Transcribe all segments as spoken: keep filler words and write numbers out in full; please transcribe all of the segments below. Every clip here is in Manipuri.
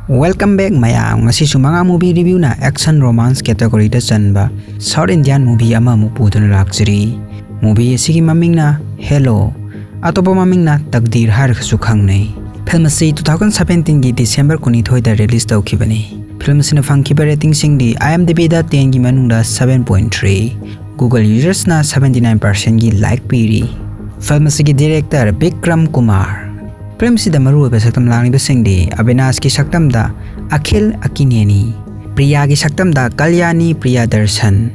Welcome back ꯃꯌꯥꯝ꯫ ꯉꯁꯤꯁꯨ ꯃꯉꯥ movie reviewꯅ action romance categoryꯗ ꯆꯟꯕ South Indian movie ꯑꯃꯃꯨꯛ ꯄꯨꯗꯨꯅ ꯂꯥꯛꯆꯔꯤ꯫ Movie ꯑꯁꯤꯒꯤ ꯃꯃꯤꯡꯅ Hello, ꯑꯇꯣꯞꯄ ꯃꯃꯤꯡꯅ ꯇꯛꯗꯤꯔ ꯍꯥꯏꯔꯒꯁꯨ ꯈꯪꯅꯩ꯫ Film ꯑꯁꯤ two thousand seventeenꯒꯤ December ꯀꯨꯟꯅꯤꯊꯣꯏꯗ release ꯇꯧꯈꯤꯕꯅꯤ꯫ Film ꯑꯁꯤꯅ ꯐꯪꯈꯤꯕ ratingꯁꯤꯡꯗꯤ IMDbꯗ tenꯒꯤ ꯃꯅꯨꯡꯗ seven point three, Google usersꯅ seventy nine percentꯒꯤ like ꯄꯤꯔꯤ꯫ Film ꯑꯁꯤꯒꯤ director ꯕꯤꯀ꯭ꯔꯝ ꯀꯨꯃꯥꯔ꯫ Film ꯑꯁꯤꯗ ꯃꯔꯨꯑꯣꯏꯕ ꯁꯛꯇꯝ ꯂꯥꯡꯂꯤꯕꯁꯤꯡꯗꯤ ꯑꯕꯤꯅꯥꯁꯀꯤ ꯁꯛꯇꯝꯗ ꯑꯈꯤꯜ ꯑꯀꯤꯅꯦꯅꯤ, ꯄ꯭ꯔꯤꯌꯥꯒꯤ ꯁꯛꯇꯝꯗ ꯀꯜꯌꯥꯅꯤ ꯄ꯭ꯔꯤꯌꯥꯗꯔꯁꯟ,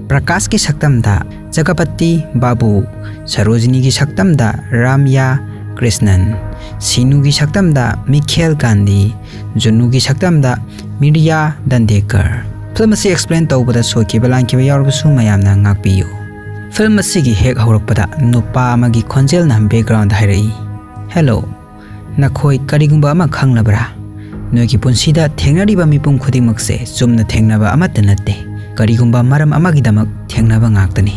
ꯄ꯭ꯔꯀꯥꯁꯀꯤ ꯁꯛꯇꯝꯗ ꯖꯒꯄꯇꯤ ꯕꯥꯕꯨ, ꯁꯔꯣꯖꯤꯅꯤꯒꯤ ꯁꯛꯇꯝꯗ ꯔꯥꯝꯌꯥ ꯀ꯭ꯔꯤꯁꯅꯟ, ꯁꯤꯅꯨꯒꯤ ꯁꯛꯇꯝꯗ ꯃꯤꯈꯦꯜ ꯒꯥꯟꯙꯤ, ꯖꯨꯅꯨꯒꯤ ꯁꯛꯇꯝꯗ ꯃꯤꯔꯤꯌꯥ ꯗꯟꯗꯦꯀꯔ꯫ Film ꯑꯁꯤ explain ꯇꯧꯕꯗ ꯁꯣꯏꯈꯤꯕ ꯂꯥꯟꯈꯤꯕ ꯌꯥꯎꯔꯕꯁꯨ ꯃꯌꯥꯝꯅ ꯉꯥꯛꯄꯤꯌꯨ꯫ Film ꯑꯁꯤꯒꯤ ꯍꯦꯛ ꯍꯧꯔꯛꯄꯗ ꯅꯨꯄꯥ ꯑꯃꯒꯤ ꯈꯣꯟꯖꯦꯜꯅ backgroundꯗ ꯍꯥꯏꯔꯛꯏ, "Hello, ꯅꯈꯣꯏ ꯀꯔꯤꯒꯨꯝꯕ ꯑꯃ ꯈꯪꯂꯕ꯭ꯔꯥ? ꯅꯣꯏꯒꯤ ꯄꯨꯟꯁꯤꯗ ꯊꯦꯡꯅꯔꯤꯕ ꯃꯤꯄꯨꯝ ꯈꯨꯗꯤꯡꯃꯛꯁꯦ ꯆꯨꯝꯅ ꯊꯦꯡꯅꯕ ꯑꯃꯠꯇ ꯅꯠꯇꯦ꯫ ꯀꯔꯤꯒꯨꯝꯕ ꯃꯔꯝ ꯑꯃꯒꯤꯗꯃꯛ ꯊꯦꯡꯅꯕ ꯉꯥꯛꯇꯅꯤ꯫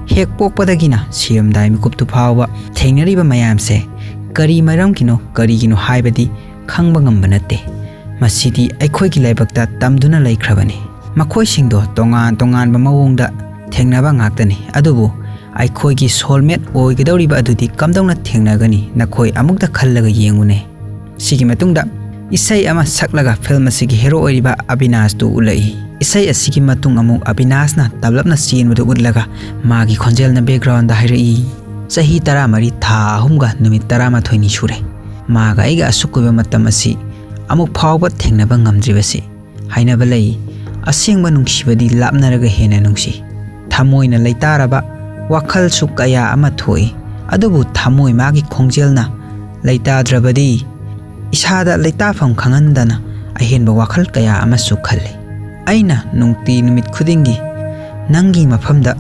ꯍꯦꯛ ꯄꯣꯛꯄꯗꯒꯤꯅ ꯁꯤꯔꯝꯗꯥꯏ ꯃꯤꯀꯨꯞꯇꯨ ꯐꯥꯎꯕ ꯊꯦꯡꯅꯔꯤꯕ ꯃꯌꯥꯝꯁꯦ ꯀꯔꯤ ꯃꯔꯝꯒꯤꯅꯣ, ꯀꯔꯤꯒꯤꯅꯣ ꯍꯥꯏꯕꯗꯤ ꯈꯪꯕ ꯉꯝꯕ ꯅꯠꯇꯦ꯫ ꯃꯁꯤꯗꯤ ꯑꯩꯈꯣꯏꯒꯤ ꯂꯥꯏꯕꯛꯇ ꯇꯝꯗꯨꯅ ꯂꯩꯈ꯭ꯔꯕꯅꯤ꯫ ꯃꯈꯣꯏꯁꯤꯡꯗꯣ ꯇꯣꯉꯥꯟ ꯇꯣꯉꯥꯟꯕ ꯃꯑꯣꯡꯗ ꯊꯦꯡꯅꯕ ꯉꯥꯛꯇꯅꯤ꯫ ꯑꯗꯨꯕꯨ ꯑꯩꯈꯣꯏꯒꯤ soulmate ꯑꯣꯏꯒꯗꯧꯔꯤꯕ ꯑꯗꯨꯗꯤ ꯀꯝꯗꯧꯅ ꯊꯦꯡꯅꯒꯅꯤ? ꯅꯈꯣꯏ ꯑꯃꯨꯛꯇ ꯈꯜꯂꯒ ꯌꯦꯡꯉꯨꯅꯦ꯫" ꯁꯤꯒꯤ ꯃꯇꯨꯡꯗ ꯏꯁꯩ ꯑꯃ ꯁꯛꯂꯒ film ꯑꯁꯤꯒꯤ hero ꯑꯣꯏꯔꯤꯕ ꯑꯕꯤꯅꯥꯁꯇꯨ ꯎꯠꯂꯛꯏ꯫ ꯏꯁꯩ ꯑꯁꯤꯒꯤ ꯃꯇꯨꯡ ꯑꯃꯨꯛ ꯑꯕꯤꯅꯥꯁꯅ ꯇꯞꯂꯞꯅ ꯆꯦꯟꯕꯗꯨ ꯎꯠꯂꯒ ꯃꯥꯒꯤ ꯈꯣꯟꯖꯦꯜꯅ backgroundꯗ ꯍꯥꯏꯔꯛꯏ, "ꯆꯍꯤ ꯇꯔꯥꯃꯔꯤ ꯊꯥ ꯑꯍꯨꯝꯒ ꯅꯨꯃꯤꯠ ꯇꯔꯥꯃꯥꯊꯣꯏꯅꯤ ꯁꯨꯔꯦ ꯃꯥꯒ ꯑꯩꯒ ꯑꯁꯨꯛ ꯀꯨꯏꯕ ꯃꯇꯝ ꯑꯁꯤ ꯑꯃꯨꯛ ꯐꯥꯎꯕ ꯊꯦꯡꯅꯕ ꯉꯝꯗ꯭ꯔꯤꯕꯁꯤ꯫ ꯍꯥꯏꯅꯕ ꯂꯩ, ꯑꯁꯦꯡꯕ ꯅꯨꯡꯁꯤꯕꯗꯤ ꯂꯥꯞꯅꯔꯒ ꯍꯦꯟꯅ ꯅꯨꯡꯁꯤ꯫ ꯊꯃꯣꯏꯅ ꯂꯩꯇꯥꯔꯕ ꯋꯥꯈꯜꯁꯨ ꯀꯌꯥ ꯑꯃ ꯊꯣꯛꯏ, ꯑꯗꯨꯕꯨ ꯊꯃꯣꯏ ꯃꯥꯒꯤ ꯈꯣꯡꯖꯦꯜꯅ ꯂꯩꯇꯥꯗ꯭ꯔꯕꯗꯤ ꯏꯁꯥꯗ ꯂꯩꯇꯥꯐꯝ ꯈꯪꯍꯟꯗꯅ ꯑꯍꯦꯟꯕ ꯋꯥꯈꯜ ꯀꯌꯥ ꯑꯃꯁꯨ ꯈꯜꯂꯤ꯫ ꯑꯩꯅ ꯅꯨꯡꯇꯤ ꯅꯨꯃꯤꯠ ꯈꯨꯗꯤꯡꯒꯤ ꯅꯪꯒꯤ ꯃꯐꯝꯗ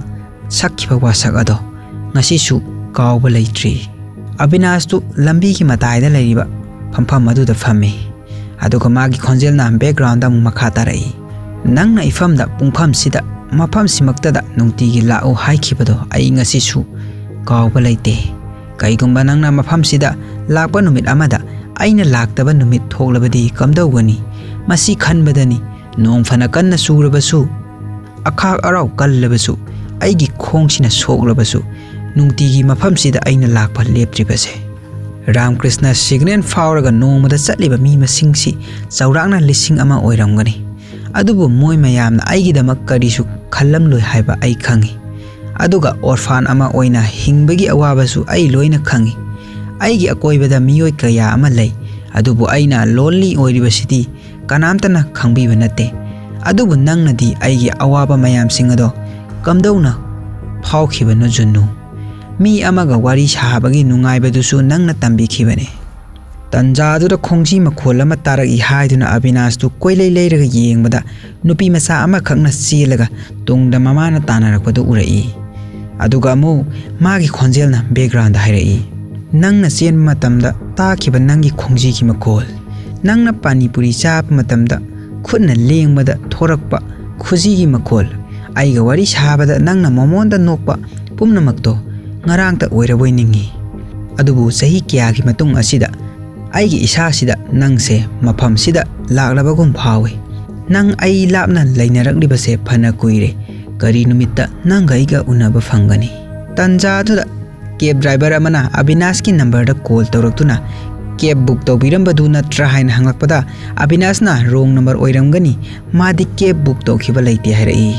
ꯁꯛꯈꯤꯕ ꯋꯥꯁꯛ ꯑꯗꯣ ꯉꯁꯤꯁꯨ ꯀꯥꯎꯕ ꯂꯩꯇ꯭ꯔꯤ꯫" ꯑꯕꯤꯅꯥꯁꯇꯨ ꯂꯝꯕꯤꯒꯤ ꯃꯇꯥꯏꯗ ꯂꯩꯔꯤꯕ ꯐꯝꯐꯝ ꯑꯗꯨꯗ ꯐꯝꯃꯤ꯫ ꯑꯗꯨꯒ ꯃꯥꯒꯤ ꯈꯣꯟꯖꯦꯜꯅ backgroundꯗ ꯑꯃꯨꯛ ꯃꯈꯥ ꯇꯥꯔꯛꯏ, "ꯅꯪꯅ ꯏꯐꯝꯗ ꯄꯨꯡꯐꯝꯁꯤꯗ ꯃꯐꯝꯁꯤꯃꯛꯇꯗ ꯅꯨꯡꯇꯤꯒꯤ ꯂꯥꯛꯎ ꯍꯥꯏꯈꯤꯕꯗꯣ ꯑꯩ ꯉꯁꯤꯁꯨ ꯀꯥꯎꯕ ꯂꯩꯇꯦ꯫ ꯀꯩꯒꯨꯝꯕ ꯅꯪꯅ ꯃꯐꯝꯁꯤꯗ ꯂꯥꯛꯄ ꯅꯨꯃꯤꯠ ꯑꯃꯗ ꯑꯩꯅ ꯂꯥꯛꯇꯕ ꯅꯨꯃꯤꯠ ꯊꯣꯛꯂꯕꯗꯤ ꯀꯝꯗꯧꯒꯅꯤ? ꯃꯁꯤ ꯈꯟꯕꯗꯅꯤ ꯅꯣꯡ ꯐꯅ ꯀꯟꯅ ꯆꯨꯔꯕꯁꯨ, ꯑꯈꯥꯛ ꯑꯔꯥꯎ ꯀꯜꯂꯕꯁꯨ, ꯑꯩꯒꯤ ꯈꯣꯡꯁꯤꯅ ꯁꯣꯛꯂꯕꯁꯨ, ꯅꯨꯡꯇꯤꯒꯤ ꯃꯐꯝꯁꯤꯗ ꯑꯩꯅ ꯂꯥꯛꯄ ꯂꯦꯞꯇ꯭ꯔꯤꯕꯁꯦ꯫ ꯔꯥꯝꯀ꯭ꯔꯤꯁꯅ ꯁꯤꯒꯅꯦꯜ ꯐꯥꯎꯔꯒ ꯅꯣꯡꯃꯗ ꯆꯠꯂꯤꯕ ꯃꯤ ꯃꯁꯤꯡꯁꯤ ꯆꯥꯎꯔꯥꯛꯅ ꯂꯤꯁꯤꯡ ꯑꯃ ꯑꯣꯏꯔꯝꯒꯅꯤ꯫ ꯑꯗꯨꯕꯨ ꯃꯣꯏ ꯃꯌꯥꯝꯅ ꯑꯩꯒꯤꯗꯃꯛ ꯀꯔꯤꯁꯨ ꯈꯜꯂꯝꯂꯣꯏ ꯍꯥꯏꯕ ꯑꯩ ꯈꯪꯏ꯫ ꯑꯗꯨꯒ ꯑꯣꯔꯐꯥꯟ ꯑꯃ ꯑꯣꯏꯅ ꯍꯤꯡꯕꯒꯤ ꯑꯋꯥꯕꯁꯨ ꯑꯩ ꯂꯣꯏꯅ ꯈꯪꯏ꯫ ꯑꯩꯒꯤ ꯑꯀꯣꯏꯕꯗ ꯃꯤꯑꯣꯏ ꯀꯌꯥ ꯑꯃ ꯂꯩ, ꯑꯗꯨꯕꯨ ꯑꯩꯅ ꯂꯣꯟꯂꯤ ꯑꯣꯏꯔꯤꯕꯁꯤꯗꯤ ꯀꯅꯥꯝꯇꯅ ꯈꯪꯕꯤꯕ ꯅꯠꯇꯦ꯫ ꯑꯗꯨꯕꯨ ꯅꯪꯅꯗꯤ ꯑꯩꯒꯤ ꯑꯋꯥꯕ ꯃꯌꯥꯝꯁꯤꯡ ꯑꯗꯣ ꯀꯝꯗꯧꯅ ꯐꯥꯎꯈꯤꯕꯅꯣ, ꯖꯨꯟꯅꯨ? ꯃꯤ ꯑꯃꯒ ꯋꯥꯔꯤ ꯁꯥꯕꯒꯤ ꯅꯨꯡꯉꯥꯏꯕꯗꯨꯁꯨ ꯅꯪꯅ ꯇꯝꯕꯤꯈꯤꯕꯅꯦ꯫ ꯇꯟꯖꯥꯗꯨꯗ ꯈꯣꯡꯖꯤ ꯃꯈꯣꯜ ꯑꯃ ꯇꯥꯔꯛꯏ ꯍꯥꯏꯗꯨꯅ ꯑꯕꯤꯅꯥꯁꯇꯨ ꯀꯣꯏꯂꯩ ꯂꯩꯔꯒ ꯌꯦꯡꯕꯗ ꯅꯨꯄꯤ ꯃꯆꯥ ꯑꯃꯈꯛꯅ ꯆꯦꯜꯂꯒ ꯇꯨꯡꯗ ꯃꯃꯥꯅ ꯇꯥꯟꯅꯔꯛꯄꯗꯨ ꯎꯔꯛꯏ꯫ ꯑꯗꯨꯒ ꯑꯃꯨꯛ ꯃꯥꯒꯤ ꯈꯣꯟꯖꯦꯜꯅ ꯕꯦꯛꯒ꯭ꯔꯥꯎꯟꯗ ꯍꯥꯏꯔꯛꯏ, "ꯅꯪꯅ ꯆꯦꯟꯕ ꯃꯇꯝꯗ ꯇꯥꯈꯤꯕ ꯅꯪꯒꯤ ꯈꯣꯡꯖꯤꯒꯤ ꯃꯈꯣꯜ, ꯅꯪꯅ ꯄꯥꯅꯤꯄꯨꯔꯤ ꯆꯥꯕ ꯃꯇꯝꯗ ꯈꯨꯠꯅ ꯂꯦꯡꯕꯗ ꯊꯣꯔꯛꯄ ꯈꯨꯖꯤꯒꯤ ꯃꯈꯣꯜ, ꯑꯩꯒ ꯋꯥꯔꯤ ꯁꯥꯕꯗ ꯅꯪꯅ ꯃꯣꯃꯣꯟꯗ ꯅꯣꯛꯄ ꯄꯨꯝꯅꯃꯛꯇꯣ ꯉꯔꯥꯡꯇ ꯑꯣꯏꯔꯕꯣꯏ ꯅꯤꯡꯏ꯫ ꯑꯗꯨꯕꯨ ꯆꯍꯤ ꯀꯌꯥꯒꯤ ꯃꯇꯨꯡ ꯑꯁꯤꯗ ꯑꯩꯒꯤ ꯏꯁꯥꯁꯤꯗ ꯅꯪꯁꯦ ꯃꯐꯝꯁꯤꯗ ꯂꯥꯛꯂꯕꯒꯨꯝ ꯐꯥꯎꯏ꯫ ꯅꯪ ꯑꯩ ꯂꯥꯞꯅ ꯂꯩꯅꯔꯛꯂꯤꯕꯁꯦ ꯐꯅ ꯀꯨꯏꯔꯦ꯫ ꯀꯔꯤ ꯅꯨꯃꯤꯠꯇ ꯅꯪꯒ ꯑꯩꯒ ꯎꯅꯕ ꯐꯪꯒꯅꯤ?" ꯇꯟꯖꯥꯗꯨꯗ ꯀꯦꯕ ꯗ꯭ꯔꯥꯏꯚꯔ ꯑꯃꯅ ꯑꯕꯤꯅꯥꯁꯀꯤ ꯅꯝꯕꯔꯗ ꯀꯣꯜ ꯇꯧꯔꯛꯇꯨꯅ, "ꯀꯦꯕ ꯕꯨꯛ ꯇꯧꯕꯤꯔꯝꯕꯗꯨ ꯅꯠꯇ꯭ꯔꯥ?" ꯍꯥꯏꯅ ꯍꯪꯂꯛꯄꯗ, ꯑꯕꯤꯅꯥꯁꯅ, "ꯔꯣꯡ ꯅꯝꯕꯔ ꯑꯣꯏꯔꯝꯒꯅꯤ, ꯃꯥꯗꯤ ꯀꯦꯕ ꯕꯨꯛ ꯇꯧꯈꯤꯕ ꯂꯩꯇꯦ" ꯍꯥꯏꯔꯛꯏ꯫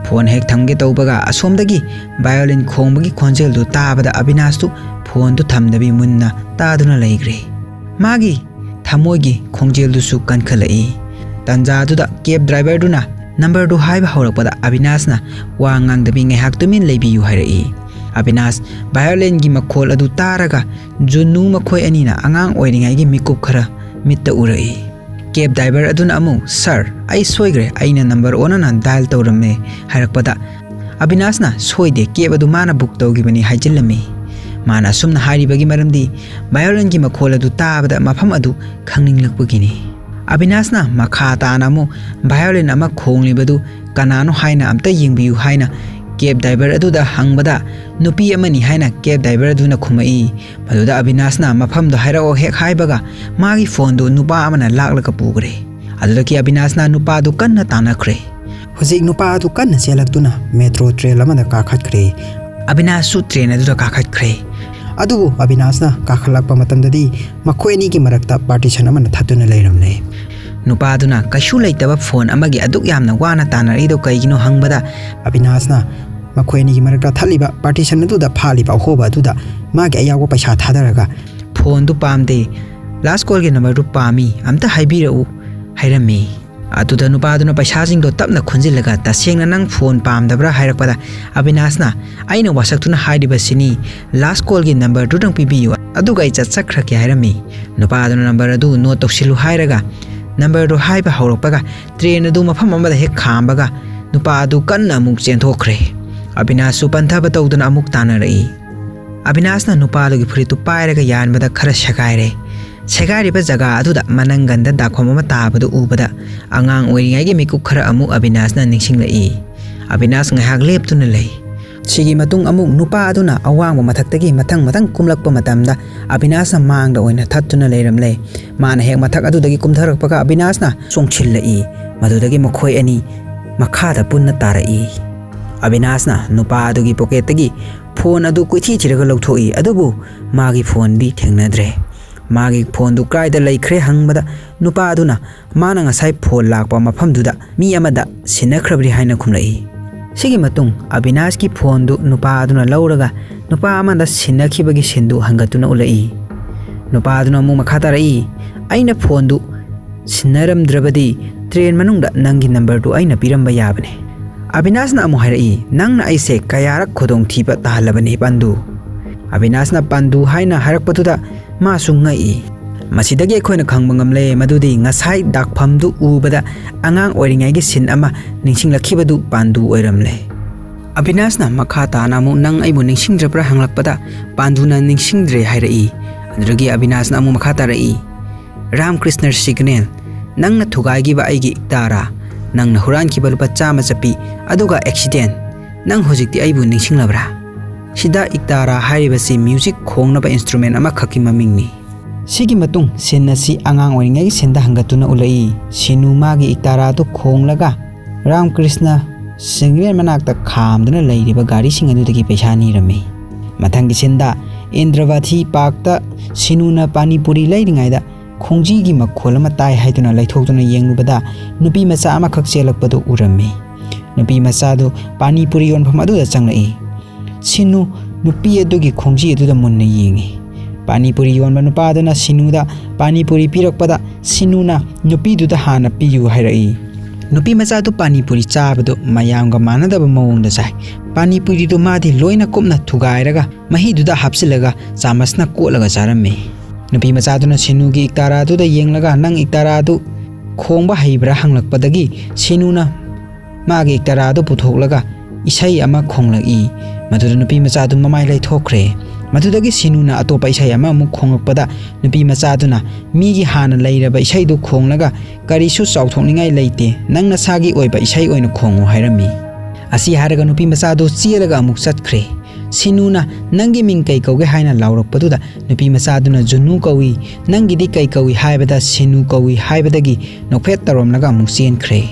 ꯐꯣꯟ ꯍꯦꯛ ꯊꯝꯒꯦ ꯇꯧꯕꯒ ꯑꯁꯣꯝꯗꯒꯤ ꯚꯥꯏꯑꯣꯂꯤꯟ ꯈꯣꯡꯕꯒꯤ ꯈꯣꯟꯖꯦꯜꯗꯨ ꯇꯥꯕꯗ ꯑꯕꯤꯅꯥꯁꯇꯨ ꯐꯣꯟꯗꯨ ꯊꯝꯗꯕꯤ ꯃꯨꯟꯅ ꯇꯥꯗꯨꯅ ꯂꯩꯈ꯭ꯔꯦ꯫ ꯃꯥꯒꯤ ꯊꯃꯣꯏꯒꯤ ꯈꯣꯡꯖꯦꯜꯗꯨꯁꯨ ꯀꯟꯈꯠꯂꯛꯏ꯫ ꯇꯟꯖꯥꯗꯨꯗ ꯀꯦꯕ ꯗ꯭ꯔꯥꯏꯚꯔꯗꯨꯅ ꯅꯝꯕꯔꯗꯨ ꯍꯥꯏꯕ ꯍꯧꯔꯛꯄꯗ ꯑꯕꯤꯅꯥꯁꯅ ꯋꯥ ꯉꯥꯡꯗꯕꯤ ꯉꯥꯏꯍꯥꯛ ꯇꯨꯃꯤꯟ ꯂꯩꯕꯤꯌꯨ ꯍꯥꯏꯔꯛꯏ꯫ ꯑꯕꯤꯅꯥꯁ ꯚꯥꯏꯑꯣꯂꯤꯟꯒꯤ ꯃꯈꯣꯜ ꯑꯗꯨ ꯇꯥꯔꯒ ꯖꯨꯟꯅꯨ ꯃꯈꯣꯏ ꯑꯅꯤꯅ ꯑꯉꯥꯡ ꯑꯣꯏꯔꯤꯉꯩꯒꯤ ꯃꯤꯀꯨꯞ ꯈꯔ ꯃꯤꯠꯇ ꯎꯔꯛꯏ꯫ ꯀꯦꯕ ꯗ꯭ꯔꯥꯏꯚꯔ ꯑꯗꯨꯅ ꯑꯃꯨꯛ, "ꯁꯥꯔ, ꯑꯩ ꯁꯣꯏꯈ꯭ꯔꯦ, ꯑꯩꯅ ꯅꯝꯕꯔ ꯑꯣꯟꯅꯅ ꯗꯥꯏꯜ ꯇꯧꯔꯝꯃꯦ" ꯍꯥꯏꯔꯛꯄꯗ, ꯑꯕꯤꯅꯥꯁꯅ, "ꯁꯣꯏꯗꯦ, ꯀꯦꯕ ꯑꯗꯨ ꯃꯥꯅ ꯕꯨꯛ ꯇꯧꯈꯤꯕꯅꯤ" ꯍꯥꯏꯖꯤꯜꯂꯝꯃꯤ꯫ ꯃꯥꯅ ꯑꯁꯨꯝꯅ ꯍꯥꯏꯔꯤꯕꯒꯤ ꯃꯔꯝꯗꯤ ꯚꯥꯏꯑꯣꯂꯤꯟꯒꯤ ꯃꯈꯣꯜ ꯑꯗꯨ ꯇꯥꯕꯗ ꯃꯐꯝ ꯑꯗꯨ ꯈꯪꯅꯤꯡꯂꯛꯄꯒꯤꯅꯤ꯫ ꯑꯕꯤꯅꯥꯁꯅ ꯃꯈꯥ ꯇꯥꯅ ꯑꯃꯨꯛ ꯚꯥꯏꯑꯣꯂꯤꯟ ꯑꯃ ꯈꯣꯡꯂꯤꯕꯗꯨ ꯀꯅꯥꯅꯣ ꯍꯥꯏꯅ ꯑꯝꯇ ꯌꯦꯡꯕꯤꯌꯨ ꯍꯥꯏꯅ ꯀꯦꯕ ꯗ꯭ꯔꯥꯏꯚꯔ ꯑꯗꯨꯗ ꯍꯪꯕꯗ, "ꯅꯨꯄꯤ ꯑꯃꯅꯤ" ꯍꯥꯏꯅ ꯀꯦꯕ ꯗ꯭ꯔꯥꯏꯚꯔ ꯑꯗꯨꯅ ꯈꯨꯝꯃꯛꯏ꯫ ꯃꯗꯨꯗ ꯑꯕꯤꯅꯥꯁꯅ ꯃꯐꯝꯗꯣ ꯍꯥꯏꯔꯛꯑꯣ ꯍꯦꯛ ꯍꯥꯏꯕꯒ, ꯃꯥꯒꯤ ꯐꯣꯟꯗꯨ ꯅꯨꯄꯥ ꯑꯃꯅ ꯂꯥꯛꯂꯒ ꯄꯨꯈ꯭ꯔꯦ꯫ ꯑꯗꯨꯗꯒꯤ ꯑꯕꯤꯅꯥꯁꯅ ꯅꯨꯄꯥꯗꯨ ꯀꯟꯅ ꯇꯥꯟꯅꯈ꯭ꯔꯦ꯫ ꯍꯧꯖꯤꯛ ꯅꯨꯄꯥ ꯑꯗꯨ ꯀꯟꯅ ꯆꯦꯜꯂꯛꯇꯨꯅ ꯃꯦꯇ꯭ꯔꯣ ꯇ꯭ꯔꯦꯟ ꯑꯃꯗ ꯀꯥꯈꯠꯈ꯭ꯔꯦ꯫ ꯑꯕꯤꯅꯥꯁꯁꯨ ꯇ꯭ꯔꯦꯟ ꯑꯗꯨꯗ ꯀꯥꯈꯠꯈ꯭ꯔꯦ꯫ ꯑꯗꯨꯕꯨ ꯑꯕꯤꯅꯥꯁꯅ ꯀꯥꯈꯠꯂꯛꯄ ꯃꯇꯝꯗꯗꯤ ꯃꯈꯣꯏ ꯑꯅꯤꯒꯤ ꯃꯔꯛꯇ ꯄꯥꯔꯇꯤꯁꯟ ꯑꯃꯅ ꯊꯠꯇꯨꯅ ꯂꯩꯔꯝꯂꯦ꯫ ꯅꯨꯄꯥꯗꯨꯅ ꯀꯩꯁꯨ ꯂꯩꯇꯕ ꯐꯣꯟ ꯑꯃꯒꯤ ꯑꯗꯨꯛ ꯌꯥꯝꯅ ꯋꯥꯅ ꯇꯥꯟꯅꯔꯛꯏꯗꯣ ꯀꯩꯒꯤꯅꯣ ꯍꯪꯕꯗ, ꯑꯕꯤꯅꯥꯁꯅ ꯃꯈꯣꯏ ꯑꯅꯤꯒꯤ ꯃꯔꯛꯇ ꯊꯠꯂꯤꯕ ꯄꯥꯔꯇꯤꯁꯟ ꯑꯗꯨꯗ ꯐꯥꯜꯂꯤꯕ ꯑꯍꯣꯕ ꯑꯗꯨꯗ ꯃꯥꯒꯤ ꯑꯌꯥꯎꯕ ꯄꯩꯁꯥ ꯊꯥꯗꯔꯒ, "ꯐꯣꯟꯗꯨ ꯄꯥꯝꯗꯦ, ꯂꯥꯁ ꯀꯣꯜꯒꯤ ꯅꯝꯕꯔꯗꯨ ꯄꯥꯝꯃꯤ, ꯑꯝꯇ ꯍꯥꯏꯕꯤꯔꯛꯎ" ꯍꯥꯏꯔꯝꯃꯤ꯫ ꯑꯗꯨꯗ ꯅꯨꯄꯥꯗꯨꯅ ꯄꯩꯁꯥꯁꯤꯡꯗꯣ ꯇꯞꯅ ꯈꯣꯟꯖꯤꯜꯂꯒ, "ꯇꯁꯦꯡꯅ ꯅꯪ ꯐꯣꯟ ꯄꯥꯝꯗꯕ꯭ꯔꯥ?" ꯍꯥꯏꯔꯛꯄꯗ, ꯑꯕꯤꯅꯥꯁꯅ, "ꯑꯩꯅ ꯋꯥꯁꯛꯇꯨꯅ ꯍꯥꯏꯔꯤꯕꯁꯤꯅꯤ, ꯂꯥꯁ ꯀꯣꯜꯒꯤ ꯅꯝꯕꯔꯗꯨꯗꯪ ꯄꯤꯕꯤꯌꯨ, ꯑꯗꯨꯒ ꯑꯩ ꯆꯠꯆꯈ꯭ꯔꯒꯦ" ꯍꯥꯏꯔꯝꯃꯤ꯫ ꯅꯨꯄꯥꯗꯨꯅ ꯅꯝꯕꯔ ꯑꯗꯨ ꯅꯣꯠ ꯇꯧꯁꯤꯜꯂꯨ ꯍꯥꯏꯔꯒ, ꯅꯝꯕꯔꯗꯨ ꯍꯥꯏꯕ ꯍꯧꯔꯛꯄꯒ, ꯇ꯭ꯔꯦꯟ ꯑꯗꯨ ꯃꯐꯝ ꯑꯃꯗ ꯍꯦꯛ ꯈꯥꯝꯕꯒ, ꯅꯨꯄꯥ ꯑꯗꯨ ꯀꯟꯅ ꯑꯃꯨꯛ ꯆꯦꯟꯊꯣꯛꯈ꯭ꯔꯦ꯫ ꯑꯕꯤꯅꯥꯁꯁꯨ ꯄꯟꯊꯕ ꯇꯧꯗꯅ ꯑꯃꯨꯛ ꯇꯥꯟꯅꯔꯛꯏ꯫ ꯑꯕꯤꯅꯥꯁꯅ ꯅꯨꯄꯥꯗꯨꯒꯤ ꯐꯨꯔꯤꯠꯇꯨ ꯄꯥꯏꯔꯒ ꯌꯥꯟꯕꯗ ꯈꯔ ꯁꯦꯒꯥꯏꯔꯦ꯫ ꯁꯦꯒꯥꯏꯔꯤꯕ ꯖꯒꯥ ꯑꯗꯨꯗ ꯃꯅꯪꯒꯟꯗ ꯗꯥꯛꯐꯝ ꯑꯃ ꯇꯥꯕꯗꯨ ꯎꯕꯗ, ꯑꯉꯥꯡ ꯑꯣꯏꯔꯤꯉꯩꯒꯤ ꯃꯤꯀꯨꯞ ꯈꯔ ꯑꯃꯨꯛ ꯑꯕꯤꯅꯥꯁꯅ ꯅꯤꯡꯁꯤꯡꯂꯛꯏ꯫ ꯑꯕꯤꯅꯥꯁ ꯉꯥꯏꯍꯥꯛ ꯂꯦꯞꯇꯨꯅ ꯂꯩ꯫ ꯁꯤꯒꯤ ꯃꯇꯨꯡ ꯑꯃꯨꯛ ꯅꯨꯄꯥ ꯑꯗꯨꯅ ꯑꯋꯥꯡꯕ ꯃꯊꯛꯇꯒꯤ ꯃꯊꯪ ꯃꯊꯪ ꯀꯨꯝꯂꯛꯄ ꯃꯇꯝꯗ, ꯑꯕꯤꯅꯥꯁꯅ ꯃꯥꯡꯗ ꯑꯣꯏꯅ ꯊꯠꯇꯨꯅ ꯂꯩꯔꯝꯂꯦ꯫ ꯃꯥꯅ ꯍꯦꯛ ꯃꯊꯛ ꯑꯗꯨꯗꯒꯤ ꯀꯨꯝꯊꯔꯛꯄꯒ, ꯑꯕꯤꯅꯥꯁꯅ ꯆꯣꯡꯁꯤꯜꯂꯛꯏ꯫ ꯃꯗꯨꯗꯒꯤ ꯃꯈꯣꯏ ꯑꯅꯤ ꯃꯈꯥꯗ ꯄꯨꯟꯅ ꯇꯥꯔꯛꯏ꯫ ꯑꯕꯤꯅꯥꯁꯅ ꯅꯨꯄꯥ ꯑꯗꯨꯒꯤ ꯄꯣꯀꯦꯠꯇꯒꯤ ꯐꯣꯟ ꯑꯗꯨ ꯀꯣꯏꯊꯤ ꯊꯤꯔꯒ ꯂꯧꯊꯣꯛꯏ, ꯑꯗꯨꯕꯨ ꯃꯥꯒꯤ ꯐꯣꯟꯗꯤ ꯊꯦꯡꯅꯗ꯭ꯔꯦ꯫ ꯃꯥꯒꯤ ꯐꯣꯟꯗꯨ ꯀꯥꯏꯗ ꯂꯩꯈ꯭ꯔꯦ ꯍꯪꯕꯗ, ꯅꯨꯄꯥ ꯑꯗꯨꯅ ꯃꯥꯅ ꯉꯁꯥꯏ ꯐꯣꯟ ꯂꯥꯛꯄ ꯃꯐꯝꯗꯨꯗ ꯃꯤ ꯑꯃꯗ ꯁꯤꯟꯅꯈ꯭ꯔꯕꯅꯤ ꯍꯥꯏꯅ ꯈꯨꯝꯂꯛꯏ꯫ ꯁꯤꯒꯤ ꯃꯇꯨꯡ ꯑꯕꯤꯅꯥꯁꯀꯤ ꯐꯣꯟꯗꯨ ꯅꯨꯄꯥ ꯑꯗꯨꯅ ꯂꯧꯔꯒ, ꯅꯨꯄꯥ ꯑꯃꯗ ꯁꯤꯟꯅꯈꯤꯕꯒꯤ ꯁꯤꯟꯗꯨ ꯍꯟꯒꯠꯇꯨꯅ ꯎꯠꯂꯛꯏ꯫ ꯅꯨꯄꯥ ꯑꯗꯨꯅ ꯑꯃꯨꯛ ꯃꯈꯥ ꯇꯥꯔꯛꯏ, "ꯑꯩꯅ ꯐꯣꯟꯗꯨ ꯁꯤꯟꯅꯔꯝꯗ꯭ꯔꯕꯗꯤ, ꯇ꯭ꯔꯦꯟ ꯃꯅꯨꯡꯗ ꯅꯪꯒꯤ ꯅꯝꯕꯔꯗꯨ ꯑꯩꯅ ꯄꯤꯔꯝꯕ ꯌꯥꯕꯅꯤ꯫" ꯑꯕꯤꯅꯥꯁꯅ ꯑꯃꯨꯛ ꯍꯥꯏꯔꯛꯏ, "ꯅꯪꯅ ꯑꯩꯁꯦ ꯀꯌꯥꯔꯛ ꯈꯨꯗꯣꯡꯊꯤꯕ ꯇꯥꯍꯜꯂꯕꯅꯤ, ꯄꯥꯟꯗꯨ?" ꯑꯕꯤꯅꯥꯁꯅ "ꯄꯥꯟꯗꯨ" ꯍꯥꯏꯅ ꯍꯥꯏꯔꯛꯄꯗꯨꯗ ꯃꯥꯁꯨ ꯉꯛꯏ꯫ ꯃꯁꯤꯗꯒꯤ ꯑꯩꯈꯣꯏꯅ ꯈꯪꯕ ꯉꯝꯂꯦ ꯃꯗꯨꯗꯤ ꯉꯁꯥꯏ ꯗꯥꯛꯐꯝꯗꯨ ꯎꯕꯗ ꯑꯉꯥꯡ ꯑꯣꯏꯔꯤꯉꯩꯒꯤ ꯁꯤꯟ ꯑꯃ ꯅꯤꯡꯁꯤꯡꯂꯛꯈꯤꯕꯗꯨ ꯄꯥꯟꯗꯨ ꯑꯣꯏꯔꯝꯂꯦ꯫ ꯑꯕꯤꯅꯥꯁꯅ ꯃꯈꯥ ꯇꯥꯅ ꯑꯃꯨꯛ "ꯅꯪ ꯑꯩꯕꯨ ꯅꯤꯡꯁꯤꯡꯗ꯭ꯔꯕ꯭ꯔꯥ?" ꯍꯪꯂꯛꯄꯗ, ꯄꯥꯟꯗꯨꯅ "ꯅꯤꯡꯁꯤꯡꯗ꯭ꯔꯦ" ꯍꯥꯏꯔꯛꯏ꯫ ꯑꯗꯨꯗꯒꯤ ꯑꯕꯤꯅꯥꯁꯅ ꯑꯃꯨꯛ ꯃꯈꯥ ꯇꯥꯔꯛꯏ, "ꯔꯥꯝꯀ꯭ꯔꯤꯁꯅ ꯁꯤꯒꯅꯦꯜ, ꯅꯪꯅ ꯊꯨꯒꯥꯏꯈꯤꯕ ꯑꯩꯒꯤ ꯏꯛꯇꯥꯔꯥ, ꯅꯪꯅ ꯍꯨꯔꯥꯟꯈꯤꯕ ꯂꯨꯄꯥ ꯆꯥꯝꯃ ꯆꯠꯄꯤ, ꯑꯗꯨꯒ ꯑꯦꯛꯁꯤꯗꯦꯟ, "ꯅꯪ ꯍꯧꯖꯤꯛꯇꯤ ꯑꯩꯕꯨ ꯅꯤꯡꯁꯤꯡꯂꯕ꯭ꯔꯥ?" ꯁꯤꯗ ꯏꯛꯇꯥꯔꯥ ꯍꯥꯏꯔꯤꯕꯁꯤ ꯃ꯭ꯌꯨꯖꯤꯛ ꯈꯣꯡꯅꯕ ꯏꯟꯁꯇ꯭ꯔꯨꯃꯦꯟ ꯑꯃꯈꯛꯀꯤ ꯃꯃꯤꯡꯅꯤ꯫ ꯁꯤꯒꯤ ꯃꯇꯨꯡ ꯁꯤꯟ ꯑꯁꯤ ꯑꯉꯥꯡ ꯑꯣꯏꯔꯤꯉꯩꯒꯤ ꯁꯤꯟꯗ ꯍꯪꯒꯠꯇꯨꯅ ꯎꯠꯂꯛꯏ꯫ ꯁꯤꯅꯨ ꯃꯥꯒꯤ ꯏꯛꯇꯥꯔꯥꯗꯨ ꯈꯣꯡꯂꯒ ꯔꯥꯝ ꯀ꯭ꯔꯤꯁꯅ ꯁꯤꯒꯅꯦꯜ ꯃꯅꯥꯛꯇ ꯈꯥꯝꯗꯨꯅ ꯂꯩꯔꯤꯕ ꯒꯥꯔꯤꯁꯤꯡ ꯑꯗꯨꯗꯒꯤ ꯄꯩꯁꯥ ꯅꯤꯔꯝꯃꯤ꯫ ꯃꯊꯪꯒꯤ ꯁꯤꯟꯗ ꯏꯟꯗ꯭ꯔꯚꯥꯊꯤ ꯄꯥꯔꯛꯇ ꯁꯤꯅꯨꯅ ꯄꯥꯅꯤꯄꯨꯔꯤ ꯂꯩꯔꯤꯉꯩꯗ ꯈꯣꯡꯖꯤꯒꯤ ꯃꯈꯣꯜ ꯑꯃ ꯇꯥꯏ ꯍꯥꯏꯗꯨꯅ ꯂꯩꯊꯣꯛꯇꯨꯅ ꯌꯦꯡꯂꯨꯕꯗ ꯅꯨꯄꯤ ꯃꯆꯥ ꯑꯃꯈꯛ ꯆꯦꯜꯂꯛꯄꯗꯨ ꯎꯔꯝꯃꯤ꯫ ꯅꯨꯄꯤ ꯃꯆꯥꯗꯨ ꯄꯥꯅꯤꯄꯨꯔꯤ ꯌꯣꯟꯐꯝ ꯑꯗꯨꯗ ꯆꯪꯂꯛꯏ꯫ ꯁꯤꯅꯨ ꯅꯨꯄꯤ ꯑꯗꯨꯒꯤ ꯈꯣꯡꯖꯤ ꯑꯗꯨꯗ ꯃꯨꯟꯅ ꯌꯦꯡꯉꯤ꯫ ꯄꯥꯅꯤꯄꯨꯔꯤ ꯌꯣꯟꯕ ꯅꯨꯄꯥꯗꯨꯅ ꯁꯤꯅꯨꯗ ꯄꯥꯅꯤꯄꯨꯔꯤ ꯄꯤꯔꯛꯄꯗ ꯁꯤꯅꯨꯅ ꯅꯨꯄꯤꯗꯨꯗ ꯍꯥꯟꯅ ꯄꯤꯌꯨ ꯍꯥꯏꯔꯛꯏ꯫ ꯅꯨꯄꯤ ꯃꯆꯥꯗꯨ ꯄꯥꯅꯤꯄꯨꯔꯤ ꯆꯥꯕꯗꯨ ꯃꯌꯥꯝꯒ ꯃꯥꯟꯅꯗꯕ ꯃꯑꯣꯡꯗ ꯆꯥꯏ꯫ ꯄꯥꯅꯤꯄꯨꯔꯤꯗꯨ ꯃꯥꯗꯤ ꯂꯣꯏꯅ ꯀꯨꯞꯅ ꯊꯨꯒꯥꯏꯔꯒ ꯃꯍꯤꯗꯨꯗ ꯍꯥꯞꯆꯤꯜꯂꯒ ꯆꯥꯃꯁꯅ ꯀꯣꯠꯂꯒ ꯆꯥꯔꯝꯃꯤ꯫ ꯅꯨꯄꯤ ꯃꯆꯥꯗꯨꯅ ꯁꯤꯅꯨꯒꯤ ꯏꯛꯇꯥꯔꯥꯗꯨꯗ ꯌꯦꯡꯂꯒ, "ꯅꯪ ꯏꯛꯇꯥꯔꯥꯗꯨ ꯈꯣꯡꯕ ꯍꯩꯕ꯭ꯔꯥ?" ꯍꯪꯂꯛꯄꯗꯒꯤ ꯁꯤꯅꯨꯅ ꯃꯥꯒꯤ ꯏꯛꯇꯥꯔꯥꯗꯨ ꯄꯨꯊꯣꯛꯂꯒ ꯏꯁꯩ ꯑꯃ ꯈꯣꯡꯂꯛꯏ꯫ ꯃꯗꯨꯗ ꯅꯨꯄꯤ ꯃꯆꯥꯗꯨ ꯃꯃꯥꯏ ꯂꯩꯊꯣꯛꯈ꯭ꯔꯦ꯫ ꯃꯗꯨꯗꯒꯤ ꯁꯤꯅꯨꯅ ꯑꯇꯣꯞꯄ ꯏꯁꯩ ꯑꯃ ꯑꯃꯨꯛ ꯈꯣꯡꯂꯛꯄꯗ ꯅꯨꯄꯤ ꯃꯆꯥꯗꯨꯅ ꯃꯤꯒꯤ ꯍꯥꯟꯅ ꯂꯩꯔꯕ ꯏꯁꯩꯗꯨ ꯈꯣꯡꯂꯒ "ꯀꯔꯤꯁꯨ ꯆꯥꯎꯊꯣꯛꯅꯤꯡꯉꯥꯏ ꯂꯩꯇꯦ, ꯅꯪ ꯅꯁꯥꯒꯤ ꯑꯣꯏꯕ ꯏꯁꯩ ꯑꯣꯏꯅ ꯈꯣꯡꯉꯨ" ꯍꯥꯏꯔꯝꯃꯤ꯫ ꯑꯁꯤ ꯍꯥꯏꯔꯒ ꯅꯨꯄꯤ ꯃꯆꯥꯗꯨ ꯆꯦꯜꯂꯒ ꯑꯃꯨꯛ ꯆꯠꯈ꯭ꯔꯦ꯫ ꯁꯤꯅꯨꯅ "ꯅꯪꯒꯤ ꯃꯤꯡ ꯀꯩ ꯀꯧꯒꯦ?" ꯍꯥꯏꯅ ꯂꯥꯎꯔꯛꯄꯗꯨꯗ ꯅꯨꯄꯤ ꯃꯆꯥꯗꯨꯅ "ꯖꯨꯅꯨ ꯀꯧꯏ, ꯅꯪꯒꯤꯗꯤ ꯀꯩ ꯀꯧꯏ?" ꯍꯥꯏꯕꯗ ꯁꯤꯅꯨ ꯀꯧꯏ ꯍꯥꯏꯕꯗꯒꯤ ꯅꯣꯛꯐꯦꯠ ꯇꯧꯔꯝꯂꯒ ꯑꯃꯨꯛ ꯆꯦꯟꯈ꯭ꯔꯦ꯫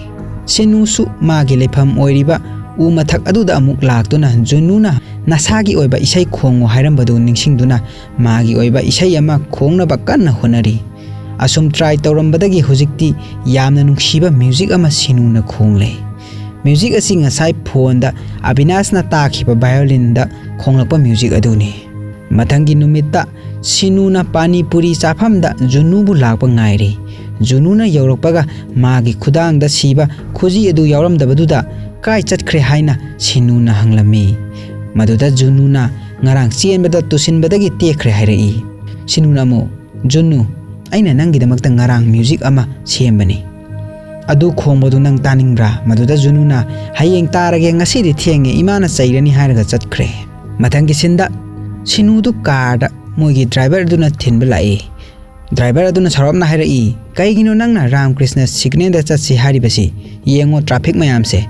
ꯁꯤꯅꯨꯁꯨ ꯃꯥꯒꯤ ꯂꯩꯐꯝ ꯑꯣꯏꯔꯤꯕ ꯎ ꯃꯊꯛ ꯑꯗꯨꯗ ꯑꯃꯨꯛ ꯂꯥꯛꯇꯨꯅ ꯖꯨꯅꯨꯅ ꯅꯁꯥꯒꯤ ꯑꯣꯏꯕ ꯏꯁꯩ ꯈꯣꯡꯉꯨ ꯍꯥꯏꯔꯝꯕꯗꯨ ꯅꯤꯡꯁꯤꯡꯗꯨꯅ ꯃꯥꯒꯤ ꯑꯣꯏꯕ ꯏꯁꯩ ꯑꯃ ꯈꯣꯡꯅꯕ ꯀꯟꯅ ꯍꯣꯠꯅꯔꯤ꯫ ꯑꯁꯨꯝ ꯇ꯭ꯔꯥꯏ ꯇꯧꯔꯝꯕꯗꯒꯤ ꯍꯧꯖꯤꯛꯇꯤ ꯌꯥꯝꯅ ꯅꯨꯡꯁꯤꯕ ꯃ꯭ꯌꯨꯖꯤꯛ ꯑꯃ ꯁꯤꯅꯨꯅ ꯈꯣꯡꯂꯦ꯫ ꯃ꯭ꯌꯨꯖꯤꯛ ꯑꯁꯤ ꯉꯁꯥꯏ ꯐꯣꯟꯗ ꯑꯕꯤꯅꯥꯁꯅ ꯇꯥꯈꯤꯕ ꯚꯥꯏꯑꯣꯂꯤꯟꯗ ꯈꯣꯡꯂꯛꯄ ꯃ꯭ꯌꯨꯖꯤꯛ ꯑꯗꯨꯅꯤ꯫ ꯃꯊꯪꯒꯤ ꯅꯨꯃꯤꯠꯇ ꯁꯤꯅꯨꯅ ꯄꯥꯅꯤꯄꯨꯔꯤ ꯆꯥꯐꯝꯗ ꯖꯨꯅꯨꯕꯨ ꯂꯥꯛꯄ ꯉꯥꯏꯔꯤ꯫ ꯖꯨꯅꯨꯅ ꯌꯧꯔꯛꯄꯒ ꯃꯥꯒꯤ ꯈꯨꯗꯥꯡꯗ ꯁꯤꯕ ꯈꯨꯖꯤ ꯑꯗꯨ ꯌꯥꯎꯔꯝꯗꯕꯗꯨꯗ ꯀꯥꯏ ꯆꯠꯈ꯭ꯔꯦ ꯍꯥꯏꯅ ꯁꯤꯅꯨꯅ ꯍꯪꯂꯝꯃꯤ꯫ ꯃꯗꯨꯗ ꯖꯨꯅꯨꯅ ꯉꯔꯥꯡ ꯆꯦꯟꯕꯗ ꯇꯨꯁꯤꯟꯕꯗꯒꯤ ꯇꯦꯛꯈ꯭ꯔꯦ ꯍꯥꯏꯔꯛꯏ꯫ ꯁꯤꯅꯨꯅ ꯑꯃꯨꯛ, "ꯖꯨꯅꯨ, ꯑꯩꯅ ꯅꯪꯒꯤꯗꯃꯛꯇ ꯉꯔꯥꯡ ꯃ꯭ꯌꯨꯖꯤꯛ ꯑꯃ ꯁꯦꯝꯕꯅꯤ꯫ ꯑꯗꯨ ꯈꯣꯡꯕꯗꯨ ꯅꯪ ꯇꯥꯅꯤꯡꯕ꯭ꯔꯥ?" ꯃꯗꯨꯗ ꯖꯨꯅꯨꯅ, "ꯍꯌꯦꯡ ꯇꯥꯔꯒꯦ, ꯉꯁꯤꯗꯤ ꯊꯦꯡꯉꯦ, ꯏꯃꯥꯅ ꯆꯩꯔꯅꯤ" ꯍꯥꯏꯔꯒ ꯆꯠꯈ꯭ꯔꯦ꯫ ꯃꯊꯪꯒꯤ ꯁꯤꯟꯗ ꯁꯤꯅꯨꯗꯨ ꯀꯥꯔꯗ ꯃꯣꯏꯒꯤ ꯗ꯭ꯔꯥꯏꯚꯔ ꯑꯗꯨꯅ ꯊꯤꯟꯕ ꯂꯥꯛꯏ꯫ ꯗ꯭ꯔꯥꯏꯚꯔ ꯑꯗꯨꯅ ꯁꯥꯎꯔꯞꯅ ꯍꯥꯏꯔꯛꯏ, "ꯀꯩꯒꯤꯅꯣ ꯅꯪꯅ ꯔꯥꯝꯀ꯭ꯔꯤꯁꯅ ꯁꯤꯒꯅꯦꯜꯗ ꯆꯠꯁꯤ ꯍꯥꯏꯔꯤꯕꯁꯤ? ꯌꯦꯡꯉꯣ, ꯇ꯭ꯔꯥꯐꯤꯛ ꯃꯌꯥꯝꯁꯦ꯫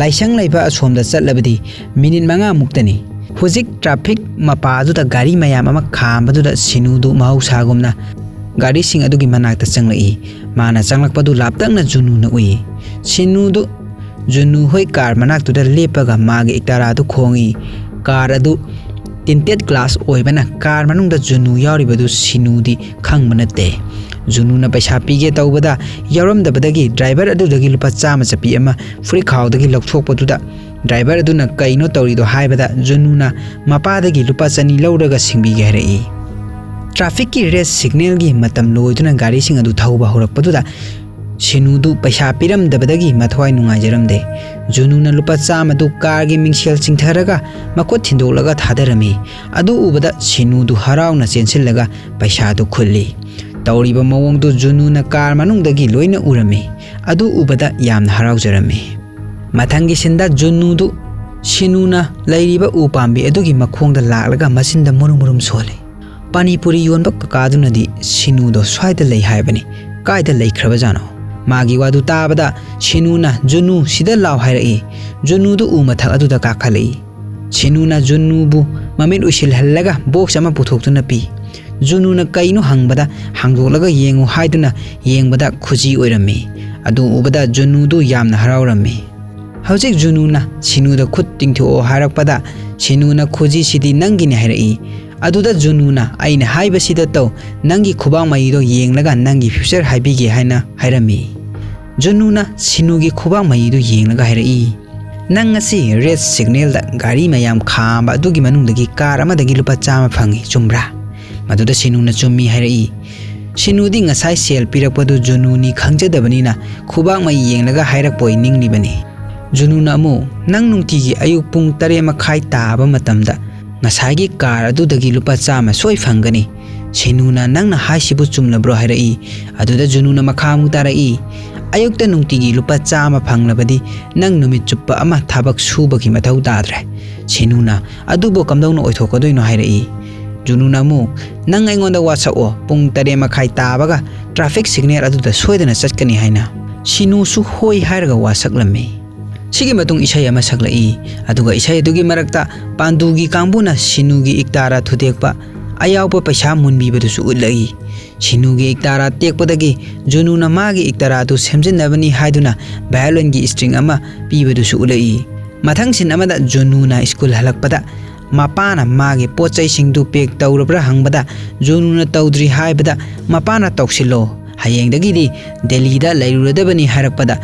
ꯂꯥꯏꯁꯪ ꯂꯩꯕ ꯑꯁꯣꯝꯗ ꯆꯠꯂꯕꯗꯤ ꯃꯤꯅꯤꯠ ꯃꯉꯥꯃꯨꯛꯇꯅꯤ꯫ ꯍꯧꯖꯤꯛ ꯇ꯭ꯔꯥꯐꯤꯛ ꯃꯄꯥꯗꯨꯗ ꯒꯥꯔꯤ ꯃꯌꯥꯝ ꯑꯃ ꯈꯥꯝꯕꯗꯨꯗ ꯁꯤꯅꯨꯗꯨ ꯃꯍꯧꯁꯥꯒꯨꯝꯅ ꯒꯥꯔꯤꯁꯤꯡ ꯑꯗꯨꯒꯤ ꯃꯅꯥꯛꯇ ꯆꯪꯂꯛꯏ꯫ ꯃꯥꯅ ꯆꯪꯂꯛꯄꯗꯨ ꯂꯥꯞꯇꯛꯅ ꯖꯨꯅꯨꯅ ꯎꯏ꯫ ꯁꯤꯅꯨꯗꯨ ꯖꯨꯅꯨ ꯍꯣꯏ ꯀꯥꯔ ꯃꯅꯥꯛꯇꯨꯗ ꯂꯦꯞꯄꯒ ꯃꯥꯒꯤ ꯏꯛꯇꯥꯔꯥꯗꯨ ꯈꯣꯡꯏ꯫ ꯀꯥꯔ ꯑꯗꯨ ꯇꯤꯟꯇꯦꯠ ꯒ꯭ꯂꯥꯁ ꯑꯣꯏꯕꯅ ꯀꯥꯔ ꯃꯅꯨꯡꯗ ꯖꯨꯅꯨ ꯌꯥꯎꯔꯤꯕꯗꯨ ꯁꯤꯅꯨꯗꯤ ꯈꯪꯕ ꯅꯠꯇꯦ꯫ ꯖꯨꯅꯨꯅ ꯄꯩꯁꯥ ꯄꯤꯒꯦ ꯇꯧꯕꯗ ꯌꯥꯎꯔꯝꯗꯕꯗꯒꯤ ꯗ꯭ꯔꯥꯏꯚꯔ ꯑꯗꯨꯗꯒꯤ ꯂꯨꯄꯥ ꯆꯥꯝꯃ ꯆꯠꯄꯤ ꯑꯃ ꯐꯨꯔꯤꯠ ꯈꯥꯎꯗꯒꯤ ꯂꯧꯊꯣꯛꯄꯗꯨꯗ ꯗ꯭ꯔꯥꯏꯚꯔ ꯑꯗꯨꯅ ꯀꯩꯅꯣ ꯇꯧꯔꯤꯗꯣ ꯍꯥꯏꯕꯗ ꯖꯨꯅꯨꯅ ꯃꯄꯥꯗꯒꯤ ꯂꯨꯄꯥ ꯆꯅꯤ ꯂꯧꯔꯒ ꯁꯤꯡꯕꯤꯒꯦ ꯍꯥꯏꯔꯛꯏ꯫ ꯇ꯭ꯔꯥꯐꯤꯛꯀꯤ ꯔꯦꯗ ꯁꯤꯒꯅꯦꯜꯒꯤ ꯃꯇꯝ ꯂꯣꯏꯗꯨꯅ ꯒꯥꯔꯤꯁꯤꯡ ꯑꯗꯨ ꯊꯧꯕ ꯍꯧꯔꯛꯄꯗꯨꯗ ꯁꯤꯅꯨꯗꯨ ꯄꯩꯁꯥ ꯄꯤꯔꯝꯗꯕꯗꯒꯤ ꯃꯊ꯭ꯋꯥꯏ ꯅꯨꯡꯉꯥꯏꯖꯔꯝꯗꯦ꯫ ꯖꯨꯅꯨꯅ ꯂꯨꯄꯥ ꯆꯥꯝꯃꯗꯨ ꯀꯥꯔꯒꯤ ꯃꯤꯡꯁꯦꯜ ꯆꯤꯡꯊꯔꯒ ꯃꯈꯨꯠ ꯊꯤꯟꯗꯣꯛꯂꯒ ꯊꯥꯗꯔꯝꯃꯤ꯫ ꯑꯗꯨ ꯎꯕꯗ ꯁꯤꯅꯨꯗꯨ ꯍꯔꯥꯎꯅ ꯆꯦꯟꯁꯤꯜꯂꯒ ꯄꯩꯁꯥꯗꯨ ꯈꯨꯜꯂꯤ꯫ ꯇꯧꯔꯤꯕ ꯃꯑꯣꯡꯗꯨ ꯖꯨꯅꯨꯅ ꯀꯥꯔ ꯃꯅꯨꯡꯗꯒꯤ ꯂꯣꯏꯅ ꯎꯔꯝꯃꯤ꯫ ꯑꯗꯨ ꯎꯕꯗ ꯌꯥꯝꯅ ꯍꯔꯥꯎꯖꯔꯝꯃꯤ꯫ ꯃꯊꯪꯒꯤ ꯁꯤꯟꯗ ꯖꯨꯅꯨꯗꯨ ꯁꯤꯅꯨꯅ ꯂꯩꯔꯤꯕ ꯎ ꯄꯥꯝꯕꯤ ꯑꯗꯨꯒꯤ ꯃꯈꯣꯡꯗ ꯂꯥꯛꯂꯒ ꯃꯆꯤꯟꯗ ꯃꯨꯔꯨꯝ ꯃꯨꯔꯨꯝ ꯁꯣꯜꯂꯤ꯫ ꯄꯥꯅꯤꯄꯨꯔꯤ ꯌꯣꯟꯕ ꯀꯀꯥꯗꯨꯅꯗꯤ ꯁꯤꯅꯨꯗꯣ ꯁ꯭ꯋꯥꯏꯗ ꯂꯩ ꯍꯥꯏꯕꯅꯤ, ꯀꯥꯏꯗ ꯂꯩꯈ꯭ꯔꯕꯖꯥꯠꯅꯣ? ꯃꯥꯒꯤ ꯋꯥꯗꯨ ꯇꯥꯕꯗ ꯁꯤꯅꯨꯅ "ꯖꯨꯅꯨ, ꯁꯤꯗ ꯂꯥꯎ" ꯍꯥꯏꯔꯛꯏ꯫ ꯖꯨꯅꯨꯗꯨ ꯎ ꯃꯊꯛ ꯑꯗꯨꯗ ꯀꯥꯈꯠꯂꯛꯏ꯫ ꯁꯤꯅꯨꯅ ꯖꯨꯅꯨꯕꯨ ꯃꯃꯤꯠ ꯎꯏꯁꯤꯜꯍꯜꯂꯒ ꯕꯣꯛꯁ ꯑꯃ ꯄꯨꯊꯣꯛꯇꯨꯅ ꯄꯤ꯫ ꯖꯨꯅꯨꯅ ꯀꯩꯅꯣ ꯍꯪꯕꯗ "ꯍꯥꯡꯗꯣꯛꯂꯒ ꯌꯦꯡꯉꯨ" ꯍꯥꯏꯗꯨꯅ ꯌꯦꯡꯕꯗ ꯈꯨꯖꯤ ꯑꯣꯏꯔꯝꯃꯤ꯫ ꯑꯗꯨ ꯎꯕꯗ ꯖꯨꯅꯨꯗꯨ ꯌꯥꯝꯅ ꯍꯔꯥꯎꯔꯝꯃꯤ꯫ ꯍꯧꯖꯤꯛ ꯖꯨꯅꯨꯅ ꯁꯤꯅꯨꯗ "ꯈꯨꯠ ꯇꯤꯡꯊꯣꯛꯑꯣ" ꯍꯥꯏꯔꯛꯄꯗ ꯁꯤꯅꯨꯅ "ꯈꯨꯖꯤꯁꯤꯗꯤ ꯅꯪꯒꯤꯅꯤ" ꯍꯥꯏꯔꯛꯏ꯫ ꯑꯗꯨꯗ ꯖꯨꯅꯨꯅ "ꯑꯩꯅ ꯍꯥꯏꯕꯁꯤꯗ ꯇꯧ, ꯅꯪꯒꯤ ꯈꯨꯕꯥꯛ ꯃꯌꯤꯗꯣ ꯌꯦꯡꯂꯒ ꯅꯪꯒꯤ ꯐ꯭ꯌꯨꯆꯔ ꯍꯥꯏꯕꯤꯒꯦ" ꯍꯥꯏꯅ ꯍꯥꯏꯔꯝꯃꯤ꯫ ꯖꯨꯅꯨꯅ ꯁꯤꯅꯨꯒꯤ ꯈꯨꯕꯥꯛ ꯃꯌꯤꯗꯨ ꯌꯦꯡꯂꯒ ꯍꯥꯏꯔꯛꯏ, "ꯅꯪ ꯉꯁꯤ ꯔꯦꯗ ꯁꯤꯒꯅꯦꯜꯗ ꯒꯥꯔꯤ ꯃꯌꯥꯝ ꯈꯥꯝꯕ ꯑꯗꯨꯒꯤ ꯃꯅꯨꯡꯗꯒꯤ ꯀꯥꯔ ꯑꯃꯗꯒꯤ ꯂꯨꯄꯥ ꯆꯥꯝꯃ ꯐꯪꯉꯤ, ꯆꯨꯝꯕ꯭ꯔꯥ?" ꯃꯗꯨꯗ ꯁꯤꯅꯨꯅ "ꯆꯨꯝꯃꯤ" ꯍꯥꯏꯔꯛꯏ꯫ ꯁꯤꯅꯨꯗꯤ ꯉꯁꯥꯏ ꯁꯦꯜ ꯄꯤꯔꯛꯄꯗꯨ ꯖꯨꯅꯨꯅꯤ ꯈꯪꯖꯗꯕꯅꯤꯅ ꯈꯨꯕꯥꯛ ꯃꯌꯤ ꯌꯦꯡꯂꯒ ꯍꯥꯏꯔꯛꯄ ꯑꯣꯏ ꯅꯤꯡꯂꯤꯕꯅꯤ꯫ ꯖꯨꯅꯨꯅ ꯑꯃꯨꯛ, "ꯅꯪ ꯅꯨꯡꯇꯤꯒꯤ ꯑꯌꯨꯛ ꯄꯨꯡ ꯇꯔꯦꯠ ꯃꯈꯥꯏ ꯇꯥꯕ ꯃꯇꯝꯗ ꯉꯁꯥꯏꯒꯤ ꯀꯥꯔ ꯑꯗꯨꯗꯒꯤ ꯂꯨꯄꯥ ꯆꯥꯝꯃ ꯁꯣꯏ ꯐꯪꯒꯅꯤ꯫ ꯁꯤꯅꯨꯅ ꯅꯪꯅ ꯍꯥꯏꯁꯤꯕꯨ ꯆꯨꯝꯂꯕ꯭ꯔꯣ?" ꯍꯥꯏꯔꯛꯏ꯫ ꯑꯗꯨꯗ ꯖꯨꯅꯨꯅ ꯃꯈꯥ ꯑꯃꯨꯛ ꯇꯥꯔꯛꯏ, "ꯑꯌꯨꯛꯇ ꯅꯨꯡꯇꯤꯒꯤ ꯂꯨꯄꯥ ꯆꯥꯝꯃ ꯐꯪꯂꯕꯗꯤ ꯅꯪ ꯅꯨꯃꯤꯠ ꯆꯨꯞꯄ ꯑꯃ ꯊꯕꯛ ꯁꯨꯕꯒꯤ ꯃꯊꯧ ꯇꯥꯗ꯭ꯔꯦ꯫" ꯁꯤꯅꯨꯅ, "ꯑꯗꯨꯕꯨ ꯀꯝꯗꯧꯅ ꯑꯣꯏꯊꯣꯛꯀꯗꯣꯏꯅꯣ?" ꯍꯥꯏꯔꯛꯏ꯫ ꯖꯨꯅꯨꯅ ꯑꯃꯨꯛ, "ꯅꯪ ꯑꯩꯉꯣꯟꯗ ꯋꯥꯁꯛꯑꯣ, ꯄꯨꯡ ꯇꯔꯦꯠ ꯃꯈꯥꯏ ꯇꯥꯕꯒ ꯇ꯭ꯔꯥꯐꯤꯛ ꯁꯤꯒꯅꯦꯜ ꯑꯗꯨꯗ ꯁꯣꯏꯗꯅ ꯆꯠꯀꯅꯤ" ꯍꯥꯏꯅ꯫ ꯁꯤꯅꯨꯁꯨ ꯍꯣꯏ ꯍꯥꯏꯔꯒ ꯋꯥꯁꯛꯂꯝꯃꯤ꯫ ꯁꯤꯒꯤ ꯃꯇꯨꯡ ꯏꯁꯩ ꯑꯃ ꯁꯛꯂꯛꯏ꯫ ꯑꯗꯨꯒ ꯏꯁꯩ ꯑꯗꯨꯒꯤ ꯃꯔꯛꯇ ꯄꯥꯟꯗꯨꯒꯤ ꯀꯥꯡꯕꯨꯅ ꯁꯤꯅꯨꯒꯤ ꯏꯛꯇꯥꯔꯥ ꯊꯨꯗꯦꯛꯄ ꯑꯌꯥꯎꯕ ꯄꯩꯁꯥ ꯃꯨꯟꯕꯤꯕꯗꯨꯁꯨ ꯎꯠꯂꯛꯏ꯫ ꯁꯤꯅꯨꯒꯤ ꯏꯛꯇꯥꯔꯥ ꯇꯦꯛꯄꯗꯒꯤ ꯖꯨꯅꯨꯅ ꯃꯥꯒꯤ ꯏꯛꯇꯥꯔꯥꯗꯨ ꯁꯦꯝꯖꯤꯟꯅꯕꯅꯤ ꯍꯥꯏꯗꯨꯅ violin ꯒꯤ string ꯑꯃ ꯄꯤꯕꯗꯨꯁꯨ ꯎꯠꯂꯛꯏ꯫ ꯃꯊꯪ scene ꯑꯃꯗ ꯖꯨꯅꯨꯅ ꯁ꯭ꯀꯨꯜ ꯍꯜꯂꯛꯄꯗ ꯃꯄꯥꯅ ꯃꯥꯒꯤ ꯄꯣꯠ ꯆꯩꯁꯤꯡꯗꯨ pack ꯇꯧꯔꯕ꯭ꯔꯥ ꯍꯪꯕꯗ ꯖꯨꯅꯨꯅ ꯇꯧꯗ꯭ꯔꯤ ꯍꯥꯏꯕꯗ ꯃꯄꯥꯅ ꯇꯧꯁꯤꯜꯂꯣ, ꯍꯌꯦꯡꯗꯒꯤꯗꯤ ꯗꯦꯜꯂꯤꯗ ꯂꯩꯔꯨꯔꯗꯕꯅꯤ ꯍꯥꯏꯔꯛꯄꯗ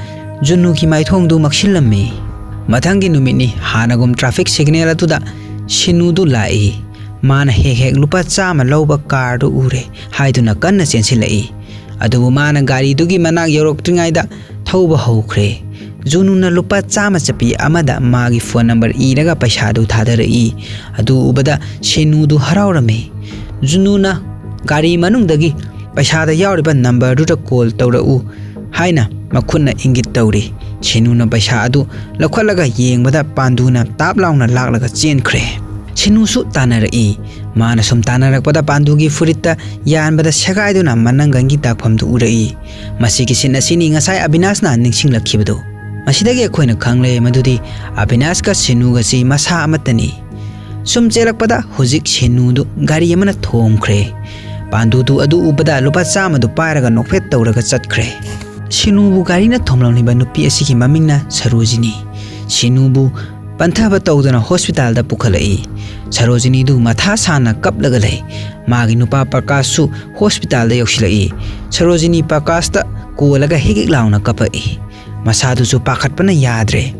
ꯖꯨꯅꯨꯒꯤ ꯃꯥꯏꯊꯣꯡꯗꯨ ꯃꯛꯁꯤꯜꯂꯝꯃꯤ꯫ ꯃꯊꯪꯒꯤ ꯅꯨꯃꯤꯠꯅꯤ꯫ ꯍꯥꯟꯅꯒꯨꯝ traffic signal ꯑꯗꯨꯗ ꯁꯤꯅꯨꯗꯨ ꯂꯥꯛꯏ꯫ ꯃꯥꯅ ꯍꯦꯛ ꯍꯦꯛ ꯂꯨꯄꯥ ꯆꯥꯝꯃ ꯂꯧꯕ car ꯗꯨ ꯎꯔꯦ ꯍꯥꯏꯗꯨꯅ ꯀꯟꯅ ꯆꯦꯟꯁꯤꯜꯂꯛꯏ꯫ ꯑꯗꯨꯕꯨ ꯃꯥꯅ ꯒꯥꯔꯤꯗꯨꯒꯤ ꯃꯅꯥꯛ ꯌꯧꯔꯛꯇ꯭ꯔꯤꯉꯩꯗ ꯊꯧꯕ ꯍꯧꯈ꯭ꯔꯦ꯫ ꯖꯨꯅꯨꯅ ꯂꯨꯄꯥ ꯆꯥꯝꯃ ꯆꯠꯄꯤ ꯑꯃꯗ ꯃꯥꯒꯤ phone number ꯏꯔꯒ ꯄꯩꯁꯥꯗꯨ ꯊꯥꯗꯔꯛꯏ꯫ ꯑꯗꯨ ꯎꯕꯗ ꯁꯤꯅꯨꯗꯨ ꯍꯔꯥꯎꯔꯝꯃꯤ꯫ ꯖꯨꯅꯨꯅ ꯒꯥꯔꯤ ꯃꯅꯨꯡꯗꯒꯤ ꯄꯩꯁꯥꯗ ꯌꯥꯎꯔꯤꯕ number ꯗꯨꯗ call ꯇꯧꯔꯛꯎ ꯍꯥꯏꯅ ꯃꯈꯨꯠꯅ ꯏꯪꯒꯤꯠ ꯇꯧꯔꯤ꯫ ꯁꯤꯅꯨꯅ ꯄꯩꯁꯥ ꯑꯗꯨ ꯂꯧꯈꯠꯂꯒ ꯌꯦꯡꯕꯗ ꯄꯥꯟꯗꯨꯅ ꯇꯥꯞ ꯂꯥꯎꯅ ꯂꯥꯛꯂꯒ ꯆꯦꯟꯈ꯭ꯔꯦ꯫ ꯁꯤꯅꯨꯁꯨ ꯇꯥꯟꯅꯔꯛꯏ꯫ ꯃꯥꯅ ꯁꯨꯝ ꯇꯥꯟꯅꯔꯛꯄꯗ ꯄꯥꯟꯗꯨꯒꯤ ꯐꯨꯔꯤꯠꯇ ꯌꯥꯟꯕꯗ ꯁꯦꯒꯥꯏꯗꯨꯅ ꯃꯅꯪꯒꯟꯒꯤ ꯗꯥꯛꯐꯝꯗꯨ ꯎꯔꯛꯏ꯫ ꯃꯁꯤꯒꯤ scene ꯑꯁꯤꯅꯤ ꯉꯁꯥꯏ ꯑꯕꯤꯅꯥꯁꯅ ꯅꯤꯡꯁꯤꯡꯂꯛꯈꯤꯕꯗꯨ꯫ ꯃꯁꯤꯗꯒꯤ ꯑꯩꯈꯣꯏꯅ ꯈꯪꯂꯦ ꯃꯗꯨꯗꯤ ꯑꯕꯤꯅꯥꯁꯀ ꯁꯤꯅꯨꯒꯁꯤ ꯃꯁꯥ ꯑꯃꯠꯇꯅꯤ꯫ ꯁꯨꯝ ꯆꯦꯜꯂꯛꯄꯗ ꯍꯧꯖꯤꯛ ꯁꯤꯅꯨꯗꯨ ꯒꯥꯔꯤ ꯑꯃꯅ ꯊꯣꯝꯈ꯭ꯔꯦ꯫ ꯄꯥꯟꯗꯨꯗꯨ ꯑꯗꯨ ꯎꯕꯗ ꯂꯨꯄꯥ ꯆꯥꯝꯃꯗꯨ ꯄꯥꯏꯔꯒ ꯅꯣꯛꯐꯦꯠ ꯇꯧꯔꯒ ꯆꯠꯈ꯭ꯔꯦ꯫ ꯁꯤꯅꯨꯕꯨ ꯒꯥꯔꯤꯅ ꯊꯣꯝꯂꯝꯂꯤꯕ ꯅꯨꯄꯤ ꯑꯁꯤꯒꯤ ꯃꯃꯤꯡꯅ ꯁꯔꯣꯖꯤꯅꯤ꯫ ꯁꯤꯅꯨꯕꯨ ꯄꯟꯊꯕ ꯇꯧꯗꯅ hospital ꯗ ꯄꯨꯈꯠꯂꯛꯏ꯫ ꯁꯔꯣꯖꯤꯅꯤꯗꯨ ꯃꯊꯥ ꯁꯥꯅ ꯀꯞꯂꯒ ꯂꯩ꯫ ꯃꯥꯒꯤ ꯅꯨꯄꯥ ꯄ꯭ꯔꯀꯥꯁꯁꯨ hospital ꯗ ꯌꯧꯁꯤꯜꯂꯛꯏ꯫ ꯁꯔꯣꯖꯤꯅꯤ ꯄ꯭ꯔꯀꯥꯁꯇ ꯀꯣꯜꯂꯒ ꯍꯤꯛ ꯍꯤꯛ ꯂꯥꯎꯅ ꯀꯞꯄꯛꯏ꯫ ꯃꯁꯥꯗꯨꯁꯨ ꯄꯥꯈꯠꯄꯅ ꯌꯥꯗ꯭ꯔꯦ꯫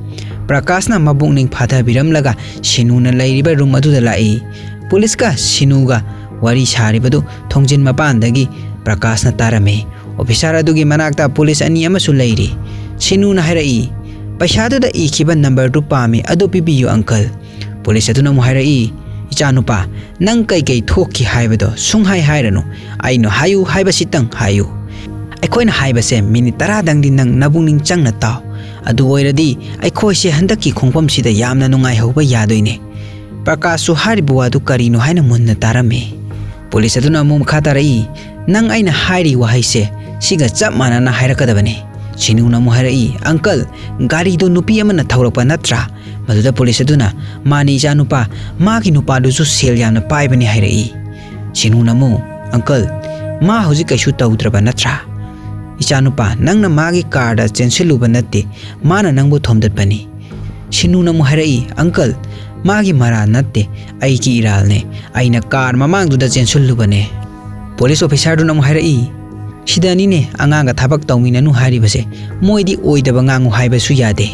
ꯄ꯭ꯔꯀꯥꯁꯅ ꯃꯕꯨꯛꯅꯤꯡ ꯐꯥꯊꯕꯤꯔꯝꯂꯒ ꯁꯤꯅꯨꯅ ꯂꯩꯔꯤꯕ room ꯑꯗꯨꯗ ꯂꯥꯛꯏ꯫ ꯄꯨꯂꯤꯁꯀ ꯁꯤꯅꯨꯒ ꯋꯥꯔꯤ ꯁꯥꯔꯤꯕꯗꯨ ꯊꯣꯡꯖꯤꯟ ꯃꯄꯥꯟꯗꯒꯤ ꯄ꯭ꯔꯀꯥꯁꯅ ꯇꯥꯔꯝꯃꯤ꯫ Officer ꯑꯗꯨꯒꯤ ꯃꯅꯥꯛꯇ ꯄꯨꯂꯤꯁ ꯑꯅꯤ ꯑꯃꯁꯨ ꯂꯩꯔꯤ꯫ ꯁꯤꯅꯨꯅ ꯍꯥꯏꯔꯛꯏ, "ꯄꯩꯁꯥꯗꯨꯗ ꯏꯈꯤꯕ number ꯗꯨ ꯄꯥꯝꯃꯤ, ꯑꯗꯨ ꯄꯤꯕꯤꯌꯨ uncle꯫" ꯄꯨꯂꯤꯁ ꯑꯗꯨꯅ ꯑꯃꯨꯛ ꯍꯥꯏꯔꯛꯏ, "ꯏꯆꯥꯅꯨꯄꯥ, ꯅꯪ ꯀꯩꯀꯩ ꯊꯣꯛꯈꯤ ꯍꯥꯏꯕꯗꯣ ꯁꯨꯡꯍꯥꯏ ꯍꯥꯏꯔꯅꯨ꯫ ꯑꯩꯅ ꯍꯥꯏꯌꯨ ꯍꯥꯏꯕꯁꯤꯇꯪ ꯍꯥꯏꯌꯨ꯫ ꯑꯩꯈꯣꯏꯅ ꯍꯥꯏꯕꯁꯦ minute ꯇꯔꯥꯗꯪꯗꯤ ꯅꯪ ꯅꯕꯨꯛꯅꯤꯡ ꯆꯪꯅ ꯇꯥꯎ꯫ ꯑꯗꯨ ꯑꯣꯏꯔꯗꯤ ꯑꯩꯈꯣꯏꯁꯦ ꯍꯟꯗꯛꯀꯤ ꯈꯣꯡꯐꯝꯁꯤꯗ ꯌꯥꯝꯅ ꯅꯨꯡꯉꯥꯏꯍꯧꯕ ꯌꯥꯗꯣꯏꯅꯦ꯫" ꯄ꯭ꯔꯀꯥꯁꯁꯨ ꯍꯥꯏꯔꯤꯕ ꯋꯥꯗꯨ ꯀꯔꯤꯅꯣ ꯍꯥꯏꯅ ꯃꯨꯟꯅ ꯇꯥꯔꯝꯃꯤ꯫ ꯄꯨꯂꯤꯁ ꯑꯗꯨꯅ ꯑꯃꯨꯛ ꯃꯈꯥ ꯇꯥꯔꯛꯏ, "ꯅꯪ ꯑꯩꯅ ꯍꯥꯏꯔꯤ ꯋꯥꯍꯩꯁꯦ ꯁꯤꯒ ꯆꯞ ꯃꯥꯟꯅꯅ ꯍꯥꯏꯔꯛꯀꯗꯕꯅꯤ꯫ ꯁꯤꯅꯨꯅ ꯑꯃꯨꯛ ꯍꯥꯏꯔꯛꯏ, "ꯑꯪꯀꯜ, ꯒꯥꯔꯤꯗꯨ ꯅꯨꯄꯤ ꯑꯃꯅ ꯊꯧꯔꯛꯄ ꯅꯠꯇ꯭ꯔꯥ?" ꯃꯗꯨꯗ ꯄꯨꯂꯤꯁ ꯑꯗꯨꯅ, "ꯃꯥꯅꯤ ꯏꯆꯥꯅꯨꯄꯥ, ꯃꯥꯒꯤ ꯅꯨꯄꯥꯗꯨꯁꯨ ꯁꯦꯜ ꯌꯥꯝꯅ ꯄꯥꯏꯕꯅꯤ" ꯍꯥꯏꯔꯛꯏ꯫ ꯁꯤꯅꯨꯅ ꯑꯃꯨꯛ, "ꯑꯪꯀꯜ, ꯃꯥ ꯍꯧꯖꯤꯛ ꯀꯩꯁꯨ ꯇꯧꯗ꯭ꯔꯕ ꯅꯠꯇ꯭ꯔꯥ? ꯏꯆꯥꯅꯨꯄꯥ, ꯅꯪꯅ ꯃꯥꯒꯤ ꯀꯥꯔꯗ ꯆꯦꯟꯁꯤꯜꯂꯨꯕ ꯅꯠꯇꯦ, ꯃꯥꯅ ꯅꯪꯕꯨ ꯊꯣꯝꯗꯠꯄꯅꯤ꯫" ꯁꯤꯅꯨꯅ ꯑꯃꯨꯛ ꯍꯥꯏꯔꯛꯏ, "ꯑꯪꯀꯜ, ꯃꯥꯒꯤ ꯃꯔꯥꯜ ꯅꯠꯇꯦ, ꯑꯩꯒꯤ ꯏꯔꯥꯜꯅꯦ꯫ ꯑꯩꯅ ꯀꯥꯔ ꯃꯃꯥꯡꯗꯨꯗ ꯆꯦꯟꯁꯤꯜꯂꯨꯕꯅꯦ꯫" ꯄꯨꯂꯤꯁ ꯑꯣꯐꯤꯁꯥꯔꯗꯨꯅ ꯑꯃꯨꯛ ꯍꯥꯏꯔꯛꯏ, "ꯁꯤꯗꯅꯤꯅꯦ ꯑꯉꯥꯡꯒ ꯊꯕꯛ ꯇꯧꯃꯤꯟꯅꯅꯨ ꯍꯥꯏꯔꯤꯕꯁꯦ꯫ ꯃꯣꯏꯗꯤ ꯑꯣꯏꯗꯕ ꯉꯥꯡꯉꯨ ꯍꯥꯏꯕꯁꯨ ꯌꯥꯗꯦ꯫"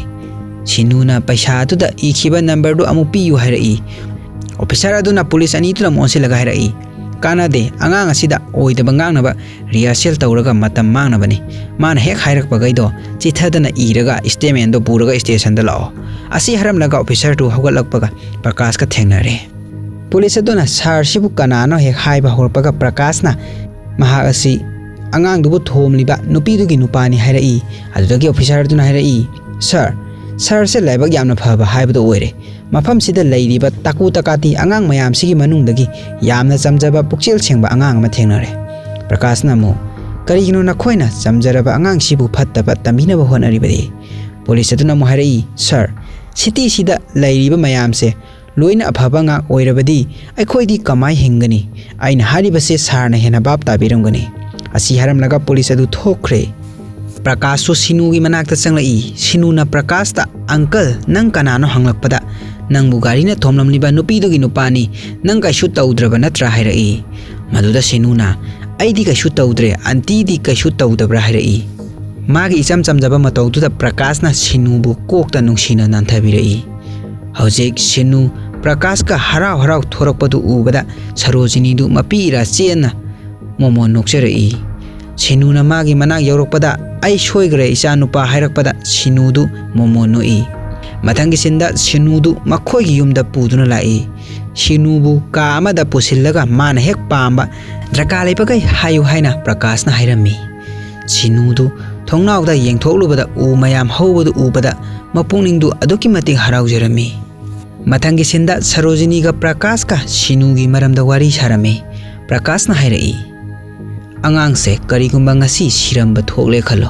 ꯁꯤꯅꯨꯅ ꯄꯩꯁꯥ ꯑꯗꯨꯗ ꯏꯈꯤꯕ ꯅꯝꯕꯔꯗꯨ ꯑꯃꯨꯛ ꯄꯤꯌꯨ ꯍꯥꯏꯔꯛꯏ꯫ ꯑꯣꯐꯤꯁꯥꯔ ꯑꯗꯨꯅ ꯄꯨꯂꯤꯁ ꯑꯅꯤꯗꯨꯗ ꯑꯃꯨꯛ ꯑꯣꯟꯁꯤꯜꯂꯒ ꯍꯥꯏꯔꯛꯏ, "ꯀꯥꯟꯅꯗꯦ, ꯑꯉꯥꯡ ꯑꯁꯤꯗ ꯑꯣꯏꯗꯕ ꯉꯥꯡꯅꯕ ꯔꯤꯍꯔꯁꯦꯜ ꯇꯧꯔꯒ ꯃꯇꯝ ꯃꯥꯡꯅꯕꯅꯤ꯫ ꯃꯥꯅ ꯍꯦꯛ ꯍꯥꯏꯔꯛꯄꯈꯩꯗꯣ ꯆꯤꯊꯗꯅ ꯏꯔꯒ ꯁ꯭ꯇꯦꯠꯃꯦꯟꯗꯣ ꯄꯨꯔꯒ ꯁ꯭ꯇꯦꯁꯟꯗ ꯂꯥꯛꯑꯣ꯫" ꯑꯁꯤ ꯍꯥꯏꯔꯝꯂꯒ ꯑꯣꯐꯤꯁꯥꯔꯗꯨ ꯍꯧꯒꯠꯂꯛꯄꯒ ꯄ꯭ꯔꯀꯥꯁꯀ ꯊꯦꯡꯅꯔꯦ꯫ ꯄꯨꯂꯤꯁ ꯑꯗꯨꯅ ꯁꯥꯔꯁꯤꯕꯨ ꯀꯅꯥꯅꯣ ꯍꯦꯛ ꯍꯥꯏꯕ ꯍꯧꯔꯛꯄꯒ ꯄ꯭ꯔꯀꯥꯁꯅ ꯃꯍꯥꯛ ꯑꯁꯤ ꯑꯉꯥꯡꯗꯨꯕꯨ ꯊꯣꯝꯂꯤꯕ ꯅꯨꯄꯤꯗꯨꯒꯤ ꯅꯨꯄꯥꯅꯤ ꯍꯥꯏꯔꯛꯏ꯫ ꯑꯗꯨꯗꯒꯤ ꯑꯣꯐꯤꯁꯥꯔ ꯑꯗꯨꯅ ꯍꯥꯏꯔꯛꯏ, "ꯁꯥꯔ, ꯁꯥꯔꯁꯦ ꯂꯥꯏꯕꯛ ꯌꯥꯝꯅ ꯐꯕ ꯍꯥꯏꯕꯗꯨ ꯑꯣꯏꯔꯦ꯫ ꯃꯐꯝꯁꯤꯗ ꯂꯩꯔꯤꯕ ꯇꯥꯀꯨ ꯇꯀꯥꯇꯤ ꯑꯉꯥꯡ ꯃꯌꯥꯝꯁꯤꯒꯤ ꯃꯅꯨꯡꯗꯒꯤ ꯌꯥꯝꯅ ꯆꯝꯖꯕ ꯄꯨꯛꯆꯦꯜ ꯁꯦꯡꯕ ꯑꯉꯥꯡ ꯑꯃ ꯊꯦꯡꯅꯔꯦ꯫" ꯄ꯭ꯔꯀꯥꯁꯅ ꯑꯃꯨꯛ, "ꯀꯔꯤꯒꯤꯅꯣ ꯅꯈꯣꯏꯅ ꯆꯝꯖꯔꯕ ꯑꯉꯥꯡꯁꯤꯕꯨ ꯐꯠꯇꯕ ꯇꯝꯕꯤꯅꯕ ꯍꯣꯠꯅꯔꯤꯕꯗꯤ?" ꯄꯨꯂꯤꯁ ꯑꯗꯨꯅ ꯑꯃꯨꯛ ꯍꯥꯏꯔꯛꯏ, "ꯁꯥꯔ, ꯁꯤꯇꯤꯁꯤꯗ ꯂꯩꯔꯤꯕ ꯃꯌꯥꯝꯁꯦ ꯂꯣꯏꯅ ꯑꯐꯕ ꯉꯥꯛ ꯑꯣꯏꯔꯕꯗꯤ ꯑꯩꯈꯣꯏꯗꯤ ꯀꯃꯥꯏ ꯍꯤꯡꯒꯅꯤ? ꯑꯩꯅ ꯍꯥꯏꯔꯤꯕꯁꯦ ꯁꯥꯔꯅ ꯍꯦꯟꯅ ꯚꯥꯞ ꯇꯥꯕꯤꯔꯝꯒꯅꯤ꯫" ꯑꯁꯤ ꯍꯥꯏꯔꯝꯂꯒ ꯄꯨꯂꯤꯁ ꯑꯗꯨ ꯊꯣꯛꯈ꯭ꯔꯦ꯫ ꯄ꯭ꯔꯀꯥꯁꯁꯨ ꯁꯤꯅꯨꯒꯤ ꯃꯅꯥꯛꯇ ꯆꯪꯂꯛꯏ꯫ ꯁꯤꯅꯨꯅ ꯄ꯭ꯔꯀꯥꯁꯇ, "ꯑꯪꯀꯜ, ꯅꯪ ꯀꯅꯥꯅꯣ?" ꯍꯪꯂꯛꯄꯗ, "ꯅꯪꯕꯨ ꯒꯥꯔꯤꯅ ꯊꯣꯝꯂꯝꯂꯤꯕ ꯅꯨꯄꯤꯗꯨꯒꯤ ꯅꯨꯄꯥꯅꯤ, ꯅꯪ ꯀꯩꯁꯨ ꯇꯧꯗ꯭ꯔꯕ ꯅꯠꯇ꯭ꯔꯥ?" ꯍꯥꯏꯔꯛꯏ꯫ ꯃꯗꯨꯗ ꯁꯤꯅꯨꯅ, "ꯑꯩꯗꯤ ꯀꯩꯁꯨ ꯇꯧꯗ꯭ꯔꯦ, ꯑꯟꯇꯤꯗꯤ ꯀꯩꯁꯨ ꯇꯧꯗꯕ꯭ꯔꯥ?" ꯍꯥꯏꯔꯛꯏ꯫ ꯃꯥꯒꯤ ꯏꯆꯝ ꯆꯝꯖꯕ ꯃꯇꯧꯗꯨꯗ ꯄ꯭ꯔꯀꯥꯁꯅ ꯁꯤꯅꯨꯕꯨ ꯀꯣꯛꯇ ꯅꯨꯡꯁꯤꯅ ꯅꯥꯟꯊꯕꯤꯔꯛꯏ꯫ ꯍꯧꯖꯤꯛ ꯁꯤꯅꯨ ꯄ꯭ꯔꯀꯥꯁꯀ ꯍꯔꯥꯎ ꯍꯔꯥꯎ ꯊꯣꯔꯛꯄꯗꯨ ꯎꯕꯗ ꯁꯔꯣꯖꯤꯅꯤꯗꯨ ꯃꯄꯤ ꯏꯔꯥ ꯆꯦꯟꯅ ꯃꯣꯃꯣꯟ ꯅꯣꯛꯆꯔꯛꯏ꯫ ꯁꯤꯅꯨꯅ ꯃꯥꯒꯤ ꯃꯅꯥꯛ ꯌꯧꯔꯛꯄꯗ, "ꯑꯩ ꯁꯣꯏꯈ꯭ꯔꯦ ꯏꯆꯥꯅꯨꯄꯥ" ꯍꯥꯏꯔꯛꯄꯗ ꯁꯤꯅꯨꯗꯨ ꯃꯣꯃꯣꯟ ꯅꯣꯛꯏ꯫ ꯃꯊꯪꯒꯤ ꯁꯤꯟꯗ ꯁꯤꯅꯨꯗꯨ ꯃꯈꯣꯏꯒꯤ ꯌꯨꯝꯗ ꯄꯨꯗꯨꯅ ꯂꯥꯛꯏ꯫ ꯁꯤꯅꯨꯕꯨ ꯀꯥ ꯑꯃꯗ ꯄꯨꯁꯤꯜꯂꯒ ꯃꯥꯅ ꯍꯦꯛ ꯄꯥꯝꯕ ꯗꯔꯀꯥꯔ ꯂꯩꯕꯈꯩ ꯍꯥꯏꯌꯨ ꯍꯥꯏꯅ ꯄ꯭ꯔꯀꯥꯁꯅ ꯍꯥꯏꯔꯝꯃꯤ꯫ ꯁꯤꯅꯨꯗꯨ ꯊꯣꯡꯅꯥꯎꯗ ꯌꯦꯡꯊꯣꯛꯂꯨꯕꯗ ꯎ ꯃꯌꯥꯝ ꯍꯧꯕꯗꯨ ꯎꯕꯗ ꯃꯄꯨꯛꯅꯤꯡꯗꯨ ꯑꯗꯨꯛꯀꯤ ꯃꯇꯤꯛ ꯍꯔꯥꯎꯖꯔꯝꯃꯤ꯫ ꯃꯊꯪꯒꯤ ꯁꯤꯟꯗ ꯁꯔꯣꯖꯤꯅꯤꯒ ꯄ꯭ꯔꯀꯥꯁꯀ ꯁꯤꯅꯨꯒꯤ ꯃꯔꯝꯗ ꯋꯥꯔꯤ ꯁꯥꯔꯝꯃꯤ꯫ ꯄ꯭ꯔꯀꯥꯁꯅ ꯍꯥꯏꯔꯛꯏ, "ꯑꯉꯥꯡꯁꯦ ꯀꯔꯤꯒꯨꯝꯕ ꯉꯁꯤ ꯁꯤꯔꯝꯕ ꯊꯣꯛꯂꯦ ꯈꯜꯂꯣ,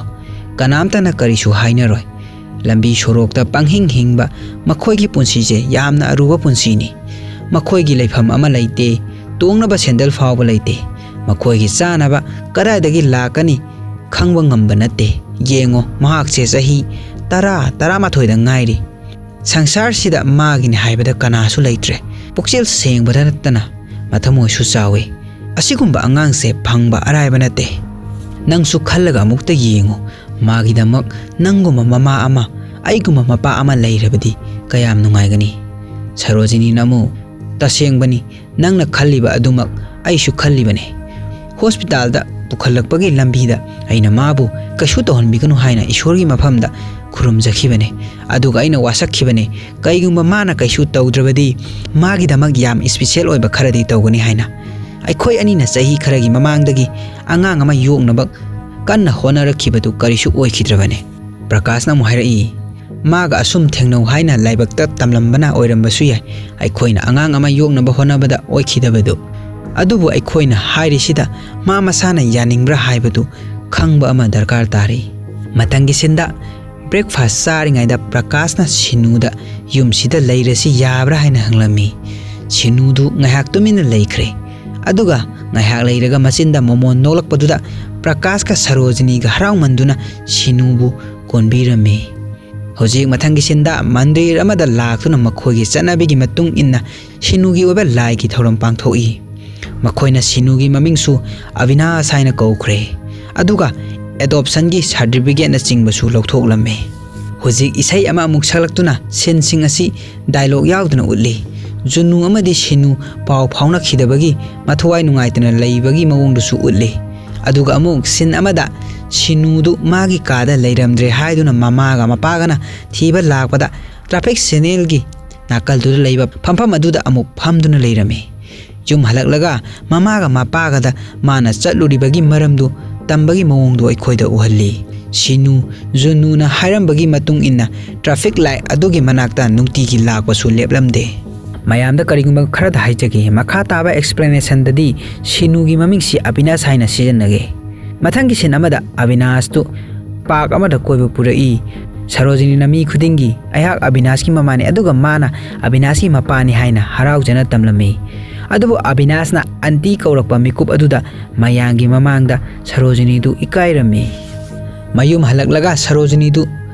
ꯀꯅꯥꯝꯇꯅ ꯀꯔꯤꯁꯨ ꯍꯥꯏꯅꯔꯣꯏ꯫ ꯂꯝꯕꯤ ꯁꯣꯔꯣꯛꯇ ꯄꯪꯍꯤꯡ ꯍꯤꯡꯕ ꯃꯈꯣꯏꯒꯤ ꯄꯨꯟꯁꯤꯁꯦ ꯌꯥꯝꯅ ꯑꯔꯨꯕ ꯄꯨꯟꯁꯤꯅꯤ꯫ ꯃꯈꯣꯏꯒꯤ ꯂꯩꯐꯝ ꯑꯃ ꯂꯩꯇꯦ, ꯇꯣꯡꯅꯕ ꯁꯦꯟꯗꯜ ꯐꯥꯎꯕ ꯂꯩꯇꯦ꯫ ꯃꯈꯣꯏꯒꯤ ꯆꯥꯅꯕ ꯀꯗꯥꯏꯗꯒꯤ ꯂꯥꯛꯀꯅꯤ ꯈꯪꯕ ꯉꯝꯕ ꯅꯠꯇꯦ꯫ ꯌꯦꯡꯉꯣ, ꯃꯍꯥꯛꯁꯦ ꯆꯍꯤ ꯇꯔꯥ, ꯇꯔꯥꯃꯥꯊꯣꯏꯗ ꯉꯥꯏꯔꯤ꯫ ꯁꯪꯁꯥꯔꯁꯤꯗ ꯃꯥꯒꯤꯅꯤ ꯍꯥꯏꯕꯗ ꯀꯅꯥꯁꯨ ꯂꯩꯇ꯭ꯔꯦ꯫ ꯄꯨꯛꯆꯦꯜ ꯁꯦꯡꯕꯗ ꯅꯠꯇꯅ ꯃꯊꯃꯣꯏꯁꯨ ꯆꯥꯎꯏ꯫ ꯑꯁꯤꯒꯨꯝꯕ ꯑꯉꯥꯡꯁꯦ ꯐꯪꯕ ꯑꯔꯥꯏꯕ ꯅꯠꯇꯦ꯫ ꯅꯪꯁꯨ ꯈꯜꯂꯒ ꯑꯃꯨꯛꯇ ꯌꯦꯡꯉꯨ, ꯃꯥꯒꯤꯗꯃꯛ ꯅꯪꯒꯨꯝꯕ ꯃꯃꯥ ꯑꯃ, ꯑꯩꯒꯨꯝꯕ ꯃꯄꯥ ꯑꯃ ꯂꯩꯔꯕꯗꯤ ꯀꯌꯥꯝ ꯅꯨꯡꯉꯥꯏꯒꯅꯤ꯫ ꯁꯔꯣꯖꯤꯅꯤꯅ ꯑꯃꯨꯛ, "ꯇꯁꯦꯡꯕꯅꯤ, ꯅꯪꯅ ꯈꯜꯂꯤꯕ ꯑꯗꯨꯃꯛ ꯑꯩꯁꯨ ꯈꯜꯂꯤꯕꯅꯤ꯫ ꯍꯣꯁꯄꯤꯇꯥꯜꯗ ꯄꯨꯈꯠꯂꯛꯄꯒꯤ ꯂꯝꯕꯤꯗ ꯑꯩꯅ ꯃꯥꯕꯨ ꯀꯩꯁꯨ ꯇꯧꯍꯟꯕꯤꯒꯅꯨ ꯍꯥꯏꯅ ꯏꯁꯣꯔꯒꯤ ꯃꯐꯝꯗ ꯈꯨꯔꯨꯝꯖꯈꯤꯕꯅꯤ꯫ ꯑꯗꯨꯒ ꯑꯩꯅ ꯋꯥꯁꯛꯈꯤꯕꯅꯤ, ꯀꯩꯒꯨꯝꯕ ꯃꯥꯅ ꯀꯩꯁꯨ ꯇꯧꯗ꯭ꯔꯕꯗꯤ ꯃꯥꯒꯤꯗꯃꯛ ꯌꯥꯝ ꯏꯁꯄꯤꯁꯦꯜ ꯑꯣꯏꯕ ꯈꯔꯗꯤ ꯇꯧꯒꯅꯤ ꯍꯥꯏꯅ꯫ ꯑꯩꯈꯣꯏ ꯑꯅꯤꯅ ꯆꯍꯤ ꯈꯔꯒꯤ ꯃꯃꯥꯡꯗꯒꯤ ꯑꯉꯥꯡ ꯑꯃ ꯌꯣꯛꯅꯕ ꯀꯟꯅ ꯍꯣꯠꯅꯔꯛꯈꯤꯕꯗꯨ ꯀꯔꯤꯁꯨ ꯑꯣꯏꯈꯤꯗ꯭ꯔꯕꯅꯤ꯫" ꯄ꯭ꯔꯀꯥꯁꯅ ꯑꯃꯨꯛ ꯍꯥꯏꯔꯛꯏ, "ꯃꯥꯒ ꯑꯁꯨꯝ ꯊꯦꯡꯅꯧ ꯍꯥꯏꯅ ꯂꯥꯏꯕꯛꯇ ꯇꯝꯂꯝꯕꯅ ꯑꯣꯏꯔꯝꯕꯁꯨ ꯌꯥꯏ, ꯑꯩꯈꯣꯏꯅ ꯑꯉꯥꯡ ꯑꯃ ꯌꯣꯛꯅꯕ ꯍꯣꯠꯅꯕꯗ ꯑꯣꯏꯈꯤꯗꯕꯗꯨ꯫ ꯑꯗꯨꯕꯨ ꯑꯩꯈꯣꯏꯅ ꯍꯥꯏꯔꯤꯁꯤꯗ ꯃꯥ ꯃꯁꯥꯅ ꯌꯥꯅꯤꯡꯕ꯭ꯔꯥ ꯍꯥꯏꯕꯗꯨ ꯈꯪꯕ ꯑꯃ ꯗꯔꯀꯥꯔ ꯇꯥꯔꯤ꯫" ꯃꯊꯪꯒꯤ ꯁꯤꯟꯗ ꯕ꯭ꯔꯦꯛꯐꯥꯁ ꯆꯥꯔꯤꯉꯩꯗ ꯄ꯭ꯔꯀꯥꯁꯅ ꯁꯤꯅꯨꯗ "ꯌꯨꯝꯁꯤꯗ ꯂꯩꯔꯁꯤ ꯌꯥꯕ꯭ꯔꯥ?" ꯍꯥꯏꯅ ꯍꯪꯂꯝꯃꯤ꯫ ꯁꯤꯅꯨꯗꯨ ꯉꯥꯏꯍꯥꯛ ꯇꯨꯃꯤꯟꯅ ꯂꯩꯈ꯭ꯔꯦ꯫ ꯑꯗꯨꯒ ꯉꯥꯏꯍꯥꯛ ꯂꯩꯔꯒ ꯃꯆꯤꯟꯗ ꯃꯣꯃꯣꯟ ꯅꯣꯛꯂꯛꯄꯗꯨꯗ ꯄ꯭ꯔꯀꯥꯁꯀ ꯁꯔꯣꯖꯤꯅꯤꯒ ꯍꯔꯥꯎꯃꯟꯗꯨꯅ ꯁꯤꯅꯨꯕꯨ ꯀꯣꯟꯕꯤꯔꯝꯃꯤ꯫ ꯍꯧꯖꯤꯛ ꯃꯊꯪꯒꯤ ꯁꯤꯟꯗ ꯃꯟꯗꯤꯔ ꯑꯃꯗ ꯂꯥꯛꯇꯨꯅ ꯃꯈꯣꯏꯒꯤ ꯆꯠꯅꯕꯤꯒꯤ ꯃꯇꯨꯡ ꯏꯟꯅ ꯁꯤꯅꯨꯒꯤ ꯑꯣꯏꯕ ꯂꯥꯏꯒꯤ ꯊꯧꯔꯝ ꯄꯥꯡꯊꯣꯛꯏ꯫ ꯃꯈꯣꯏꯅ ꯁꯤꯅꯨꯒꯤ ꯃꯃꯤꯡꯁꯨ ꯑꯕꯤꯅꯥꯁ ꯍꯥꯏꯅ ꯀꯧꯈ꯭ꯔꯦ꯫ ꯑꯗꯨꯒ ꯑꯦꯗꯣꯞꯁꯟꯒꯤ ꯁꯥꯔꯇꯤꯐꯤꯀꯦꯠꯅꯆꯤꯡꯕꯁꯨ ꯂꯧꯊꯣꯛꯂꯝꯃꯤ꯫ ꯍꯧꯖꯤꯛ ꯏꯁꯩ ꯑꯃ ꯑꯃꯨꯛ ꯁꯛꯂꯛꯇꯨꯅ ꯁꯤꯟꯁꯤꯡ ꯑꯁꯤ ꯗꯥꯏꯂꯣꯛ ꯌꯥꯎꯗꯅ ꯎꯠꯂꯤ꯫ ꯖꯨꯅꯨ ꯑꯃꯗꯤ ꯁꯤꯅꯨ ꯄꯥꯎ ꯐꯥꯎꯅꯈꯤꯗꯕꯒꯤ ꯃꯊꯋꯥꯏ ꯅꯨꯡꯉꯥꯏꯇꯅ ꯂꯩꯕꯒꯤ ꯃꯑꯣꯡꯗꯨꯁꯨ ꯎꯠꯂꯤ꯫ ꯑꯗꯨꯒ ꯑꯃꯨꯛ ꯁꯤꯟ ꯑꯃꯗ ꯁꯤꯅꯨꯗꯨ ꯃꯥꯒꯤ ꯀꯥꯗ ꯂꯩꯔꯝꯗ꯭ꯔꯦ ꯍꯥꯏꯗꯨꯅ ꯃꯃꯥꯒ ꯃꯄꯥꯒꯅ ꯊꯤꯕ ꯂꯥꯛꯄꯗ ꯇ꯭ꯔꯥꯐꯤꯛ ꯁꯤꯒꯅꯦꯜꯒꯤ ꯅꯥꯀꯜꯗꯨꯗ ꯂꯩꯕ ꯐꯝꯐꯝ ꯑꯗꯨꯗ ꯑꯃꯨꯛ ꯐꯝꯗꯨꯅ ꯂꯩꯔꯝꯃꯤ꯫ ꯌꯨꯝ ꯍꯜꯂꯛꯂꯒ ꯃꯃꯥꯒ ꯃꯄꯥꯒꯗ ꯃꯥꯅ ꯆꯠꯂꯨꯔꯤꯕꯒꯤ ꯃꯔꯝꯗꯨ ꯇꯝꯕꯒꯤ ꯃꯑꯣꯡꯗꯨ ꯑꯩꯈꯣꯏꯗ ꯎꯍꯜꯂꯤ꯫ ꯁꯤꯅꯨ ꯖꯨꯅꯨꯅ ꯍꯥꯏꯔꯝꯕꯒꯤ ꯃꯇꯨꯡ ꯏꯟꯅ ꯇ꯭ꯔꯥꯐꯤꯛ ꯂꯥꯏꯠ ꯑꯗꯨꯒꯤ ꯃꯅꯥꯛꯇ ꯅꯨꯡꯇꯤꯒꯤ ꯂꯥꯛꯄꯁꯨ ꯂꯦꯞꯂꯝꯗꯦ꯫ ꯃꯌꯥꯝꯗ ꯀꯔꯤꯒꯨꯝꯕ ꯈꯔꯗ ꯍꯥꯏꯖꯒꯦ, ꯃꯈꯥ ꯇꯥꯕ ꯑꯦꯛꯁꯄ꯭ꯂꯦꯅꯦꯁꯟꯗꯗꯤ ꯁꯤꯅꯨꯒꯤ ꯃꯃꯤꯡꯁꯤ ꯑꯕꯤꯅꯥꯁ ꯍꯥꯏꯅ ꯁꯤꯖꯤꯟꯅꯒꯦ꯫ ꯃꯊꯪꯒꯤ ꯁꯤꯟ ꯑꯃꯗ ꯑꯕꯤꯅꯥꯁꯇꯨ ꯄꯥꯔꯛ ꯑꯃꯗ ꯀꯣꯏꯕ ꯄꯨꯔꯛꯏ꯫ ꯁꯔꯣꯖꯤꯅꯤꯅ ꯃꯤ ꯈꯨꯗꯤꯡꯒꯤ "ꯑꯩꯍꯥꯛ ꯑꯕꯤꯅꯥꯁꯀꯤ ꯃꯃꯥꯅꯤ", ꯑꯗꯨꯒ ꯃꯥꯅ "ꯑꯕꯤꯅꯥꯁꯀꯤ ꯃꯄꯥꯅꯤ" ꯍꯥꯏꯅ ꯍꯔꯥꯎꯖꯅ ꯇꯝꯂꯝꯃꯤ꯫ ꯑꯗꯨꯕꯨ ꯑꯕꯤꯅꯥꯁꯅ ꯑꯟꯇꯤ ꯀꯧꯔꯛꯄ ꯃꯤꯀꯨꯞ ꯑꯗꯨꯗ ꯃꯌꯥꯝꯒꯤ ꯃꯃꯥꯡꯗ ꯁꯔꯣꯖꯤꯅꯤꯗꯨ ꯏꯀꯥꯏꯔꯝꯃꯤ꯫ ꯃꯌꯨꯝ ꯍꯜꯂꯛꯂꯒ ꯁꯔꯣꯖꯤꯅꯤꯗꯨ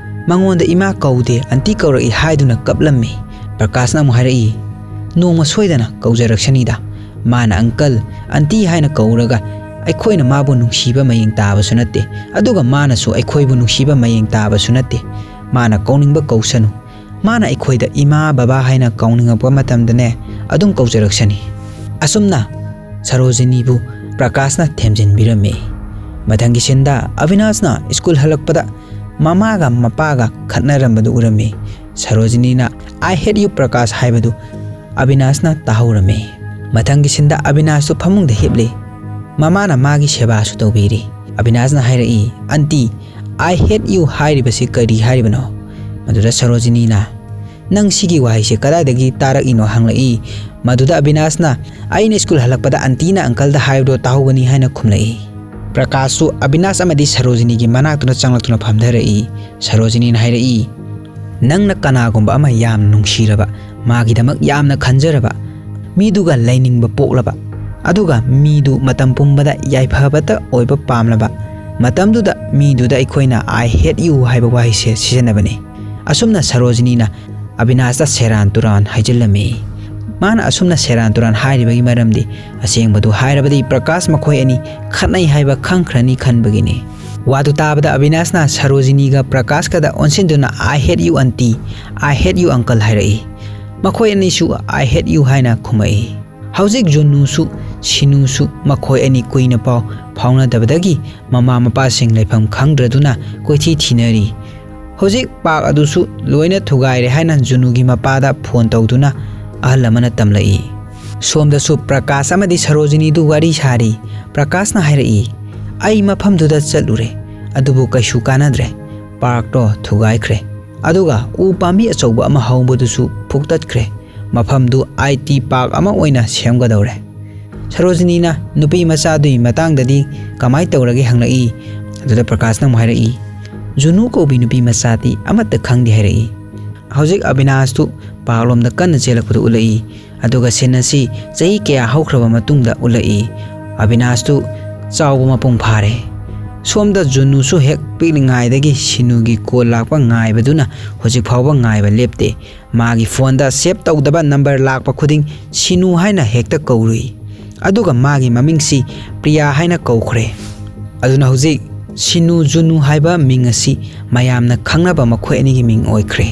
ꯃꯉꯣꯟꯗ "ꯏꯃꯥ ꯀꯧꯗꯦ, ꯑꯟꯇꯤ ꯀꯧꯔꯛꯏ" ꯍꯥꯏꯗꯨꯅ ꯀꯞꯂꯝꯃꯤ꯫ ꯄ꯭ꯔꯀꯥꯁꯅ ꯑꯃꯨꯛ ꯍꯥꯏꯔꯛꯏ, "ꯅꯣꯡꯃ ꯁꯣꯏꯗꯅ ꯀꯧꯖꯔꯛꯁꯅꯤꯗ꯫ ꯃꯥꯅ ꯑꯪꯀꯜ, ꯑꯟꯇꯤ ꯍꯥꯏꯅ ꯀꯧꯔꯒ ꯑꯩꯈꯣꯏꯅ ꯃꯥꯕꯨ ꯅꯨꯡꯁꯤꯕ ꯃꯌꯦꯡ ꯇꯥꯕꯁꯨ ꯅꯠꯇꯦ, ꯑꯗꯨꯒ ꯃꯥꯅꯁꯨ ꯑꯩꯈꯣꯏꯕꯨ ꯅꯨꯡꯁꯤꯕ ꯃꯌꯦꯡ ꯇꯥꯕꯁꯨ ꯅꯠꯇꯦ꯫ ꯃꯥꯅ ꯀꯧꯅꯤꯡꯕ ꯀꯧꯁꯅꯨ꯫ ꯃꯥꯅ ꯑꯩꯈꯣꯏꯗ ꯏꯃꯥ, ꯕꯕꯥ ꯍꯥꯏꯅ ꯀꯧꯅꯤꯡꯉꯛꯄ ꯃꯇꯝꯗꯅꯦ, ꯑꯗꯨꯝ ꯀꯧꯖꯔꯛꯁꯅꯤ"꯫ ꯑꯁꯨꯝꯅ ꯁꯔꯣꯖꯤꯅꯤꯕꯨ ꯄ꯭ꯔꯀꯥꯁꯅ ꯊꯦꯝꯖꯤꯟꯕꯤꯔꯝꯃꯤ꯫ ꯃꯊꯪꯒꯤ ꯁꯤꯟꯗ ꯑꯕꯤꯅꯥꯁꯅ ꯁ꯭ꯀꯨꯜ ꯍꯜꯂꯛꯄꯗ ꯃꯃꯥꯒ ꯃꯄꯥꯒ ꯈꯠꯅꯔꯝꯕꯗꯨ ꯎꯔꯝꯃꯤ꯫ ꯁꯔꯣꯖꯤꯅꯤꯅ "I hate you, ꯄ꯭ꯔꯀꯥꯁ" ꯍꯥꯏꯕꯗꯨ ꯑꯕꯤꯅꯥꯁꯅ ꯇꯥꯍꯧꯔꯝꯃꯤ꯫ ꯃꯊꯪꯒꯤ ꯁꯤꯟꯗ ꯑꯕꯤꯅꯥꯁꯇꯨ ꯐꯃꯨꯡꯗ ꯍꯤꯞꯂꯤ꯫ ꯃꯃꯥꯅ ꯃꯥꯒꯤ ꯁꯦꯕꯥꯁꯨ ꯇꯧꯕꯤꯔꯤ꯫ ꯑꯕꯤꯅꯥꯁꯅ ꯍꯥꯏꯔꯛꯏ, "ꯑꯟꯇꯤ, I hate you ꯍꯥꯏꯔꯤꯕꯁꯤ ꯀꯔꯤ ꯍꯥꯏꯔꯤꯕꯅꯣ?" ꯃꯗꯨꯗ ꯁꯔꯣꯖꯤꯅꯤꯅ, "ꯅꯪ ꯁꯤꯒꯤ ꯋꯥꯍꯩꯁꯦ ꯀꯗꯥꯏꯗꯒꯤ ꯇꯥꯔꯛꯏꯅꯣ?" ꯍꯪꯂꯛꯏ꯫ ꯃꯗꯨꯗ ꯑꯕꯤꯅꯥꯁꯅ, "ꯑꯩꯅ ꯁ꯭ꯀꯨꯜ ꯍꯜꯂꯛꯄꯗ ꯑꯟꯇꯤꯅ ꯑꯪꯀꯜꯗ ꯍꯥꯏꯕꯗꯣ ꯇꯥꯍꯧꯒꯅꯤ" ꯍꯥꯏꯅ ꯈꯨꯝꯂꯛꯏ꯫ ꯄ꯭ꯔꯀꯥꯁꯁꯨ ꯑꯕꯤꯅꯥꯁ ꯑꯃꯗꯤ ꯁꯔꯣꯖꯤꯅꯤꯒꯤ ꯃꯅꯥꯛꯇꯨꯗ ꯆꯪꯂꯛꯇꯨꯅ ꯐꯝꯊꯔꯛꯏ꯫ ꯁꯔꯣꯖꯤꯅꯤꯅ ꯍꯥꯏꯔꯛꯏ, "ꯅꯪꯅ ꯀꯅꯥꯒꯨꯝꯕ ꯑꯃ ꯌꯥꯝꯅ ꯅꯨꯡꯁꯤꯔꯕ, ꯃꯥꯒꯤꯗꯃꯛ ꯌꯥꯝꯅ ꯈꯟꯖꯔꯕ, ꯃꯤꯗꯨꯒ ꯂꯩꯅꯤꯡꯕ ꯄꯣꯛꯂꯕ, ꯑꯗꯨꯒ ꯃꯤꯗꯨ ꯃꯇꯝ ꯄꯨꯝꯕꯗ ꯌꯥꯏꯐꯕꯇ ꯑꯣꯏꯕ ꯄꯥꯝꯂꯕ ꯃꯇꯝꯗꯨꯗ ꯃꯤꯗꯨꯗ ꯑꯩꯈꯣꯏꯅ 'I hate you' ꯍꯥꯏꯕ ꯋꯥꯍꯩꯁꯦ ꯁꯤꯖꯤꯟꯅꯕꯅꯤ"꯫ ꯑꯁꯨꯝꯅ ꯁꯔꯣꯖꯤꯅꯤꯅ ꯑꯕꯤꯅꯥꯁꯇ ꯁꯦꯔꯥꯟ ꯇꯨꯔꯥꯟ ꯍꯥꯏꯖꯤꯜꯂꯝꯃꯤ꯫ ꯃꯥꯅ ꯑꯁꯨꯝꯅ ꯁꯦꯔꯥꯟ ꯇꯨꯔꯥꯟ ꯍꯥꯏꯔꯤꯕꯒꯤ ꯃꯔꯝꯗꯤ, ꯑꯁꯦꯡꯕꯗꯨ ꯍꯥꯏꯔꯕꯗꯤ, ꯄ꯭ꯔꯀꯥꯁ ꯃꯈꯣꯏ ꯑꯅꯤ ꯈꯠꯅꯩ ꯍꯥꯏꯕ ꯈꯪꯈ꯭ꯔꯅꯤ ꯈꯟꯕꯒꯤꯅꯤ꯫ ꯋꯥꯗꯨ ꯇꯥꯕꯗ ꯑꯕꯤꯅꯥꯁꯅ ꯁꯔꯣꯖꯤꯅꯤꯒ ꯄ꯭ꯔꯀꯥꯁꯀꯗ ꯑꯣꯟꯁꯤꯟꯗꯨꯅ, "I hate you, aunty, I hate you, uncle" ꯍꯥꯏꯔꯛꯏ꯫ ꯃꯈꯣꯏ ꯑꯅꯤꯁꯨ "I hate you" ꯍꯥꯏꯅ ꯈꯨꯝꯃꯛꯏ꯫ ꯍꯧꯖꯤꯛ ꯖꯨꯅꯨꯁꯨ ꯁꯤꯅꯨꯁꯨ ꯃꯈꯣꯏ ꯑꯅꯤ ꯀꯨꯏꯅ ꯄꯥꯎ ꯐꯥꯎꯅꯗꯕꯗꯒꯤ ꯃꯃꯥ ꯃꯄꯥꯁꯤꯡ ꯂꯩꯐꯝ ꯈꯪꯗ꯭ꯔꯗꯨꯅ ꯀꯣꯏꯊꯤ ꯊꯤꯅꯔꯤ꯫ ꯍꯧꯖꯤꯛ ꯄꯥꯔꯛ ꯑꯗꯨꯁꯨ ꯂꯣꯏꯅ ꯊꯨꯒꯥꯏꯔꯦ ꯍꯥꯏꯅ ꯖꯨꯅꯨꯒꯤ ꯃꯄꯥꯗ ꯐꯣꯟ ꯇꯧꯗꯨꯅ ꯑꯍꯜ ꯑꯃꯅ ꯇꯝꯂꯛꯏ꯫ ꯁꯣꯝꯗꯁꯨ ꯄ꯭ꯔꯀꯥꯁ ꯑꯃꯗꯤ ꯁꯔꯣꯖꯤꯅꯤꯗꯨ ꯋꯥꯔꯤ ꯁꯥꯔꯤ꯫ ꯄ꯭ꯔꯀꯥꯁꯅ ꯍꯥꯏꯔꯛꯏ, "ꯑꯩ ꯃꯐꯝꯗꯨꯗ ꯆꯠꯂꯨꯔꯦ, ꯑꯗꯨꯕꯨ ꯀꯩꯁꯨ ꯀꯥꯟꯅꯗ꯭ꯔꯦ꯫ ꯄꯥꯔꯛꯇꯣ ꯊꯨꯒꯥꯏꯈ꯭ꯔꯦ, ꯑꯗꯨꯒ ꯎ ꯄꯥꯝꯕꯤ ꯑꯆꯧꯕ ꯑꯃ ꯍꯧꯕꯗꯨꯁꯨ ꯐꯨꯛꯇꯠꯈ꯭ꯔꯦ꯫ ꯃꯐꯝꯗꯨ ꯑꯥꯏ ꯇꯤ ꯄꯥꯔꯛ ꯑꯃ ꯑꯣꯏꯅ ꯁꯦꯝꯒꯗꯧꯔꯦ"꯫ ꯁꯔꯣꯖꯤꯅꯤꯅ ꯅꯨꯄꯤ ꯃꯆꯥꯗꯨꯒꯤ ꯃꯇꯥꯡꯗꯗꯤ ꯀꯃꯥꯏ ꯇꯧꯔꯒꯦ ꯍꯪꯂꯛꯏ꯫ ꯑꯗꯨꯗ ꯄ꯭ꯔꯀꯥꯁꯅ ꯑꯃꯨꯛ ꯍꯥꯏꯔꯛꯏ, ꯖꯨꯅꯨ ꯀꯧꯕꯤ ꯅꯨꯄꯤ ꯃꯆꯥꯗꯤ ꯑꯃꯠꯇ ꯈꯪꯗꯦ ꯍꯥꯏꯔꯛꯏ꯫ ꯍꯧꯖꯤꯛ ꯑꯕꯤꯅꯥꯁꯇꯨ ꯄꯥꯛꯂꯣꯝꯗ ꯀꯟꯅ ꯆꯦꯜꯂꯛꯄꯗꯨ ꯎꯠꯂꯛꯏ꯫ ꯑꯗꯨꯒ ꯁꯤꯟ ꯑꯁꯤ ꯆꯍꯤ ꯀꯌꯥ ꯍꯧꯈ꯭ꯔꯕ ꯃꯇꯨꯡꯗ ꯎꯠꯂꯛꯏ꯫ ꯑꯕꯤꯅꯥꯁꯇꯨ ꯆꯥꯎꯕ ꯃꯄꯨꯡ ꯐꯥꯔꯦ꯫ ꯁꯣꯝꯗ ꯖꯨꯅꯨꯁꯨ ꯍꯦꯛ ꯄꯤꯛꯂꯤꯉꯩꯗꯒꯤ ꯁꯤꯅꯨꯒꯤ ꯀꯣꯜ ꯂꯥꯛꯄ ꯉꯥꯏꯕꯗꯨꯅ ꯍꯧꯖꯤꯛ ꯐꯥꯎꯕ ꯉꯥꯏꯕ ꯂꯦꯞꯇꯦ꯫ ꯃꯥꯒꯤ ꯐꯣꯟꯗ ꯁꯦꯚ ꯇꯧꯗꯕ ꯅꯝꯕꯔ ꯂꯥꯛꯄ ꯈꯨꯗꯤꯡ ꯁꯤꯅꯨ ꯍꯥꯏꯅ ꯍꯦꯛꯇ ꯀꯧꯔꯨꯏ꯫ ꯑꯗꯨꯒ ꯃꯥꯒꯤ ꯃꯃꯤꯡꯁꯤ ꯄ꯭ꯔꯤꯌꯥ ꯍꯥꯏꯅ ꯀꯧꯈ꯭ꯔꯦ꯫ ꯑꯗꯨꯅ ꯍꯧꯖꯤꯛ ꯁꯤꯅꯨ ꯖꯨꯅꯨ ꯍꯥꯏꯕ ꯃꯤꯡ ꯑꯁꯤ ꯃꯌꯥꯝꯅ ꯈꯪꯅꯕ ꯃꯈꯣꯏ ꯑꯅꯤꯒꯤ ꯃꯤꯡ ꯑꯣꯏꯈ꯭ꯔꯦ꯫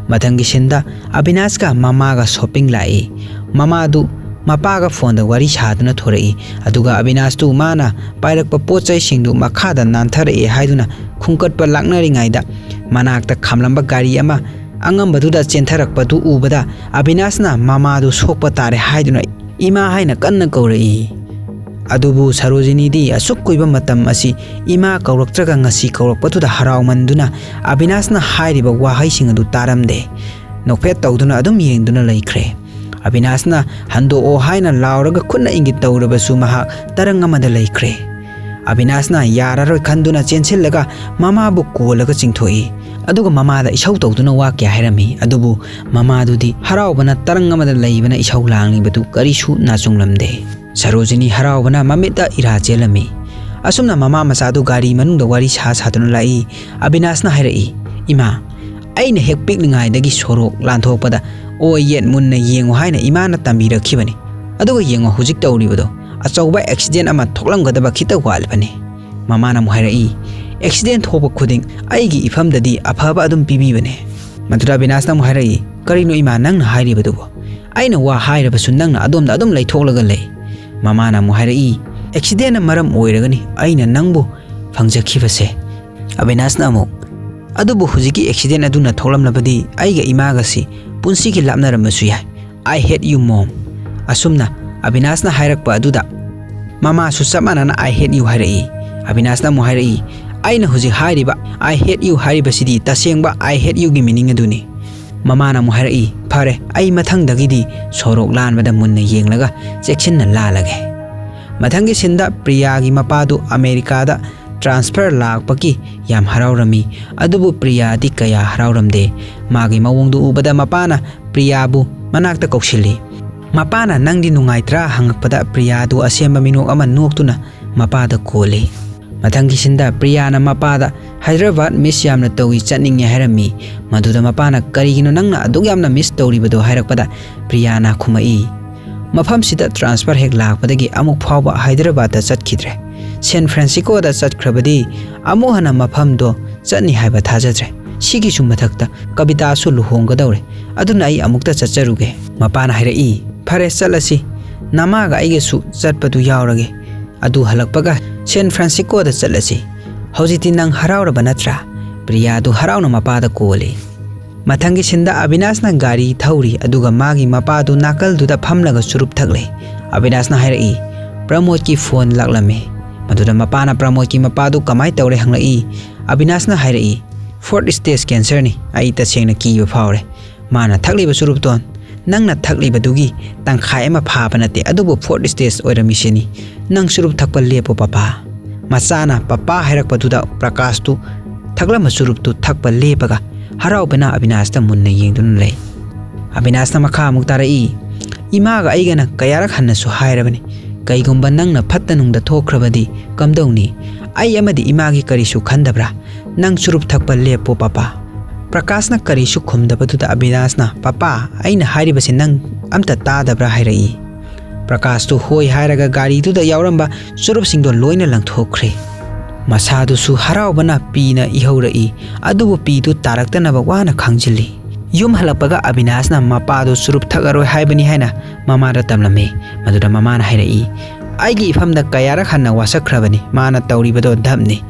ꯃꯊꯪꯒꯤ ꯁꯤꯟꯗ ꯑꯕꯤꯅꯥꯁꯀ ꯃꯃꯥꯒ ꯁꯣꯞꯄꯤꯡ ꯂꯥꯛꯏ꯫ ꯃꯃꯥꯗꯨ ꯃꯄꯥꯒ ꯐꯣꯟꯗ ꯋꯥꯔꯤ ꯁꯥꯗꯨꯅ ꯊꯣꯔꯛꯏ꯫ ꯑꯗꯨꯒ ꯑꯕꯤꯅꯥꯁꯇꯨ ꯃꯥꯅ ꯄꯥꯏꯔꯛꯄ ꯄꯣꯠ ꯆꯩꯁꯤꯡꯗꯨ ꯃꯈꯥꯗ ꯅꯥꯟꯊꯔꯛꯑꯦ ꯍꯥꯏꯗꯨꯅ ꯈꯨꯡꯀꯠꯄ ꯂꯥꯛꯅꯔꯤꯉꯩꯗ ꯃꯅꯥꯛꯇ ꯈꯥꯝꯂꯝꯕ ꯒꯥꯔꯤ ꯑꯃ ꯑꯉꯝꯕꯗꯨꯗ ꯆꯦꯟꯊꯔꯛꯄꯗꯨ ꯎꯕꯗ ꯑꯕꯤꯅꯥꯁꯅ ꯃꯃꯥꯗꯨ ꯁꯣꯛꯄ ꯇꯥꯔꯦ ꯍꯥꯏꯗꯨꯅ ꯏꯃꯥ ꯍꯥꯏꯅ ꯀꯟꯅ ꯀꯧꯔꯛꯏ꯫ ꯑꯗꯨꯕꯨ ꯁꯔꯣꯖꯤꯅꯤꯗꯤ ꯑꯁꯨꯛ ꯀꯨꯏꯕ ꯃꯇꯝ ꯑꯁꯤ ꯏꯃꯥ ꯀꯧꯔꯛꯇ꯭ꯔꯒ ꯉꯁꯤ ꯀꯧꯔꯛꯄꯗꯨꯗ ꯍꯔꯥꯎꯃꯟꯗꯨꯅ ꯑꯕꯤꯅꯥꯁꯅ ꯍꯥꯏꯔꯤꯕ ꯋꯥꯍꯩꯁꯤꯡ ꯑꯗꯨ ꯇꯥꯔꯝꯗꯦ꯫ ꯅꯣꯛꯐꯦꯠ ꯇꯧꯗꯨꯅ ꯑꯗꯨꯝ ꯌꯦꯡꯗꯨꯅ ꯂꯩꯈ꯭ꯔꯦ꯫ ꯑꯕꯤꯅꯥꯁꯅ "ꯍꯟꯗꯣꯛꯑꯣ" ꯍꯥꯏꯅ ꯂꯥꯎꯔꯒ ꯈꯨꯠꯅ ꯏꯪꯒꯤꯠ ꯇꯧꯔꯕꯁꯨ ꯃꯍꯥꯛ ꯇꯔꯪ ꯑꯃꯗ ꯂꯩꯈ꯭ꯔꯦ꯫ ꯑꯕꯤꯅꯥꯁꯅ ꯌꯥꯔꯔꯣꯏ ꯈꯟꯗꯨꯅ ꯆꯦꯟꯁꯤꯜꯂꯒ ꯃꯃꯥꯕꯨ ꯀꯣꯜꯂꯒ ꯆꯤꯡꯊꯣꯛꯏ꯫ ꯑꯗꯨꯒ ꯃꯃꯥꯗ ꯏꯁꯧ ꯇꯧꯗꯨꯅ ꯋꯥ ꯀꯌꯥ ꯍꯥꯏꯔꯝꯃꯤ꯫ ꯑꯗꯨꯕꯨ ꯃꯃꯥꯗꯨꯗꯤ ꯍꯔꯥꯎꯕꯅ ꯇꯔꯪ ꯑꯃꯗ ꯂꯩꯕꯅ ꯏꯁꯧ ꯂꯥꯡꯂꯤꯕꯗꯨ ꯀꯔꯤꯁꯨ ꯅꯥꯆꯨꯡꯂꯝꯗꯦ꯫ ꯁꯔꯣꯖꯤꯅꯤ ꯍꯔꯥꯎꯕꯅ ꯃꯃꯤꯠꯇ ꯏꯔꯥ ꯆꯦꯜꯂꯝꯃꯤ꯫ ꯑꯁꯨꯝꯅ ꯃꯃꯥ ꯃꯆꯥꯗꯨ ꯒꯥꯔꯤ ꯃꯅꯨꯡꯗ ꯋꯥꯔꯤ ꯁꯥ ꯁꯥꯗꯨꯅ ꯂꯥꯛꯏ꯫ ꯑꯕꯤꯅꯥꯁꯅ ꯍꯥꯏꯔꯛꯏ, "ꯏꯃꯥ, ꯑꯩꯅ ꯍꯦꯛ ꯄꯤꯛꯂꯤꯉꯩꯗꯒꯤ ꯁꯣꯔꯣꯛ ꯂꯥꯟꯊꯣꯛꯄꯗ ꯑꯣꯏ ꯌꯦꯠ ꯃꯨꯟꯅ ꯌꯦꯡꯉꯨ ꯍꯥꯏꯅ ꯏꯃꯥꯅ ꯇꯝꯕꯤꯔꯛꯈꯤꯕꯅꯤ꯫ ꯑꯗꯨꯒ ꯌꯦꯡꯉꯣ ꯍꯧꯖꯤꯛ ꯇꯧꯔꯤꯕꯗꯣ, ꯑꯆꯧꯕ ꯑꯦꯛꯁꯤꯗꯦꯟ ꯑꯃ ꯊꯣꯛꯂꯝꯒꯗꯕ ꯈꯤꯇ ꯋꯥꯠꯂꯤꯕꯅꯤ꯫" ꯃꯃꯥꯅ ꯑꯃꯨꯛ ꯍꯥꯏꯔꯛꯏ, "ꯑꯦꯛꯁꯤꯗꯦꯟ ꯊꯣꯛꯄ ꯈꯨꯗꯤꯡ ꯑꯩꯒꯤ ꯏꯐꯝꯗꯗꯤ ꯑꯐꯕ ꯑꯗꯨꯝ ꯄꯤꯕꯤꯕꯅꯦ꯫" ꯃꯗꯨꯗ ꯑꯕꯤꯅꯥꯁꯅ ꯑꯃꯨꯛ ꯍꯥꯏꯔꯛꯏ, "ꯀꯔꯤꯅꯣ ꯏꯃꯥ ꯅꯪꯅ ꯍꯥꯏꯔꯤꯕꯗꯨꯕꯣ? ꯑꯩꯅ ꯋꯥ ꯍꯥꯏꯔꯕꯁꯨ ꯅꯪꯅ ꯑꯗꯣꯝꯗ ꯑꯗꯨꯝ ꯂꯩꯊꯣꯛꯂꯒ ꯂꯩ꯫" ꯃꯃꯥꯅ ꯑꯃꯨꯛ ꯍꯥꯏꯔꯛꯏ, "ꯑꯦꯛꯁꯤꯗꯦꯟꯅ ꯃꯔꯝ ꯑꯣꯏꯔꯒꯅꯤ ꯑꯩꯅ ꯅꯪꯕꯨ ꯐꯪꯖꯈꯤꯕꯁꯦ꯫" ꯑꯕꯤꯅꯥꯁꯅ ꯑꯃꯨꯛ, "ꯑꯗꯨꯕꯨ ꯍꯧꯖꯤꯛꯀꯤ ꯑꯦꯛꯁꯤꯗꯦꯟ ꯑꯗꯨꯅ ꯊꯣꯛꯂꯝꯂꯕꯗꯤ ꯑꯩꯒ ꯏꯃꯥꯒꯁꯤ ꯄꯨꯟꯁꯤꯒꯤ ꯂꯥꯞꯅꯔꯝꯕꯁꯨ ꯌꯥꯏ꯫ I hate you, mom꯫" ꯑꯁꯨꯝꯅ ꯑꯕꯤꯅꯥꯁꯅ ꯍꯥꯏꯔꯛꯄ ꯑꯗꯨꯗ ꯃꯃꯥꯁꯨ ꯆꯞ ꯃꯥꯟꯅꯅ "I hate you" ꯍꯥꯏꯔꯛꯏ꯫ ꯑꯕꯤꯅꯥꯁꯅ ꯑꯃꯨꯛ ꯍꯥꯏꯔꯛꯏ, "ꯑꯩꯅ ꯍꯧꯖꯤꯛ ꯍꯥꯏꯔꯤꯕ "I hate you" ꯍꯥꯏꯔꯤꯕꯁꯤꯗꯤ ꯇꯁꯦꯡꯕ "I hate you"ꯒꯤ meaning ꯑꯗꯨꯅꯤ꯫" ꯃꯃꯥꯅ ꯑꯃꯨꯛ ꯍꯥꯏꯔꯛꯏ, "ꯐꯔꯦ, ꯑꯩ ꯃꯊꯪꯗꯒꯤꯗꯤ ꯁꯣꯔꯣꯛ ꯂꯥꯟꯕꯗ ꯃꯨꯟꯅ ꯌꯦꯡꯂꯒ ꯆꯦꯛꯁꯤꯟꯅ ꯂꯥꯜꯂꯒꯦ꯫" ꯃꯊꯪꯒꯤ ꯁꯤꯟꯗ ꯄ꯭ꯔꯤꯌꯥꯒꯤ ꯃꯄꯥꯗꯨ ꯑꯃꯦꯔꯤꯀꯥꯗ transfer ꯂꯥꯛꯄꯒꯤ ꯌꯥꯝ ꯍꯔꯥꯎꯔꯝꯃꯤ꯫ ꯑꯗꯨꯕꯨ ꯄ꯭ꯔꯤꯌꯥꯗꯤ ꯀꯌꯥ ꯍꯔꯥꯎꯔꯝꯗꯦ꯫ ꯃꯥꯒꯤ ꯃꯑꯣꯡꯗꯨ ꯎꯕꯗ ꯃꯄꯥꯅ ꯄ꯭ꯔꯤꯌꯥꯕꯨ ꯃꯅꯥꯛꯇ ꯀꯧꯁꯤꯜꯂꯤ꯫ ꯃꯄꯥꯅ "ꯅꯪꯗꯤ ꯅꯨꯡꯉꯥꯏꯇ꯭ꯔꯥ?" ꯍꯪꯉꯛꯄꯗ ꯄ꯭ꯔꯤꯌꯥꯗꯨ ꯑꯁꯦꯝꯕ ꯃꯤꯅꯣꯛ ꯑꯃ ꯅꯣꯛꯇꯨꯅ ꯃꯄꯥꯗ ꯀꯣꯜꯂꯤ꯫ ꯃꯊꯪꯒꯤ ꯁꯤꯟꯗ ꯄ꯭ꯔꯤꯌꯥꯅ ꯃꯄꯥꯗ "ꯍꯥꯏꯗ꯭ꯔꯕꯥꯗ miss ꯌꯥꯝꯅ ꯇꯧꯏ, ꯆꯠꯅꯤꯡꯉꯦ" ꯍꯥꯏꯔꯝꯃꯤ꯫ ꯃꯗꯨꯗ ꯃꯄꯥꯅ "ꯀꯔꯤꯒꯤꯅꯣ ꯅꯪꯅ ꯑꯗꯨꯛ ꯌꯥꯝꯅ miss ꯇꯧꯔꯤꯕꯗꯣ?" ꯍꯥꯏꯔꯛꯄꯗ ꯄ꯭ꯔꯤꯌꯥꯅ ꯈꯨꯝꯃꯛꯏ, "ꯃꯐꯝꯁꯤꯗ transfer ꯍꯦꯛ ꯂꯥꯛꯄꯗꯒꯤ ꯑꯃꯨꯛ ꯐꯥꯎꯕ ꯍꯥꯏꯗ꯭ꯔꯕꯥꯗꯇ ꯆꯠꯈꯤꯗ꯭ꯔꯦ꯫ ꯁꯦꯟ ꯐ꯭ꯔꯥꯟꯁꯤꯁꯀꯣꯗ ꯆꯠꯈ꯭ꯔꯕꯗꯤ ꯑꯃꯨꯛ ꯍꯟꯅ ꯃꯐꯝꯗꯣ ꯆꯠꯅꯤ ꯍꯥꯏꯕ ꯊꯥꯖꯗ꯭ꯔꯦ꯫ ꯁꯤꯒꯤꯁꯨ ꯃꯊꯛꯇ ꯀꯕꯤꯇꯥꯁꯨ ꯂꯨꯍꯣꯡꯒꯗꯧꯔꯦ꯫ ꯑꯗꯨꯅ ꯑꯩ ꯑꯃꯨꯛꯇ ꯆꯠꯆꯔꯨꯒꯦ꯫" ꯃꯄꯥꯅ ꯍꯥꯏꯔꯛꯏ, "ꯐꯔꯦ, ꯆꯠꯂꯁꯤ꯫ ꯅꯃꯥꯒ ꯑꯩꯒꯁꯨ ꯆꯠꯄꯗꯨ ꯌꯥꯎꯔꯒꯦ꯫ ꯑꯗꯨ ꯍꯜꯂꯛꯄꯒ ꯁꯦꯟ ꯐ꯭ꯔꯥꯟꯁꯤꯁꯀꯣꯗ ꯆꯠꯂꯁꯤ꯫ ꯍꯧꯖꯤꯛꯇꯤ ꯅꯪ ꯍꯔꯥꯎꯔꯕ ꯅꯠꯇ꯭ꯔꯥ?" ꯄ꯭ꯔꯤꯌꯥꯗꯨ ꯍꯔꯥꯎꯅ ꯃꯄꯥꯗ ꯀꯣꯜꯂꯤ꯫ ꯃꯊꯪꯒꯤ ꯁꯤꯟꯗ ꯑꯕꯤꯅꯥꯁꯅ ꯒꯥꯔꯤ ꯊꯧꯔꯤ, ꯑꯗꯨꯒ ꯃꯥꯒꯤ ꯃꯄꯥꯗꯨ ꯅꯥꯀꯜꯗꯨꯗ ꯐꯝꯂꯒ ꯆꯨꯔꯨꯞ ꯊꯛꯂꯤ꯫ ꯑꯕꯤꯅꯥꯁꯅ ꯍꯥꯏꯔꯛꯏ, "ꯄ꯭ꯔꯃꯣꯗꯀꯤ ꯐꯣꯟ ꯂꯥꯛꯂꯝꯃꯤ꯫" ꯃꯗꯨꯗ ꯃꯄꯥꯅ ꯄ꯭ꯔꯃꯣꯗꯀꯤ ꯃꯄꯥꯗꯨ ꯀꯃꯥꯏ ꯇꯧꯔꯦ ꯍꯪꯂꯛꯏ꯫ ꯑꯕꯤꯅꯥꯁꯅ ꯍꯥꯏꯔꯛꯏ, "Fourth stage cancerꯅꯤ꯫ ꯑꯩ ꯇꯁꯦꯡꯅ ꯀꯤꯕ ꯐꯥꯎꯔꯦ꯫ ꯃꯥꯅ ꯊꯛꯂꯤꯕ ꯆꯨꯔꯨꯞꯇꯣ ꯅꯪꯅ ꯊꯛꯂꯤꯕꯗꯨꯒꯤ ꯇꯪꯈꯥꯏ ꯑꯃ ꯐꯥꯕ ꯅꯠꯇꯦ, ꯑꯗꯨꯕꯨ fourth stage ꯑꯣꯏꯔꯝꯃꯤꯁꯤꯅꯤ꯫ ꯅꯪ ꯆꯨꯔꯨꯞ ꯊꯛꯄ ꯂꯦꯞꯄꯣ, ꯄꯄꯥ꯫" ꯃꯆꯥꯅ "ꯄꯄꯥ" ꯍꯥꯏꯔꯛꯄꯗꯨꯗ ꯄ꯭ꯔꯀꯥꯁꯇꯨ ꯊꯛꯂꯝꯕ ꯆꯨꯔꯨꯞꯇꯨ ꯊꯛꯄ ꯂꯦꯞꯄꯒ ꯍꯔꯥꯎꯕꯅ ꯑꯕꯤꯅꯥꯁꯇ ꯃꯨꯟꯅ ꯌꯦꯡꯗꯨꯅ ꯂꯩ꯫ ꯑꯕꯤꯅꯥꯁꯅ ꯃꯈꯥ ꯑꯃꯨꯛ ꯇꯥꯔꯛꯏ, "ꯏꯃꯥꯒ ꯑꯩꯒꯅ ꯀꯌꯥꯔꯛ ꯍꯟꯅꯁꯨ ꯍꯥꯏꯔꯕꯅꯤ, ꯀꯩꯒꯨꯝꯕ ꯅꯪꯅ ꯐꯠꯇ ꯅꯨꯡꯗ ꯊꯣꯛꯈ꯭ꯔꯕꯗꯤ ꯀꯝꯗꯧꯅꯤ? ꯑꯩ ꯑꯃꯗꯤ ꯏꯃꯥꯒꯤ ꯀꯔꯤꯁꯨ ꯈꯟꯗꯕ꯭ꯔꯥ? ꯅꯪ ꯆꯨꯔꯨꯞ ꯊꯛꯄ ꯂꯦꯞꯄꯣ, ꯄꯄꯥ꯫" ꯄ꯭ꯔꯀꯥꯁꯅ ꯀꯔꯤꯁꯨ ꯈꯨꯝꯗꯕꯗꯨꯗ ꯑꯕꯤꯅꯥꯁꯅ, "ꯄꯄꯥ, ꯑꯩꯅ ꯍꯥꯏꯔꯤꯕꯁꯤ ꯅꯪ ꯑꯝꯇ ꯇꯥꯗꯕ꯭ꯔꯥ?" ꯍꯥꯏꯔꯛꯏ꯫ ꯄ꯭ꯔꯀꯥꯁꯇꯨ ꯍꯣꯏ ꯍꯥꯏꯔꯒ ꯒꯥꯔꯤꯗꯨꯗ ꯌꯥꯎꯔꯝꯕ ꯆꯨꯔꯨꯞꯁꯤꯡꯗꯣ ꯂꯣꯏꯅ ꯂꯪꯊꯣꯛꯈ꯭ꯔꯦ꯫ ꯃꯁꯥꯗꯨꯁꯨ ꯍꯔꯥꯎꯕꯅ ꯄꯤꯅ ꯏꯍꯧꯔꯛꯏ, ꯑꯗꯨꯕꯨ ꯄꯤꯗꯨ ꯇꯥꯔꯛꯇꯅꯕ ꯋꯥꯅ ꯈꯥꯡꯖꯤꯜꯂꯤ꯫ ꯌꯨꯝ ꯍꯜꯂꯛꯄꯒ ꯑꯕꯤꯅꯥꯁꯅ ꯃꯄꯥꯗꯨ ꯆꯨꯔꯨꯞ ꯊꯛꯑꯔꯣꯏ ꯍꯥꯏꯕꯅꯤ ꯍꯥꯏꯅ ꯃꯃꯥꯗ ꯇꯝꯂꯝꯃꯤ꯫ ꯃꯗꯨꯗ ꯃꯃꯥꯅ ꯍꯥꯏꯔꯛꯏ, "ꯑꯩꯒꯤ ꯏꯐꯝꯗ ꯀꯌꯥꯔꯛ ꯍꯟꯅ ꯋꯥꯁꯛꯈ꯭ꯔꯕꯅꯤ, ꯃꯥꯅ ꯇꯧꯔꯤꯕꯗꯣ ꯙꯞꯅꯤ꯫"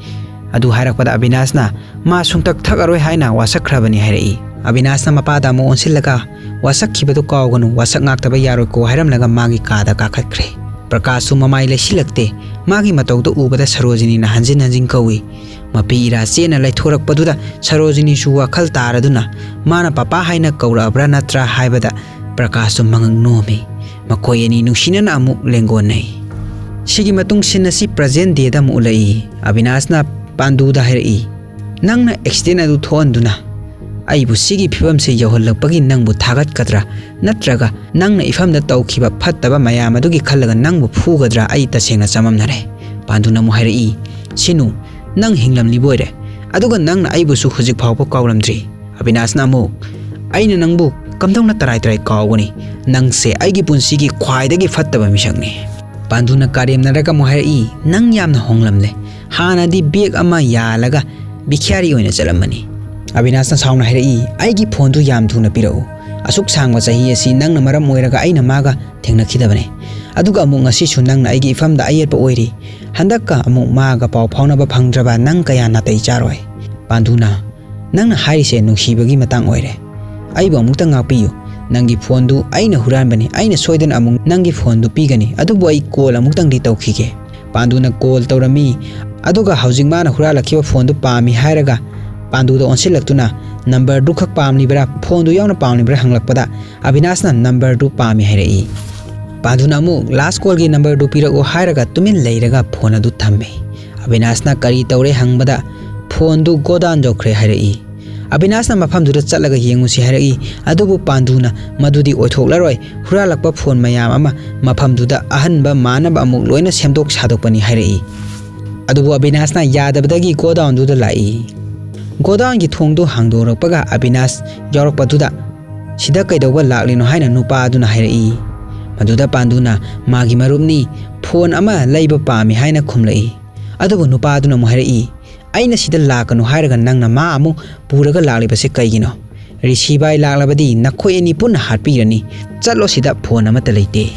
ꯑꯗꯨ ꯍꯥꯏꯔꯛꯄꯗ ꯑꯕꯤꯅꯥꯁꯅ, "ꯃꯥ ꯁꯨꯡꯇꯛ ꯊꯛꯑꯔꯣꯏ ꯍꯥꯏꯅ ꯋꯥꯁꯛꯈ꯭ꯔꯕꯅꯤ" ꯍꯥꯏꯔꯛꯏ꯫ ꯑꯕꯤꯅꯥꯁꯅ ꯃꯄꯥꯗ ꯑꯃꯨꯛ ꯑꯣꯟꯁꯤꯜꯂꯒ, "ꯋꯥꯁꯛꯈꯤꯕꯗꯨ ꯀꯥꯎꯒꯅꯨ, ꯋꯥꯁꯛ ꯉꯥꯛꯇꯕ ꯌꯥꯔꯣꯏꯀꯣ" ꯍꯥꯏꯔꯝꯂꯒ ꯃꯥꯒꯤ ꯀꯥꯗ ꯀꯥꯈꯠꯈ꯭ꯔꯦ꯫ ꯄ꯭ꯔꯀꯥꯁꯁꯨ ꯃꯃꯥꯏ ꯂꯩꯁꯤꯜꯂꯛꯇꯦ꯫ ꯃꯥꯒꯤ ꯃꯇꯧꯗꯨ ꯎꯕꯗ ꯁꯔꯣꯖꯤꯅꯤꯅ ꯍꯟꯖꯤꯟ ꯍꯟꯖꯤꯟ ꯀꯧꯏ꯫ ꯃꯄꯤ ꯏꯔꯥ ꯆꯦꯠꯅ ꯂꯩꯊꯣꯔꯛꯄꯗꯨꯗ ꯁꯔꯣꯖꯤꯅꯤꯁꯨ ꯋꯥꯈꯜ ꯇꯥꯔꯗꯨꯅ ꯃꯥꯅ "ꯄꯄꯥ" ꯍꯥꯏꯅ ꯀꯧꯔꯛꯑꯕ꯭ꯔꯥ ꯅꯠꯇ꯭ꯔꯥ ꯍꯥꯏꯕꯗ ꯄ꯭ꯔꯀꯥꯁꯇꯨ ꯃꯉꯛ ꯅꯣꯝꯃꯤ꯫ ꯃꯈꯣꯏ ꯑꯅꯤ ꯅꯨꯡꯁꯤꯅꯅ ꯑꯃꯨꯛ ꯂꯦꯡꯒꯣꯟꯅꯩ꯫ ꯁꯤꯒꯤ ꯃꯇꯨꯡ ꯁꯤꯟ ꯑꯁꯤ present dayꯗ ꯑꯃꯨꯛ ꯎꯠꯂꯛꯏ꯫ ꯑꯕꯤꯅꯥꯁꯅ ꯄꯥꯟꯗꯨꯗ ꯍꯥꯏꯔꯛꯏ, "ꯅꯪꯅ accident ꯑꯗꯨ ꯊꯣꯛꯍꯟꯗꯨꯅ ꯑꯩꯕꯨ ꯁꯤꯒꯤ ꯐꯤꯕꯝꯁꯦ ꯌꯧꯍꯜꯂꯛꯄꯒꯤ ꯅꯪꯕꯨ ꯊꯥꯒꯠꯀꯗ꯭ꯔꯥ? ꯅꯠꯇ꯭ꯔꯒ ꯅꯪꯅ ꯏꯐꯝꯗ ꯇꯧꯈꯤꯕ ꯐꯠꯇꯕ ꯃꯌꯥꯝ ꯑꯗꯨꯒꯤ ꯈꯜꯂꯒ ꯅꯪꯕꯨ ꯐꯨꯒꯗ꯭ꯔꯥ? ꯑꯩ ꯇꯁꯦꯡꯅ ꯆꯃꯝꯅꯔꯦ꯫" ꯄꯥꯟꯗꯨꯅ ꯑꯃꯨꯛ ꯍꯥꯏꯔꯛꯏ, "ꯁꯤꯅꯨ, ꯅꯪ ꯍꯤꯡꯂꯝꯂꯤꯕ ꯑꯣꯏꯔꯦ, ꯑꯗꯨꯒ ꯅꯪꯅ ꯑꯩꯕꯨꯁꯨ ꯍꯧꯖꯤꯛ ꯐꯥꯎꯕ ꯀꯥꯎꯔꯝꯗ꯭ꯔꯤ꯫" ꯑꯕꯤꯅꯥꯁꯅ ꯑꯃꯨꯛ, "ꯑꯩꯅ ꯅꯪꯕꯨ ꯀꯝꯗꯧꯅ ꯇꯔꯥꯏ ꯇꯔꯥꯏ ꯀꯥꯎꯒꯅꯤ? ꯅꯪꯁꯦ ꯑꯩꯒꯤ ꯄꯨꯟꯁꯤꯒꯤ ꯈ꯭ꯋꯥꯏꯗꯒꯤ ꯐꯠꯇꯕ ꯃꯤꯁꯛꯅꯤ꯫" ꯄꯥꯟꯗꯨꯅ ꯀꯥꯔꯦꯝꯅꯔꯒ ꯑꯃꯨꯛ ꯍꯥꯏꯔꯛꯏ, "ꯅꯪ ꯌꯥꯝꯅ ꯍꯣꯡꯂꯝꯂꯦ꯫ ꯍꯥꯟꯅꯗꯤ bag ꯑꯃ ꯌꯥꯜꯂꯒ ꯚꯤꯈ꯭ꯌꯥꯔꯤ ꯑꯣꯏꯅ ꯆꯠꯂꯝꯕꯅꯤ꯫" ꯑꯕꯤꯅꯥꯁꯅ ꯁꯥꯎꯅ ꯍꯥꯏꯔꯛꯏ, "ꯑꯩꯒꯤ phoneꯗꯨ ꯌꯥꯝ ꯊꯨꯅ ꯄꯤꯔꯛꯎ꯫ ꯑꯁꯨꯛ ꯁꯥꯡꯕ ꯆꯍꯤ ꯑꯁꯤ ꯅꯪꯅ ꯃꯔꯝ ꯑꯣꯏꯔꯒ ꯑꯩꯅ ꯃꯥꯒ ꯊꯦꯡꯅꯈꯤꯗꯕꯅꯤ꯫ ꯑꯗꯨꯒ ꯑꯃꯨꯛ ꯉꯁꯤꯁꯨ ꯅꯪꯅ ꯑꯩꯒꯤ ꯏꯐꯝꯗ ꯑꯌꯦꯠꯄ ꯑꯣꯏꯔꯤ꯫ ꯍꯟꯗꯛꯀ ꯑꯃꯨꯛ ꯃꯥꯒ ꯄꯥꯎ ꯐꯥꯎꯅꯕ ꯐꯪꯗ꯭ꯔꯕ ꯅꯪ ꯀꯌꯥ ꯅꯥꯇꯩ ꯆꯥꯔꯣꯏ꯫" ꯄꯥꯟꯗꯨꯅ, "ꯅꯪꯅ ꯍꯥꯏꯔꯤꯁꯦ ꯅꯨꯡꯁꯤꯕꯒꯤ ꯃꯇꯥꯡ ꯑꯣꯏꯔꯦ꯫ ꯑꯩꯕꯨ ꯑꯃꯨꯛꯇ ꯉꯥꯛꯄꯤꯌꯨ꯫ ꯅꯪꯒꯤ phoneꯗꯨ ꯑꯩꯅ ꯍꯨꯔꯥꯟꯕꯅꯤ꯫ ꯑꯩꯅ ꯁꯣꯏꯗꯅ ꯑꯃꯨꯛ ꯅꯪꯒꯤ phoneꯗꯨ ꯄꯤꯒꯅꯤ꯫ ꯑꯗꯨꯕꯨ ꯑꯩ call ꯑꯃꯨꯛꯇꯪꯗꯤ ꯇꯧꯈꯤꯒꯦ꯫" ꯄꯥꯟꯗꯨꯅ call ꯇꯧꯔꯝꯃꯤ꯫ ꯑꯗꯨꯒ ꯍꯧꯖꯤꯛ ꯃꯥꯅ ꯍꯨꯔꯥꯜꯂꯛꯈꯤꯕ phoneꯗꯨ ꯄꯥꯝꯃꯤ ꯍꯥꯏꯔꯒ ꯄꯥꯟꯗꯨꯗ ꯑꯣꯟꯁꯤꯜꯂꯛꯇꯨꯅ numberꯗꯨ ꯈꯛ ꯄꯥꯝꯂꯤꯕ꯭ꯔꯥ, phoneꯗꯨ ꯌꯥꯎꯅ ꯄꯥꯝꯂꯤꯕ꯭ꯔꯥ ꯍꯪꯂꯛꯄꯗ ꯑꯕꯤꯅꯥꯁꯅ numberꯗꯨ ꯄꯥꯝꯃꯤ ꯍꯥꯏꯔꯛꯏ꯫ ꯄꯥꯟꯗꯨꯅ ꯑꯃꯨꯛ last callꯒꯤ numberꯗꯨ ꯄꯤꯔꯛꯎ ꯍꯥꯏꯔꯒ ꯇꯨꯃꯤꯟ ꯂꯩꯔꯒ phone ꯑꯗꯨ ꯊꯝꯃꯤ꯫ ꯑꯕꯤꯅꯥꯁꯅ ꯀꯔꯤ ꯇꯧꯔꯦ ꯍꯪꯕꯗ phoneꯗꯨ godown ꯌꯧꯈ꯭ꯔꯦ ꯍꯥꯏꯔꯛꯏ꯫ ꯑꯕꯤꯅꯥꯁꯅ ꯃꯐꯝꯗꯨꯗ ꯆꯠꯂꯒ ꯌꯦꯡꯉꯨꯁꯤ ꯍꯥꯏꯔꯛꯏ꯫ ꯑꯗꯨꯕꯨ ꯄꯥꯟꯗꯨꯅ ꯃꯗꯨꯗꯤ ꯑꯣꯏꯊꯣꯛꯂꯔꯣꯏ, ꯍꯨꯔꯥꯜꯂꯛꯄ phone ꯃꯌꯥꯝ ꯑꯃ ꯃꯐꯝꯗꯨꯗ ꯑꯍꯟꯕ ꯃꯥꯟꯅꯕ ꯑꯃꯨꯛ ꯂꯣꯏꯅ ꯁꯦꯝꯗꯣꯛ ꯁꯥꯗꯣꯛꯄꯅꯤ ꯍꯥꯏꯔꯛꯏ꯫ ꯑꯗꯨꯕꯨ ꯑꯕꯤꯅꯥꯁꯅ ꯌꯥꯗꯕꯗꯒꯤ godownꯗꯨꯗ ꯂꯥꯛꯏ꯫ Godownꯒꯤ ꯊꯣꯡꯗꯨ ꯍꯥꯡꯗꯣꯔꯛꯄꯒ ꯑꯕꯤꯅꯥꯁ ꯌꯥꯎꯔꯛꯄꯗꯨꯗ, "ꯁꯤꯗ ꯀꯩꯗꯧꯕ ꯂꯥꯛꯂꯤꯅꯣ?" ꯍꯥꯏꯅ ꯅꯨꯄꯥ ꯑꯗꯨꯅ ꯍꯥꯏꯔꯛꯏ꯫ ꯃꯗꯨꯗ ꯄꯥꯟꯗꯨꯅ ꯃꯥꯒꯤ ꯃꯔꯨꯞꯅꯤ, phone ꯑꯃ ꯂꯩꯕ ꯄꯥꯝꯃꯤ ꯍꯥꯏꯅ ꯈꯨꯝꯂꯛꯏ꯫ ꯑꯗꯨꯕꯨ ꯅꯨꯄꯥ ꯑꯗꯨꯅ ꯑꯃꯨꯛ ꯍꯥꯏꯔꯛꯏ, "ꯑꯩꯅ ꯁꯤꯗ ꯂꯥꯛꯀꯅꯨ ꯍꯥꯏꯔꯒ ꯅꯪꯅ ꯃꯥ ꯑꯃꯨꯛ ꯄꯨꯔꯒ ꯂꯥꯛꯂꯤꯕꯁꯦ ꯀꯩꯒꯤꯅꯣ? ꯔꯤꯁꯤꯕꯥꯏ ꯂꯥꯛꯂꯕꯗꯤ ꯅꯈꯣꯏ ꯑꯅꯤ ꯄꯨꯟꯅ ꯍꯥꯠꯄꯤꯔꯅꯤ꯫ ꯆꯠꯂꯣ, ꯁꯤꯗ phone ꯑꯃꯠꯇ ꯂꯩꯇꯦ꯫"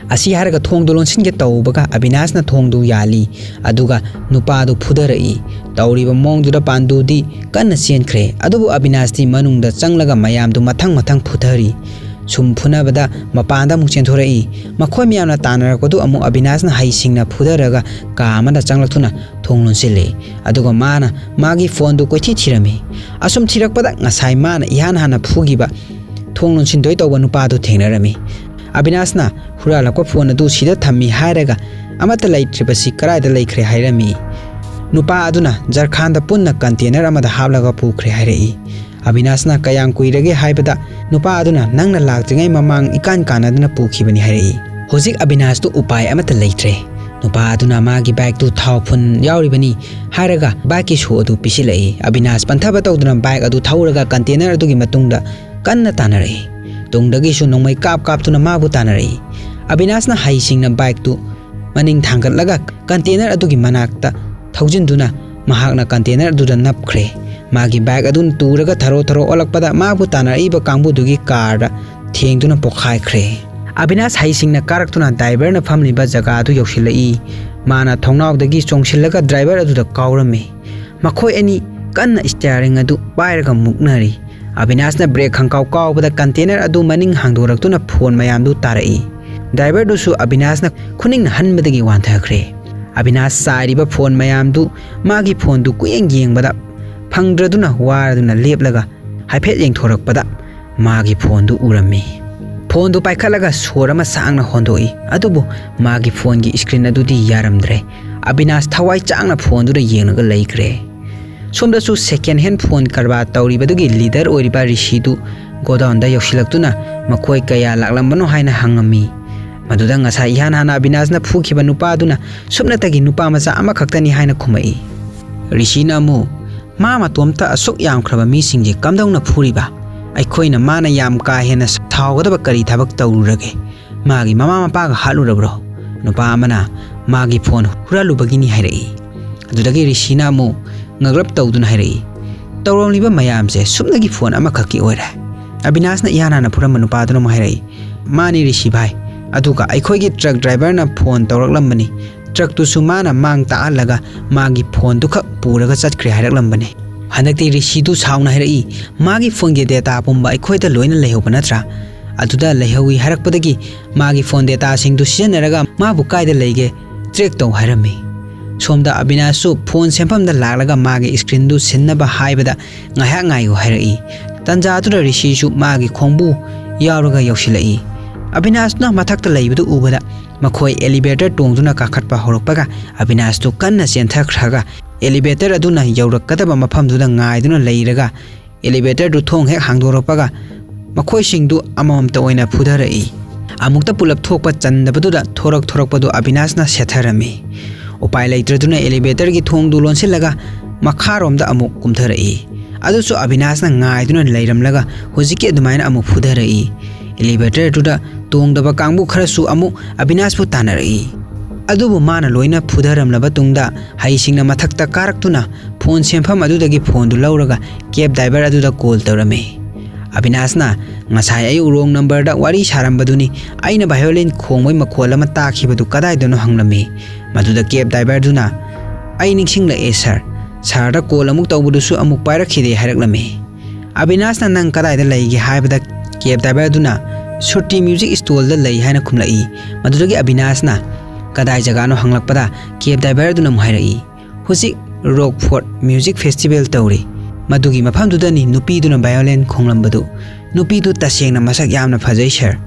ꯑꯁꯤ ꯍꯥꯏꯔꯒ ꯊꯣꯡꯗꯣ ꯂꯣꯟꯁꯤꯟꯒꯦ ꯇꯧꯕꯒ ꯑꯕꯤꯅꯥꯁꯅ ꯊꯣꯡꯗꯨ ꯌꯥꯜꯂꯤ, ꯑꯗꯨꯒ ꯅꯨꯄꯥꯗꯨ ꯐꯨꯊꯔꯛꯏ꯫ ꯇꯧꯔꯤꯕ ꯃꯑꯣꯡꯗꯨꯗ ꯄꯥꯟꯗꯨꯗꯤ ꯀꯟꯅ ꯆꯦꯟꯈ꯭ꯔꯦ, ꯑꯗꯨꯕꯨ ꯑꯕꯤꯅꯥꯁꯇꯤ ꯃꯅꯨꯡꯗ ꯆꯪꯂꯒ ꯃꯌꯥꯝꯗꯨ ꯃꯊꯪ ꯃꯊꯪ ꯐꯨꯊꯔꯤ꯫ ꯁꯨꯝ ꯐꯨꯅꯕꯗ ꯃꯄꯥꯟꯗ ꯑꯃꯨꯛ ꯆꯦꯟꯊꯣꯔꯛꯏ꯫ ꯃꯈꯣꯏ ꯃꯌꯥꯝꯅ ꯇꯥꯟꯅꯔꯛꯄꯗꯨ ꯑꯃꯨꯛ ꯑꯕꯤꯅꯥꯁꯅ ꯍꯩꯁꯤꯡꯅ ꯐꯨꯊꯔꯒ ꯀꯥ ꯑꯃꯗ ꯆꯪꯂꯛꯇꯨꯅ ꯊꯣꯡ ꯂꯣꯟꯁꯤꯜꯂꯤ꯫ ꯑꯗꯨꯒ ꯃꯥꯅ ꯃꯥꯒꯤ phoneꯗꯨ ꯀꯣꯏꯊꯤ ꯊꯤꯔꯝꯃꯤ꯫ ꯑꯁꯨꯝ ꯊꯤꯔꯛꯄꯗ ꯉꯁꯥꯏ ꯃꯥꯅ ꯏꯍꯥꯟ ꯍꯥꯟꯅ ꯐꯨꯈꯤꯕ ꯊꯣꯡ ꯂꯣꯟꯁꯤꯟꯗꯣꯏ ꯇꯧꯕ ꯅꯨꯄꯥꯗꯨ ꯊꯦꯡꯅꯔꯝꯃꯤ꯫ ꯑꯕꯤꯅꯥꯁꯅ ꯍꯨꯔꯥꯜꯂꯛꯄ phone ꯑꯗꯨ ꯁꯤꯗ ꯊꯝꯃꯤ ꯍꯥꯏꯔꯒ ꯑꯃꯠꯇ ꯂꯩꯇ꯭ꯔꯤꯕꯁꯤ ꯀꯗꯥꯏꯗ ꯂꯩꯈ꯭ꯔꯦ ꯍꯥꯏꯔꯝꯃꯤ꯫ ꯅꯨꯄꯥ ꯑꯗꯨꯅ ꯖꯔꯈꯥꯟꯗ ꯄꯨꯟꯅ ꯀꯟꯇꯦꯅꯔ ꯑꯃꯗ ꯍꯥꯞꯂꯒ ꯄꯨꯈ꯭ꯔꯦ ꯍꯥꯏꯔꯛꯏ꯫ ꯑꯕꯤꯅꯥꯁꯅ ꯀꯌꯥꯝ ꯀꯨꯏꯔꯒꯦ ꯍꯥꯏꯕꯗ, ꯅꯨꯄꯥ ꯑꯗꯨꯅ ꯅꯪꯅ ꯂꯥꯛꯇ꯭ꯔꯤꯉꯩ ꯃꯃꯥꯡ ꯏꯀꯥꯟ ꯀꯥꯟꯅꯗꯅ ꯄꯨꯈꯤꯕꯅꯤ ꯍꯥꯏꯔꯛꯏ꯫ ꯍꯧꯖꯤꯛ ꯑꯕꯤꯅꯥꯁꯇꯨ ꯎꯄꯥꯏ ꯑꯃꯠꯇ ꯂꯩꯇ꯭ꯔꯦ꯫ ꯅꯨꯄꯥ ꯑꯗꯨꯅ ꯃꯥꯒꯤ ꯕꯥꯏꯛꯇꯨ ꯊꯥꯎ ꯐꯨꯟ ꯌꯥꯎꯔꯤꯕꯅꯤ ꯍꯥꯏꯔꯒ ꯕꯥꯏꯛꯀꯤ ꯁꯣ ꯑꯗꯨ ꯄꯤꯁꯤꯜꯂꯛꯏ꯫ ꯑꯕꯤꯅꯥꯁ ꯄꯟꯊꯕ ꯇꯧꯗꯨꯅ ꯕꯥꯏꯛ ꯑꯗꯨ ꯊꯧꯔꯒ ꯀꯟꯇꯦꯅꯔ ꯑꯗꯨꯒꯤ ꯃꯇꯨꯡꯗ ꯀꯟꯅ ꯇꯥꯟꯅꯔꯛꯏ꯫ ꯇꯨꯡꯗꯒꯤꯁꯨ ꯅꯣꯡꯃꯩ ꯀꯥꯞ ꯀꯥꯞꯇꯨꯅ ꯃꯥꯕꯨ ꯇꯥꯟꯅꯔꯛꯏ꯫ ꯑꯕꯤꯅꯥꯁꯅ ꯍꯩꯁꯤꯡꯅ ꯕꯥꯏꯛꯇꯨ ꯃꯅꯤꯡ ꯊꯥꯡꯒꯠꯂꯒ ꯀꯟꯇꯦꯅꯔ ꯑꯗꯨꯒꯤ ꯃꯅꯥꯛꯇ ꯊꯧꯖꯤꯟꯗꯨꯅ ꯃꯍꯥꯛꯅ ꯀꯟꯇꯦꯅꯔ ꯑꯗꯨꯗ ꯅꯞꯈ꯭ꯔꯦ꯫ ꯃꯥꯒꯤ ꯕꯥꯏꯛ ꯑꯗꯨꯅ ꯇꯨꯔꯒ ꯊꯔꯣ ꯊꯔꯣ ꯑꯣꯜꯂꯛꯄꯗ ꯃꯥꯕꯨ ꯇꯥꯟꯅꯔꯛꯏꯕ ꯀꯥꯡꯕꯨꯗꯨꯒꯤ ꯀꯥꯔꯗ ꯊꯦꯡꯗꯨꯅ ꯄꯣꯈꯥꯏꯈ꯭ꯔꯦ꯫ ꯑꯕꯤꯅꯥꯁ ꯍꯩꯁꯤꯡꯅ ꯀꯥꯔꯛꯇꯨꯅ ꯗ꯭ꯔꯥꯏꯚꯔꯅ ꯐꯝꯂꯤꯕ ꯖꯒꯥ ꯑꯗꯨ ꯌꯧꯁꯤꯜꯂꯛꯏ꯫ ꯃꯥꯅ ꯊꯣꯡꯅꯥꯎꯗꯒꯤ ꯆꯣꯡꯁꯤꯜꯂꯒ ꯗ꯭ꯔꯥꯏꯚꯔ ꯑꯗꯨꯗ ꯀꯥꯎꯔꯝꯃꯤ꯫ ꯃꯈꯣꯏ ꯑꯅꯤ ꯀꯟꯅ ꯁ꯭ꯇꯤꯌꯥꯔꯤꯡ ꯑꯗꯨ ꯄꯥꯏꯔꯒ ꯃꯨꯛꯅꯔꯤ꯫ ꯑꯕꯤꯅꯥꯁꯅ ꯕ꯭ꯔꯦꯛ ꯈꯪꯀꯥꯎ ꯀꯥꯎꯕꯗ ꯀꯟꯇꯦꯅꯔ ꯑꯗꯨ ꯃꯅꯤꯡ ꯍꯥꯡꯗꯣꯔꯛꯇꯨꯅ ꯐꯣꯟ ꯃꯌꯥꯝꯗꯨ ꯇꯥꯔꯛꯏ꯫ ꯗ꯭ꯔꯥꯏꯚꯔꯗꯨꯁꯨ ꯑꯕꯤꯅꯥꯁꯅ ꯈꯨꯅꯤꯡꯅ ꯍꯟꯕꯗꯒꯤ ꯋꯥꯟꯊꯈ꯭ꯔꯦ꯫ ꯑꯕꯤꯅꯥꯁ ꯆꯥꯏꯔꯤꯕ ꯐꯣꯟ ꯃꯌꯥꯝꯗꯨ ꯃꯥꯒꯤ ꯐꯣꯟꯗꯨ ꯀꯨꯌꯦꯡ ꯌꯦꯡꯕꯗ ꯐꯪꯗ꯭ꯔꯗꯨꯅ ꯋꯥꯔꯗꯨꯅ ꯂꯦꯞꯂꯒ ꯍꯥꯏꯐꯦꯠ ꯌꯦꯡꯊꯣꯔꯛꯄꯗ ꯃꯥꯒꯤ ꯐꯣꯟꯗꯨ ꯎꯔꯝꯃꯤ꯫ ꯐꯣꯟꯗꯨ ꯄꯥꯏꯈꯠꯂꯒ ꯁꯣꯔ ꯑꯃ ꯁꯥꯡꯅ ꯍꯣꯟꯗꯣꯛꯏ, ꯑꯗꯨꯕꯨ ꯃꯥꯒꯤ ꯐꯣꯟꯒꯤ ꯁ꯭ꯀ꯭ꯔꯤꯟ ꯑꯗꯨꯗꯤ ꯌꯥꯔꯝꯗ꯭ꯔꯦ꯫ ꯑꯕꯤꯅꯥꯁ ꯊꯋꯥꯏ ꯆꯥꯛꯅ ꯐꯣꯟꯗꯨꯗ ꯌꯦꯡꯂꯒ ꯂꯩꯈ꯭ꯔꯦ꯫ ꯁꯣꯝꯗꯁꯨ ꯁꯦꯀꯦꯟ ꯍꯦꯟ ꯐꯣꯟ ꯀꯔꯕꯥꯔ ꯇꯧꯔꯤꯕꯗꯨꯒꯤ ꯂꯤꯗꯔ ꯑꯣꯏꯔꯤꯕ ꯔꯤꯁꯤꯗꯨ ꯒꯣꯗꯥꯎꯟꯗ ꯌꯧꯁꯤꯜꯂꯛꯇꯨꯅ ꯃꯈꯣꯏ ꯀꯌꯥ ꯂꯥꯛꯂꯝꯕꯅꯣ ꯍꯥꯏꯅ ꯍꯪꯉꯝꯃꯤ꯫ ꯃꯗꯨꯗ ꯉꯁꯥꯏ ꯏꯍꯥꯟ ꯍꯥꯟꯅ ꯑꯕꯤꯅꯥꯁꯅ ꯐꯨꯈꯤꯕ ꯅꯨꯄꯥ ꯑꯗꯨꯅ ꯁꯨꯞꯅꯇꯒꯤ ꯅꯨꯄꯥ ꯃꯆꯥ ꯑꯃꯈꯛꯇꯅꯤ ꯍꯥꯏꯅ ꯈꯨꯝꯃꯛꯏ꯫ ꯔꯤꯁꯤꯅ ꯑꯃꯨꯛ, "ꯃꯥ ꯃꯇꯣꯝꯇ ꯑꯁꯨꯛ ꯌꯥꯝꯈ꯭ꯔꯕ ꯃꯤꯁꯤꯡꯁꯦ ꯀꯝꯗꯧꯅ ꯐꯨꯔꯤꯕ? ꯑꯩꯈꯣꯏꯅ ꯃꯥꯅ ꯌꯥꯝ ꯀꯥ ꯍꯦꯟꯅ ꯁꯥꯎꯒꯗꯕ ꯀꯔꯤ ꯊꯕꯛ ꯇꯧꯔꯨꯔꯒꯦ? ꯃꯥꯒꯤ ꯃꯃꯥ ꯃꯄꯥꯒ ꯍꯥꯠꯂꯨꯔꯕ꯭ꯔꯣ?" ꯅꯨꯄꯥ ꯑꯃꯅ ꯃꯥꯒꯤ ꯐꯣꯟ ꯍꯨꯔꯥꯜꯂꯨꯕꯒꯤꯅꯤ ꯍꯥꯏꯔꯛꯏ꯫ ꯑꯗꯨꯗꯒꯤ ꯔꯤꯁꯤꯅ ꯑꯃꯨꯛ ꯉꯛꯂꯞ ꯇꯧꯗꯨꯅ ꯍꯥꯏꯔꯛꯏ, "ꯇꯧꯔꯝꯂꯤꯕ ꯃꯌꯥꯝꯁꯦ ꯁꯨꯞꯅꯒꯤ ꯐꯣꯟ ꯑꯃꯈꯛꯀꯤ ꯑꯣꯏꯔꯦ?" ꯑꯕꯤꯅꯥꯁꯅ ꯏꯍꯥꯟ ꯍꯥꯟꯅ ꯐꯨꯔꯝꯕ ꯅꯨꯄꯥꯗꯨꯅ ꯑꯃꯨꯛ ꯍꯥꯏꯔꯛꯏ, "ꯃꯥꯅꯤ ꯔꯤꯁꯤ ꯚꯥꯏ, ꯑꯗꯨꯒ ꯑꯩꯈꯣꯏꯒꯤ ꯇ꯭ꯔꯛ ꯗ꯭ꯔꯥꯏꯚꯔꯅ ꯐꯣꯟ ꯇꯧꯔꯛꯂꯝꯕꯅꯤ꯫ ꯇ꯭ꯔꯛꯇꯨꯁꯨ ꯃꯥꯅ ꯃꯥꯡ ꯇꯥꯛꯍꯜꯂꯒ ꯃꯥꯒꯤ ꯐꯣꯟꯗꯨꯈꯛ ꯄꯨꯔꯒ ꯆꯠꯈ꯭ꯔꯦ ꯍꯥꯏꯔꯛꯂꯝꯕꯅꯤ꯫" ꯍꯟꯗꯛꯇꯤ ꯔꯤꯁꯤꯗꯨ ꯁꯥꯎꯅ ꯍꯥꯏꯔꯛꯏ, "ꯃꯥꯒꯤ ꯐꯣꯟꯒꯤ ꯗꯦꯇꯥ ꯄꯨꯝꯕ ꯑꯩꯈꯣꯏꯗ ꯂꯣꯏꯅ ꯂꯩꯍꯧꯕ ꯅꯠꯇ꯭ꯔꯥ? ꯑꯗꯨꯗ ꯂꯩꯍꯧꯏ ꯍꯥꯏꯔꯛꯄꯗꯒꯤ ꯃꯥꯒꯤ ꯐꯣꯟ ꯗꯦꯇꯥꯁꯤꯡꯗꯨ ꯁꯤꯖꯤꯟꯅꯔꯒ ꯃꯥꯕꯨ ꯀꯥꯏꯗ ꯂꯩꯒꯦ ꯇ꯭ꯔꯦꯛ ꯇꯧ ꯍꯥꯏꯔꯝꯃꯤ꯫" ꯁꯣꯝꯗ ꯑꯕꯤꯅꯥꯁꯁꯨ ꯐꯣꯟ ꯁꯦꯝꯐꯝꯗ ꯂꯥꯛꯂꯒ ꯃꯥꯒꯤ ꯁ꯭ꯀ꯭ꯔꯤꯟꯗꯨ ꯁꯤꯟꯅꯕ ꯍꯥꯏꯕꯗ ꯉꯥꯏꯍꯥꯛ ꯉꯥꯏꯌꯨ ꯍꯥꯏꯔꯛꯏ꯫ ꯇꯟꯖꯥꯗꯨꯗ ꯔꯤꯁꯤꯁꯨ ꯃꯥꯒꯤ ꯈꯣꯡꯕꯨ ꯌꯥꯎꯔꯒ ꯌꯧꯁꯤꯜꯂꯛꯏ꯫ ꯑꯕꯤꯅꯥꯁꯅ ꯃꯊꯛꯇ ꯂꯩꯕꯗꯨ ꯎꯕꯗ ꯃꯈꯣꯏ ꯑꯦꯂꯤꯚꯦꯇꯔ ꯇꯣꯡꯗꯨꯅ ꯀꯥꯈꯠꯄ ꯍꯧꯔꯛꯄꯒ ꯑꯕꯤꯅꯥꯁꯇꯨ ꯀꯟꯅ ꯆꯦꯟꯊꯈ꯭ꯔꯒ ꯑꯦꯂꯤꯚꯦꯇꯔ ꯑꯗꯨꯅ ꯌꯧꯔꯛꯀꯗꯕ ꯃꯐꯝꯗꯨꯗ ꯉꯥꯏꯗꯨꯅ ꯂꯩꯔꯒ ꯑꯦꯂꯤꯚꯦꯇꯔꯗꯨ ꯊꯣꯡ ꯍꯦꯛ ꯍꯥꯡꯗꯣꯔꯛꯄꯒ ꯃꯈꯣꯏꯁꯤꯡꯗꯨ ꯑꯃꯃꯝꯇ ꯑꯣꯏꯅ ꯐꯨꯊꯔꯛꯏ꯫ ꯑꯃꯨꯛꯇ ꯄꯨꯂꯞ ꯊꯣꯛꯄ ꯆꯟꯗꯕꯗꯨꯗ ꯊꯣꯔꯛ ꯊꯣꯔꯛꯄꯗꯨ ꯑꯕꯤꯅꯥꯁꯅ ꯁꯦꯠꯊꯔꯝꯃꯤ꯫ ꯎꯄꯥꯏ ꯂꯩꯇ꯭ꯔꯗꯨꯅ ꯑꯦꯂꯤꯚꯦꯇꯔꯒꯤ ꯊꯣꯡꯗꯨ ꯂꯣꯟꯁꯤꯜꯂꯒ ꯃꯈꯥꯔꯣꯝꯗ ꯑꯃꯨꯛ ꯀꯨꯝꯊꯔꯛꯏ꯫ ꯑꯗꯨꯁꯨ ꯑꯕꯤꯅꯥꯁꯅ ꯉꯥꯏꯗꯨꯅ ꯂꯩꯔꯝꯂꯒ ꯍꯧꯖꯤꯛꯀꯤ ꯑꯗꯨꯃꯥꯏꯅ ꯑꯃꯨꯛ ꯐꯨꯊꯔꯛꯏ꯫ ꯑꯦꯂꯤꯚꯦꯇꯔꯗꯨꯗ ꯇꯣꯡꯗꯕ ꯀꯥꯡꯕꯨ ꯈꯔꯁꯨ ꯑꯃꯨꯛ ꯑꯕꯤꯅꯥꯁꯄꯨ ꯇꯥꯟꯅꯔꯛꯏ꯫ ꯑꯗꯨꯕꯨ ꯃꯥꯅ ꯂꯣꯏꯅ ꯐꯨꯊꯔꯝꯂꯕ ꯇꯨꯡꯗ ꯍꯩꯁꯤꯡꯅ ꯃꯊꯛꯇ ꯀꯥꯔꯛꯇꯨꯅ ꯐꯣꯟ ꯁꯦꯝꯐꯝ ꯑꯗꯨꯗꯒꯤ ꯐꯣꯟꯗꯨ ꯂꯧꯔꯒ ꯀꯦꯕ ꯗ꯭ꯔꯥꯏꯚꯔ ꯑꯗꯨꯗ ꯀꯣꯜ ꯇꯧꯔꯝꯃꯤ꯫ ꯑꯕꯤꯅꯥꯁꯅ ꯉꯁꯥꯏ ꯑꯌꯨꯛ ꯔꯣꯡ ꯅꯝꯕꯔꯗ ꯋꯥꯔꯤ ꯁꯥꯔꯝꯕꯗꯨꯅꯤ, ꯑꯩꯅ ꯚꯥꯏꯑꯣꯂꯤꯟ ꯈꯣꯡꯕꯒꯤ ꯃꯈꯣꯜ ꯑꯃ ꯇꯥꯈꯤꯕꯗꯨ ꯀꯗꯥꯏꯗꯅꯣ ꯍꯪꯂꯝꯃꯤ꯫ ꯃꯗꯨꯗ ꯀꯦꯕ ꯗ꯭ꯔꯥꯏꯚꯔꯗꯨꯅ, "ꯑꯩ ꯅꯤꯡꯁꯤꯡꯂꯛꯑꯦ ꯁꯥꯔ, ꯁꯥꯔꯗ ꯀꯣꯜ ꯑꯃꯨꯛ ꯇꯧꯕꯗꯨꯁꯨ ꯑꯃꯨꯛ ꯄꯥꯏꯔꯛꯈꯤꯗꯦ" ꯍꯥꯏꯔꯛꯂꯝꯃꯤ꯫ ꯑꯕꯤꯅꯥꯁꯅ "ꯅꯪ ꯀꯗꯥꯏꯗ ꯂꯩꯒꯦ?" ꯍꯥꯏꯕꯗ ꯀꯦꯕ ꯗ꯭ꯔꯥꯏꯚꯔꯗꯨꯅ "ꯁꯨꯔꯇꯤ ꯃ꯭ꯌꯨꯖꯤꯛ ꯁ꯭ꯇꯣꯜꯗ ꯂꯩ" ꯍꯥꯏꯅ ꯈꯨꯝꯂꯛꯏ꯫ ꯃꯗꯨꯗꯒꯤ ꯑꯕꯤꯅꯥꯁꯅ "ꯀꯗꯥꯏ ꯖꯒꯥꯅꯣ?" ꯍꯪꯂꯛꯄꯗ ꯀꯦꯕ ꯗ꯭ꯔꯥꯏꯚꯔꯗꯨꯅ ꯑꯃꯨꯛ ꯍꯥꯏꯔꯛꯏ, "ꯍꯧꯖꯤꯛ ꯔꯣꯛꯐꯣꯔꯠ ꯃ꯭ꯌꯨꯖꯤꯛ ꯐꯦꯁꯇꯤꯚꯦꯜ ꯇꯧꯔꯤ, ꯃꯗꯨꯒꯤ ꯃꯐꯝꯗꯨꯗꯅꯤ ꯅꯨꯄꯤꯗꯨꯅ ꯚꯥꯏꯑꯣꯂꯤꯟ ꯈꯣꯡꯂꯝꯕꯗꯨ꯫ ꯅꯨꯄꯤꯗꯨ ꯇꯁꯦꯡꯅ ꯃꯁꯛ ꯌꯥꯝꯅ ꯐꯖꯩ ꯁꯥꯔ"꯫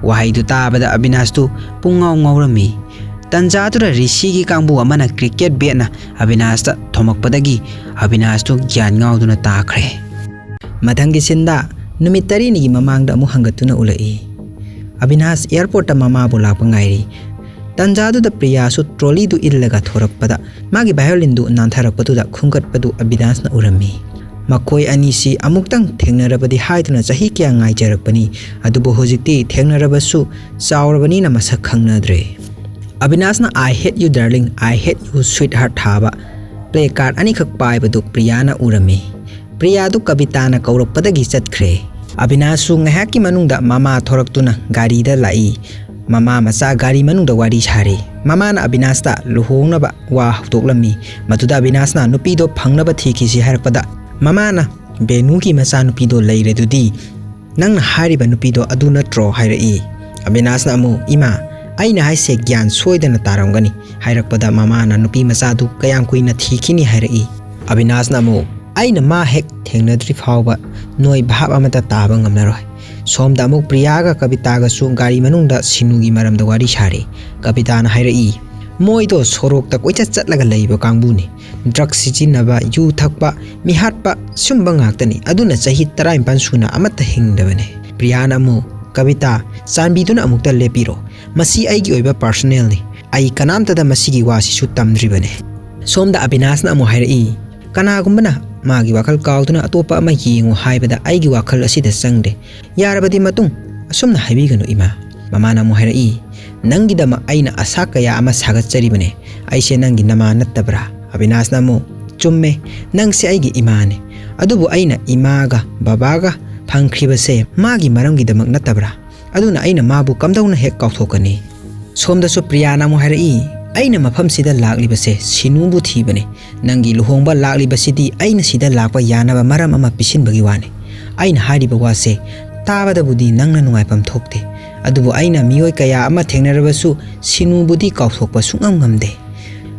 ꯋꯥꯍꯩꯗꯨ ꯇꯥꯕꯗ ꯑꯕꯤꯅꯥꯁꯇꯨ ꯄꯨꯡꯉꯥꯎ ꯉꯥꯎꯔꯝꯃꯤ꯫ ꯇꯟꯖꯥꯗꯨꯗ ꯔꯤꯁꯤꯒꯤ ꯀꯥꯡꯕꯨ ꯑꯃꯅ ꯀ꯭ꯔꯤꯀꯦꯠ ꯕꯦꯠꯅ ꯑꯕꯤꯅꯥꯁꯇ ꯊꯣꯝꯃꯛꯄꯗꯒꯤ ꯑꯕꯤꯅꯥꯁꯇꯨ ꯒ꯭ꯌꯥꯟ ꯉꯥꯎꯗꯨꯅ ꯇꯥꯈ꯭ꯔꯦ꯫ ꯃꯊꯪꯒꯤ ꯁꯤꯟꯗ ꯅꯨꯃꯤꯠ ꯇꯔꯦꯠꯅꯤꯒꯤ ꯃꯃꯥꯡꯗ ꯑꯃꯨꯛ ꯍꯪꯒꯠꯇꯨꯅ ꯎꯠꯂꯛꯏ꯫ ꯑꯕꯤꯅꯥꯁ ꯑꯦꯌꯥꯔꯄꯣꯔꯠꯇ ꯃꯃꯥꯕꯨ ꯂꯥꯛꯄ ꯉꯥꯏꯔꯤ꯫ ꯇꯟꯖꯥꯗꯨꯗ ꯄ꯭ꯔꯤꯌꯥꯁꯨ ꯇ꯭ꯔꯣꯂꯤꯗꯨ ꯏꯜꯂꯒ ꯊꯣꯔꯛꯄꯗ ꯃꯥꯒꯤ ꯚꯥꯏꯑꯣꯂꯤꯟꯗꯨ ꯅꯥꯟꯊꯔꯛꯄꯗꯨꯗ ꯈꯨꯟꯒꯠꯄꯗꯨ ꯑꯕꯤꯅꯥꯁꯅ ꯎꯔꯝꯃꯤ꯫ ꯃꯈꯣꯏ ꯑꯅꯤꯁꯤ ꯑꯃꯨꯛꯇꯪ ꯊꯦꯡꯅꯔꯕꯗꯤ ꯍꯥꯏꯗꯨꯅ ꯆꯍꯤ ꯀꯌꯥ ꯉꯥꯏꯖꯔꯛꯄꯅꯤ, ꯑꯗꯨꯕꯨ ꯍꯧꯖꯤꯛꯇꯤ ꯊꯦꯡꯅꯔꯕꯁꯨ ꯆꯥꯎꯔꯕꯅꯤꯅ ꯃꯁꯛ ꯈꯪꯅꯗ꯭ꯔꯦ꯫ ꯑꯕꯤꯅꯥꯁꯅ "I hate you darling, I hate you sweetheart" ꯊꯥꯕ ꯄ꯭ꯂꯦ ꯀꯥꯔꯗ ꯑꯅꯤꯈꯛ ꯄꯥꯏꯕꯗꯨ ꯄ꯭ꯔꯤꯌꯥꯅ ꯎꯔꯝꯃꯤ꯫ ꯄ꯭ꯔꯤꯌꯥꯗꯨ ꯀꯕꯤꯇꯥꯅ ꯀꯧꯔꯛꯄꯗꯒꯤ ꯆꯠꯈ꯭ꯔꯦ꯫ ꯑꯕꯤꯅꯥꯁꯁꯨ ꯉꯥꯏꯍꯥꯛꯀꯤ ꯃꯅꯨꯡꯗ ꯃꯃꯥ ꯊꯣꯔꯛꯇꯨꯅ ꯒꯥꯔꯤꯗ ꯂꯥꯛꯏ꯫ ꯃꯃꯥ ꯃꯆꯥ ꯒꯥꯔꯤ ꯃꯅꯨꯡꯗ ꯋꯥꯔꯤ ꯁꯥꯔꯤ꯫ ꯃꯃꯥꯅ ꯑꯕꯤꯅꯥꯁꯇ ꯂꯨꯍꯣꯡꯅꯕ ꯋꯥ ꯍꯧꯗꯣꯛꯂꯝꯃꯤ꯫ ꯃꯗꯨꯗ ꯑꯕꯤꯅꯥꯁꯅ ꯅꯨꯄꯤꯗꯣ ꯐꯪꯅꯕ ꯊꯤꯈꯤꯁꯤ ꯍꯥꯏꯔꯛꯄꯗ ꯃꯃꯥꯅ "ꯕꯦꯅꯨꯒꯤ ꯃꯆꯥꯅꯨꯄꯤꯗꯣ ꯂꯩꯔꯦꯗꯨꯗꯤ, ꯅꯪꯅ ꯍꯥꯏꯔꯤꯕ ꯅꯨꯄꯤꯗꯣ ꯑꯗꯨ ꯅꯠꯇ꯭ꯔꯣ?" ꯍꯥꯏꯔꯛꯏ꯫ ꯑꯕꯤꯅꯥꯁꯅ ꯑꯃꯨꯛ "ꯏꯃꯥ, ꯑꯩꯅ ꯍꯥꯏꯁꯦ ꯒ꯭ꯌꯥꯟ ꯁꯣꯏꯗꯅ ꯇꯥꯔꯝꯒꯅꯤ" ꯍꯥꯏꯔꯛꯄꯗ ꯃꯃꯥꯅ "ꯅꯨꯄꯤ ꯃꯆꯥꯗꯨ ꯀꯌꯥꯝ ꯀꯨꯏꯅ ꯊꯤꯈꯤꯅꯤ?" ꯍꯥꯏꯔꯛꯏ꯫ ꯑꯕꯤꯅꯥꯁꯅ ꯑꯃꯨꯛ "ꯑꯩꯅ ꯃꯥ ꯍꯦꯛ ꯊꯦꯡꯅꯗ꯭ꯔꯤ ꯐꯥꯎꯕ ꯅꯣꯏ ꯚꯥꯞ ꯑꯃꯠꯇ ꯇꯥꯕ ꯉꯝꯂꯔꯣꯏ꯫ ꯁꯣꯝꯗ ꯑꯃꯨꯛ ꯄ꯭ꯔꯤꯌꯥꯒ ꯀꯕꯤꯇꯥꯒꯁꯨ ꯒꯥꯔꯤ ꯃꯅꯨꯡꯗ ꯁꯤꯅꯨꯒꯤ ꯃꯔꯝꯗ ꯋꯥꯔꯤ ꯁꯥꯔꯤ꯫ ꯀꯕꯤꯇꯥꯅ ꯍꯥꯏꯔꯛꯏ, ꯃꯣꯏꯗꯣ ꯁꯣꯔꯣꯛꯇ ꯀꯣꯏꯆꯠ ꯆꯠꯂꯒ ꯂꯩꯕ ꯀꯥꯡꯕꯨꯅꯤ꯫ ꯗ꯭ꯔꯒ ꯁꯤꯖꯤꯟꯅꯕ, ꯌꯨ ꯊꯛꯄ, ꯃꯤꯍꯥꯠꯄ, ꯁꯨꯝꯕ ꯉꯥꯛꯇꯅꯤ꯫ ꯑꯗꯨꯅ ꯆꯍꯤ ꯇꯔꯥꯅꯤꯄꯥꯟ ꯁꯨꯅ ꯑꯃꯠꯇ ꯍꯤꯡꯗꯕꯅꯦ꯫ ꯄ꯭ꯔꯤꯌꯥꯅ ꯑꯃꯨꯛ, ꯀꯕꯤꯇꯥ, ꯆꯥꯟꯕꯤꯗꯨꯅ ꯑꯃꯨꯛꯇ ꯂꯦꯞꯄꯤꯔꯣ꯫ ꯃꯁꯤ ꯑꯩꯒꯤ ꯑꯣꯏꯕ ꯄꯥꯔꯁꯣꯅꯦꯜꯅꯤ꯫ ꯑꯩ ꯀꯅꯥꯝꯇꯗ ꯃꯁꯤꯒꯤ ꯋꯥꯁꯤꯁꯨ ꯇꯝꯗ꯭ꯔꯤꯕꯅꯦ꯫ ꯁꯣꯝꯗ ꯑꯕꯤꯅꯥꯁꯅ ꯑꯃꯨꯛ ꯍꯥꯏꯔꯛꯏ, ꯀꯅꯥꯒꯨꯝꯕꯅ ꯃꯥꯒꯤ ꯋꯥꯈꯜ ꯀꯥꯎꯗꯨꯅ ꯑꯇꯣꯞꯄ ꯑꯃ ꯌꯦꯡꯉꯨ ꯍꯥꯏꯕꯗ ꯑꯩꯒꯤ ꯋꯥꯈꯜ ꯑꯁꯤꯗ ꯆꯪꯗꯦ꯫ ꯌꯥꯔꯕꯗꯤ ꯃꯇꯨꯡ ꯑꯁꯨꯝꯅ ꯍꯥꯏꯕꯤꯒꯅꯨ ꯏꯃꯥ꯫ ꯃꯃꯥꯅ ꯑꯃꯨꯛ ꯍꯥꯏꯔꯛꯏ, ꯅꯪꯒꯤꯗꯃꯛ ꯑꯩꯅ ꯑꯁꯥ ꯀꯌꯥ ꯑꯃ ꯁꯥꯒꯠꯆꯔꯤꯕꯅꯦ꯫ ꯑꯩꯁꯦ ꯅꯪꯒꯤ ꯅꯃꯥ ꯅꯠꯇꯕ꯭ꯔꯥ? ꯑꯕꯤꯅꯥꯁꯅ ꯑꯃꯨꯛ, ꯆꯨꯝꯃꯦ, ꯅꯪꯁꯦ ꯑꯩꯒꯤ ꯏꯃꯥꯅꯦ꯫ ꯑꯗꯨꯕꯨ ꯑꯩꯅ ꯏꯃꯥꯒ ꯕꯕꯥꯒ ꯐꯪꯈ꯭ꯔꯤꯕꯁꯦ ꯃꯥꯒꯤ ꯃꯔꯝꯒꯤꯗꯃꯛ ꯅꯠꯇꯕ꯭ꯔꯥ? ꯑꯗꯨꯅ ꯑꯩꯅ ꯃꯥꯕꯨ ꯀꯝꯗꯧꯅ ꯍꯦꯛ ꯀꯥꯎꯊꯣꯛꯀꯅꯤ? ꯁꯣꯝꯗꯁꯨ ꯄ꯭ꯔꯤꯌꯥꯅ ꯑꯃꯨꯛ ꯍꯥꯏꯔꯛꯏ, ꯑꯩꯅ ꯃꯐꯝꯁꯤꯗ ꯂꯥꯛꯂꯤꯕꯁꯦ ꯁꯤꯅꯨꯕꯨ ꯊꯤꯕꯅꯦ꯫ ꯅꯪꯒꯤ ꯂꯨꯍꯣꯡꯕ ꯂꯥꯛꯂꯤꯕꯁꯤꯗꯤ ꯑꯩꯅ ꯁꯤꯗ ꯂꯥꯛꯄ ꯌꯥꯅꯕ ꯃꯔꯝ ꯑꯃ ꯄꯤꯁꯤꯟꯕꯒꯤ ꯋꯥꯅꯤ꯫ ꯑꯩꯅ ꯍꯥꯏꯔꯤꯕ ꯋꯥꯁꯦ ꯇꯥꯕꯗꯕꯨꯗꯤ ꯅꯪꯅ ꯅꯨꯡꯉꯥꯏꯐꯝ ꯊꯣꯛꯇꯦ, ꯑꯗꯨꯕꯨ ꯑꯩꯅ ꯃꯤꯑꯣꯏ ꯀꯌꯥ ꯑꯃ ꯊꯦꯡꯅꯔꯕꯁꯨ ꯁꯤꯅꯨꯕꯨꯗꯤ ꯀꯥꯎꯊꯣꯛꯄ ꯁꯨꯡꯉꯝ ꯉꯝꯗꯦ꯫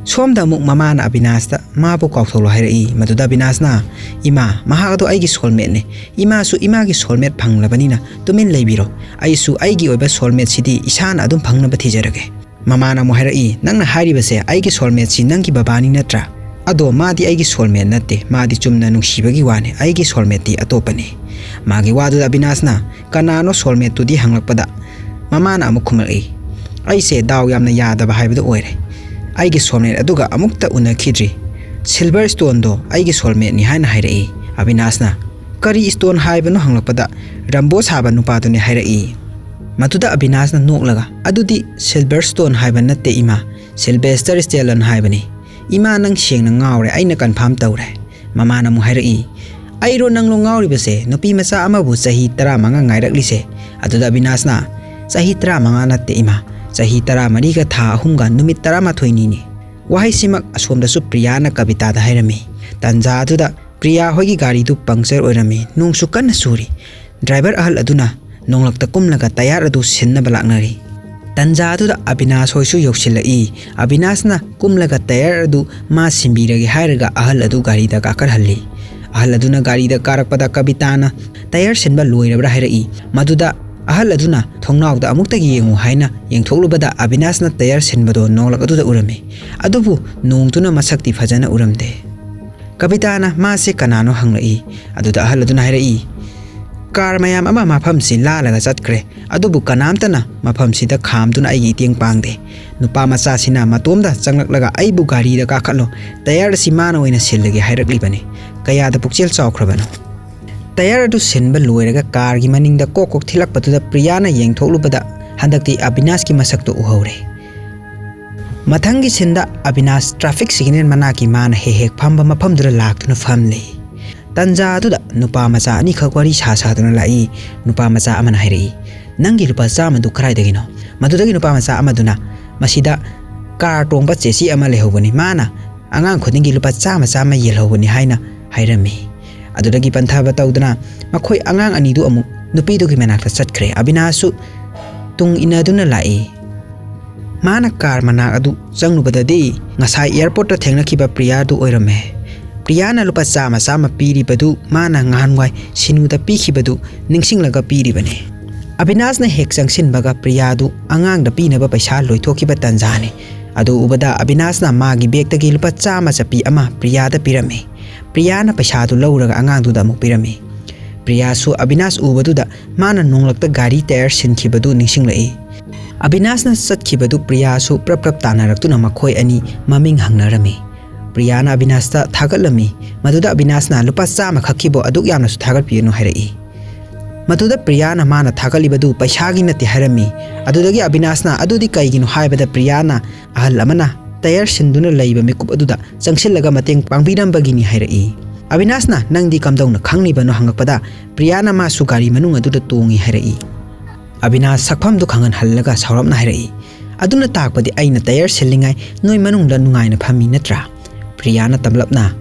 ꯁꯣꯝꯗ ꯑꯃꯨꯛ ꯃꯃꯥꯅ ꯑꯕꯤꯅꯥꯁꯇ ꯃꯥꯕꯨ ꯀꯥꯎꯊꯣꯛꯂꯣ ꯍꯥꯏꯔꯛꯏ꯫ ꯃꯗꯨꯗ ꯑꯕꯤꯅꯥꯁꯅ, ꯏꯃꯥ, ꯃꯍꯥꯛ ꯑꯗꯣ ꯑꯩꯒꯤ ꯁꯣꯜꯃꯦꯠꯅꯦ꯫ ꯏꯃꯥꯁꯨ ꯏꯃꯥꯒꯤ ꯁꯣꯜꯃꯦꯠ ꯐꯪꯂꯕꯅꯤꯅ ꯇꯨꯃꯤꯟ ꯂꯩꯕꯤꯔꯣ꯫ ꯑꯩꯁꯨ ꯑꯩꯒꯤ ꯑꯣꯏꯕ ꯁꯣꯜꯃꯦꯠꯁꯤꯗꯤ ꯏꯁꯥꯅ ꯑꯗꯨꯝ ꯐꯪꯅꯕ ꯊꯤꯖꯔꯒꯦ꯫ ꯃꯃꯥꯅ ꯑꯃꯨꯛ ꯍꯥꯏꯔꯛꯏ, ꯅꯪꯅ ꯍꯥꯏꯔꯤꯕꯁꯦ ꯑꯩꯒꯤ ꯁꯣꯜꯃꯦꯠꯁꯤ ꯅꯪꯒꯤ ꯕꯕꯥꯅꯤ ꯅꯠꯇ꯭ꯔꯥ? ꯑꯗꯣ ꯃꯥꯗꯤ ꯑꯩꯒꯤ ꯁꯣꯜꯃꯦꯠ ꯅꯠꯇꯦ, ꯃꯥꯗꯤ ꯆꯨꯝꯅ ꯅꯨꯡꯁꯤꯕꯒꯤ ꯋꯥꯅꯤ, ꯑꯩꯒꯤ ꯁꯣꯜꯃꯦꯠꯇꯤ ꯑꯇꯣꯞꯄꯅꯤ꯫ ꯃꯥꯒꯤ ꯋꯥꯗꯨꯗ ꯑꯕꯤꯅꯥꯁꯅ, ꯀꯅꯥꯅꯣ ꯁꯣꯜꯃꯦꯠꯇꯨꯗꯤ ꯍꯪꯂꯛꯄꯗ, ꯃꯃꯥꯅ ꯑꯃꯨꯛ ꯈꯨꯝꯂꯛꯏ, ꯑꯩꯁꯦ ꯗꯥꯎ ꯌꯥꯝꯅ ꯌꯥꯗꯕ ꯍꯥꯏꯕꯗꯨ ꯑꯣꯏꯔꯦ꯫ ꯑꯩꯒꯤ ꯁꯣꯜꯃꯦꯠ ꯑꯗꯨꯒ ꯑꯃꯨꯛꯇ ꯎꯅꯈꯤꯗ꯭ꯔꯤ꯫ ꯁꯤꯜꯚꯔ ꯁ꯭ꯇꯣꯟꯗꯣ ꯑꯩꯒꯤ ꯁꯣꯜꯃꯦꯠꯅꯤ ꯍꯥꯏꯅ ꯍꯥꯏꯔꯛꯏ꯫ ꯑꯕꯤꯅꯥꯁꯅ, ꯀꯔꯤ ꯁ꯭ꯇꯣꯟ ꯍꯥꯏꯕꯅꯣ ꯍꯪꯂꯛꯄꯗ, ꯔꯝꯕꯣ ꯁꯥꯕ ꯅꯨꯄꯥꯗꯨꯅꯤ ꯍꯥꯏꯔꯛꯏ꯫ ꯃꯗꯨꯗ ꯑꯕꯤꯅꯥꯁꯅ ꯅꯣꯛꯂꯒ, ꯑꯗꯨꯗꯤ ꯁꯤꯜꯚꯔ ꯁ꯭ꯇꯣꯟ ꯍꯥꯏꯕ ꯅꯠꯇꯦ ꯏꯃꯥ, ꯁꯤꯜꯚꯦꯁꯇꯔ ꯁ꯭ꯇꯦꯂꯟ ꯍꯥꯏꯕꯅꯤ꯫ ꯏꯃꯥ, ꯅꯪ ꯁꯦꯡꯅ ꯉꯥꯎꯔꯦ, ꯑꯩꯅ ꯀꯟꯐꯥꯔꯝ ꯇꯧꯔꯦ꯫ ꯃꯃꯥꯅ ꯑꯃꯨꯛ ꯍꯥꯏꯔꯛꯏ, ꯑꯩꯔꯣ ꯅꯪꯂꯣ ꯉꯥꯎꯔꯤꯕꯁꯦ? ꯅꯨꯄꯤ ꯃꯆꯥ ꯑꯃꯕꯨ ꯆꯍꯤ ꯇꯔꯥꯃꯉꯥ ꯉꯥꯏꯔꯛꯂꯤꯁꯦ? ꯑꯗꯨꯗ ꯑꯕꯤꯅꯥꯁꯅ, ꯆꯍꯤ ꯇꯔꯥꯃꯉꯥ ꯅꯠꯇꯦ ꯏꯃꯥ, ꯆꯍꯤ ꯇꯔꯥꯃꯔꯤꯒ ꯊꯥ ꯑꯍꯨꯝꯒ ꯅꯨꯃꯤꯠ ꯇꯔꯥꯃꯥꯊꯣꯏꯅꯤꯅꯦ꯫ ꯋꯥꯍꯩꯁꯤꯃꯛ ꯑꯁꯣꯝꯗꯁꯨ ꯄ꯭ꯔꯤꯌꯥꯅ ꯀꯕꯤꯇꯥꯗ ꯍꯥꯏꯔꯝꯃꯤ꯫ ꯇꯟꯖꯥ ꯑꯗꯨꯗ ꯄ꯭ꯔꯤꯌꯥ ꯍꯣꯏꯒꯤ ꯒꯥꯔꯤꯗꯨ ꯄꯪꯆꯔ ꯑꯣꯏꯔꯝꯃꯤ꯫ ꯅꯣꯡꯁꯨ ꯀꯟꯅ ꯆꯨꯔꯤ꯫ ꯗ꯭ꯔꯥꯏꯚꯔ ꯑꯍꯜ ꯑꯗꯨꯅ ꯅꯣꯡꯂꯛꯇ ꯀꯨꯝꯂꯒ ꯇꯌꯥꯔ ꯑꯗꯨ ꯁꯤꯟꯅꯕ ꯂꯥꯛꯅꯔꯤ꯫ ꯇꯟꯖꯥ ꯑꯗꯨꯗ ꯑꯕꯤꯅꯥꯁ ꯍꯣꯏꯁꯨ ꯌꯧꯁꯤꯜꯂꯛꯏ꯫ ꯑꯕꯤꯅꯥꯁꯅ ꯀꯨꯝꯂꯒ ꯇꯌꯥꯔ ꯑꯗꯨ ꯃꯥ ꯁꯤꯟꯕꯤꯔꯒꯦ ꯍꯥꯏꯔꯒ ꯑꯍꯜ ꯑꯗꯨ ꯒꯥꯔꯤꯗ ꯀꯥꯈꯠꯍꯜꯂꯤ꯫ ꯑꯍꯜ ꯑꯗꯨꯅ ꯒꯥꯔꯤꯗ ꯀꯥꯔꯛꯄꯗ ꯀꯕꯤꯇꯥꯅ ꯇꯌꯥꯔ ꯁꯤꯟꯕ ꯂꯣꯏꯔꯕ꯭ꯔꯥ ꯍꯥꯏꯔꯛꯏ꯫ ꯃꯗꯨꯗ ꯑꯍꯜ ꯑꯗꯨꯅ ꯊꯣꯡꯅꯥꯎꯗ ꯑꯃꯨꯛꯇꯒꯤ ꯌꯦꯡꯉꯨ ꯍꯥꯏꯅ ꯌꯦꯡꯊꯣꯛꯂꯨꯕꯗ ꯑꯕꯤꯅꯥꯁꯅ ꯇꯌꯥꯔ ꯁꯤꯟꯕꯗꯣ ꯅꯣꯡꯂꯛ ꯑꯗꯨꯗ ꯎꯔꯝꯃꯤ꯫ ꯑꯗꯨꯕꯨ ꯅꯣꯡꯗꯨꯅ ꯃꯁꯛꯇꯤ ꯐꯖꯅ ꯎꯔꯝꯗꯦ꯫ ꯀꯕꯤꯇꯥꯅ ꯃꯥꯁꯦ ꯀꯅꯥꯅꯣ ꯍꯪꯂꯛꯏ꯫ ꯑꯗꯨꯗ ꯑꯍꯜ ꯑꯗꯨꯅ ꯍꯥꯏꯔꯛꯏ, "ꯀꯥꯔ ꯃꯌꯥꯝ ꯑꯃ ꯃꯐꯝꯁꯤ ꯂꯥꯜꯂꯒ ꯆꯠꯈ꯭ꯔꯦ, ꯑꯗꯨꯕꯨ ꯀꯅꯥꯝꯇꯅ ꯃꯐꯝꯁꯤꯗ ꯈꯥꯝꯗꯨꯅ ꯑꯩꯒꯤ ꯏꯇꯦꯡ ꯄꯥꯡꯗꯦ꯫ ꯅꯨꯄꯥ ꯃꯆꯥꯁꯤꯅ ꯃꯇꯣꯝꯗ ꯆꯪꯂꯛꯂꯒ ꯑꯩꯕꯨ ꯒꯥꯔꯤꯗ ꯀꯥꯈꯠꯂꯣ, ꯇꯌꯥꯔ ꯑꯁꯤ ꯃꯥꯅ ꯑꯣꯏꯅ ꯁꯤꯜꯂꯒꯦ ꯍꯥꯏꯔꯛꯂꯤꯕꯅꯤ꯫ ꯀꯌꯥꯗ ꯄꯨꯛꯆꯦꯜ ꯆꯥꯎꯈ꯭ꯔꯕꯅꯣ!" ꯇꯌꯥꯔ ꯑꯗꯨ ꯁꯤꯟꯕ ꯂꯣꯏꯔꯒ ꯀꯥꯔꯒꯤ ꯃꯅꯤꯡꯗ ꯀꯣꯛ ꯀꯣꯛ ꯊꯤꯜꯂꯛꯄꯗꯨꯗ ꯄ꯭ꯔꯤꯌꯥꯅ ꯌꯦꯡꯊꯣꯛꯂꯨꯕꯗ ꯍꯟꯗꯛꯇꯤ ꯑꯕꯤꯅꯥꯁꯀꯤ ꯃꯁꯛꯇꯨ ꯎꯍꯧꯔꯦ꯫ ꯃꯊꯪꯒꯤ ꯁꯤꯟꯗ ꯑꯕꯤꯅꯥꯁ ꯇ꯭ꯔꯥꯐꯤꯛ ꯁꯤꯒꯅꯦꯜ ꯃꯅꯥꯛꯀꯤ ꯃꯥꯅ ꯍꯦꯛ ꯍꯦꯛ ꯐꯝꯕ ꯃꯐꯝꯗꯨꯗ ꯂꯥꯛꯇꯨꯅ ꯐꯝꯂꯦ꯫ ꯇꯟꯖꯥ ꯑꯗꯨꯗ ꯅꯨꯄꯥ ꯃꯆꯥ ꯑꯅꯤꯈꯛ ꯋꯥꯔꯤ ꯁꯥ ꯁꯥꯗꯨꯅ ꯂꯥꯛꯏ꯫ ꯅꯨꯄꯥ ꯃꯆꯥ ꯑꯃꯅ ꯍꯥꯏꯔꯛꯏ, "ꯅꯪꯒꯤ ꯂꯨꯄꯥ ꯆꯥꯝꯃꯗꯨ ꯀꯗꯥꯏꯗꯒꯤꯅꯣ?" ꯃꯗꯨꯗꯒꯤ ꯅꯨꯄꯥ ꯃꯆꯥ ꯑꯃꯗꯨꯅ, "ꯃꯁꯤꯗ ꯀꯥꯔ ꯇꯣꯡꯕ ꯆꯦꯆꯦ ꯑꯃ ꯂꯩꯍꯧꯕꯅꯤ, ꯃꯥꯅ ꯑꯉꯥꯡ ꯈꯨꯗꯤꯡꯒꯤ ꯂꯨꯄꯥ ꯆꯥꯝꯃ ꯆꯥꯝꯃ ꯌꯦꯜꯍꯧꯕꯅꯤ" ꯍꯥꯏꯅ ꯍꯥꯏꯔꯝꯃꯤ꯫ ꯑꯗꯨꯗꯒꯤ ꯄꯟꯊꯕ ꯇꯧꯗꯅ ꯃꯈꯣꯏ ꯑꯉꯥꯡ ꯑꯅꯤꯗꯨ ꯑꯃꯨꯛ ꯅꯨꯄꯤꯗꯨꯒꯤ ꯃꯅꯥꯛꯇ ꯆꯠꯈ꯭ꯔꯦ꯫ ꯑꯕꯤꯅꯥꯁꯁꯨ ꯇꯨꯡ ꯏꯟꯅꯗꯨꯅ ꯂꯥꯛꯏ꯫ ꯃꯥꯅ ꯀꯥꯔ ꯃꯅꯥꯛ ꯑꯗꯨ ꯆꯪꯂꯨꯕꯗꯗꯤ ꯉꯁꯥꯏ ꯑꯦꯌꯥꯔꯄꯣꯔꯠꯇ ꯊꯦꯡꯅꯈꯤꯕ ꯄ꯭ꯔꯤꯌꯥꯗꯨ ꯑꯣꯏꯔꯝꯃꯦ꯫ ꯄ꯭ꯔꯤꯌꯥꯅ ꯂꯨꯄꯥ ꯆꯥꯝꯃ ꯆꯥꯝꯃ ꯄꯤꯔꯤꯕꯗꯨ ꯃꯥꯅ ꯉꯍꯥꯟꯋꯥꯏ ꯁꯤꯅꯨꯗ ꯄꯤꯈꯤꯕꯗꯨ ꯅꯤꯡꯁꯤꯡꯂꯒ ꯄꯤꯔꯤꯕꯅꯤ꯫ ꯑꯕꯤꯅꯥꯁꯅ ꯍꯦꯛ ꯆꯪꯁꯤꯟꯕꯒ ꯄ꯭ꯔꯤꯌꯥꯗꯨ ꯑꯉꯥꯡꯗ ꯄꯤꯅꯕ ꯄꯩꯁꯥ ꯂꯣꯏꯊꯣꯛꯈꯤꯕ ꯇꯟꯖꯥꯅꯤ꯫ ꯑꯗꯨ ꯎꯕꯗ ꯑꯕꯤꯅꯥꯁꯅ ꯃꯥꯒꯤ ꯕꯦꯒꯇꯒꯤ ꯂꯨꯄꯥ ꯆꯥꯝꯃ ꯆꯠꯄꯤ ꯑꯃ ꯄ꯭ꯔꯤꯌꯥꯗ ꯄꯤꯔꯝꯃꯤ꯫ ꯄ꯭ꯔꯤꯌꯥꯅ ꯄꯩꯁꯥꯗꯨ ꯂꯧꯔꯒ ꯑꯉꯥꯡꯗꯨꯗ ꯑꯃꯨꯛ ꯄꯤꯔꯝꯃꯤ꯫ ꯄ꯭ꯔꯤꯌꯥꯁꯨ ꯑꯕꯤꯅꯥꯁ ꯎꯕꯗꯨꯗ ꯃꯥꯅ ꯅꯣꯡꯂꯛꯇ ꯒꯥꯔꯤ ꯇꯌꯥꯔ ꯁꯤꯟꯈꯤꯕꯗꯨ ꯅꯤꯡꯁꯤꯡꯂꯛꯏ꯫ ꯑꯕꯤꯅꯥꯁꯅ ꯆꯠꯈꯤꯕꯗꯨ ꯄ꯭ꯔꯤꯌꯥꯁꯨ ꯄ꯭ꯔꯞ ꯄ꯭ꯔꯞ ꯇꯥꯟꯅꯔꯛꯇꯨꯅ ꯃꯈꯣꯏ ꯑꯅꯤ ꯃꯃꯤꯡ ꯍꯪꯅꯔꯝꯃꯤ꯫ ꯄ꯭ꯔꯤꯌꯥꯅ ꯑꯕꯤꯅꯥꯁꯇ ꯊꯥꯒꯠꯂꯝꯃꯤ꯫ ꯃꯗꯨꯗ ꯑꯕꯤꯅꯥꯁꯅ ꯂꯨꯄꯥ ꯆꯥꯝꯃ ꯈꯛꯀꯤꯕꯨ ꯑꯗꯨꯛ ꯌꯥꯝꯅꯁꯨ ꯊꯥꯒꯠꯄꯤꯒꯅꯨ ꯍꯥꯏꯔꯛꯏ꯫ ꯃꯗꯨꯗ ꯄ꯭ꯔꯤꯌꯥꯅ ꯃꯥꯅ ꯊꯥꯒꯠꯂꯤꯕꯗꯨ ꯄꯩꯁꯥꯒꯤ ꯅꯠꯇꯦ ꯍꯥꯏꯔꯝꯃꯤ꯫ ꯑꯗꯨꯗꯒꯤ ꯑꯕꯤꯅꯥꯁꯅ ꯑꯗꯨꯗꯤ ꯀꯩꯒꯤꯅꯣ ꯍꯥꯏꯕꯗ ꯄ꯭ꯔꯤꯌꯥꯅ ꯑꯍꯜ ꯑꯃꯅ ꯇꯌꯥꯔ ꯁꯤꯟꯗꯨꯅ ꯂꯩꯕ ꯃꯤꯀꯨꯞ ꯑꯗꯨꯗ ꯆꯪꯁꯤꯜꯂꯒ ꯃꯇꯦꯡ ꯄꯥꯡꯕꯤꯔꯝꯕꯒꯤꯅꯤ ꯍꯥꯏꯔꯛꯏ꯫ ꯑꯕꯤꯅꯥꯁꯅ ꯅꯪꯗꯤ ꯀꯝꯗꯧꯅ ꯈꯪꯂꯤꯕꯅꯣ ꯍꯪꯂꯛꯄꯗ ꯄ꯭ꯔꯤꯌꯥꯅ ꯃꯥꯁꯨ ꯒꯥꯔꯤ ꯃꯅꯨꯡ ꯑꯗꯨꯗ ꯇꯣꯡꯉꯤ ꯍꯥꯏꯔꯛꯏ꯫ ꯑꯕꯤꯅꯥꯁ ꯁꯛꯐꯝꯗꯨ ꯈꯪꯍꯟꯍꯜꯂꯒ ꯁꯥꯎꯔꯞꯅ ꯍꯥꯏꯔꯛꯏ, "ꯑꯗꯨꯅ ꯇꯥꯛꯄꯗꯤ ꯑꯩꯅ ꯇꯌꯥꯔ ꯁꯤꯜꯂꯤꯉꯩ ꯅꯣꯏ ꯃꯅꯨꯡꯗ ꯅꯨꯡꯉꯥꯏꯅ ꯐꯝꯃꯤ ꯅꯠꯇ꯭ꯔꯥ?" ꯄ꯭ꯔꯤꯌꯥꯅ ꯇꯝꯂꯞꯅ,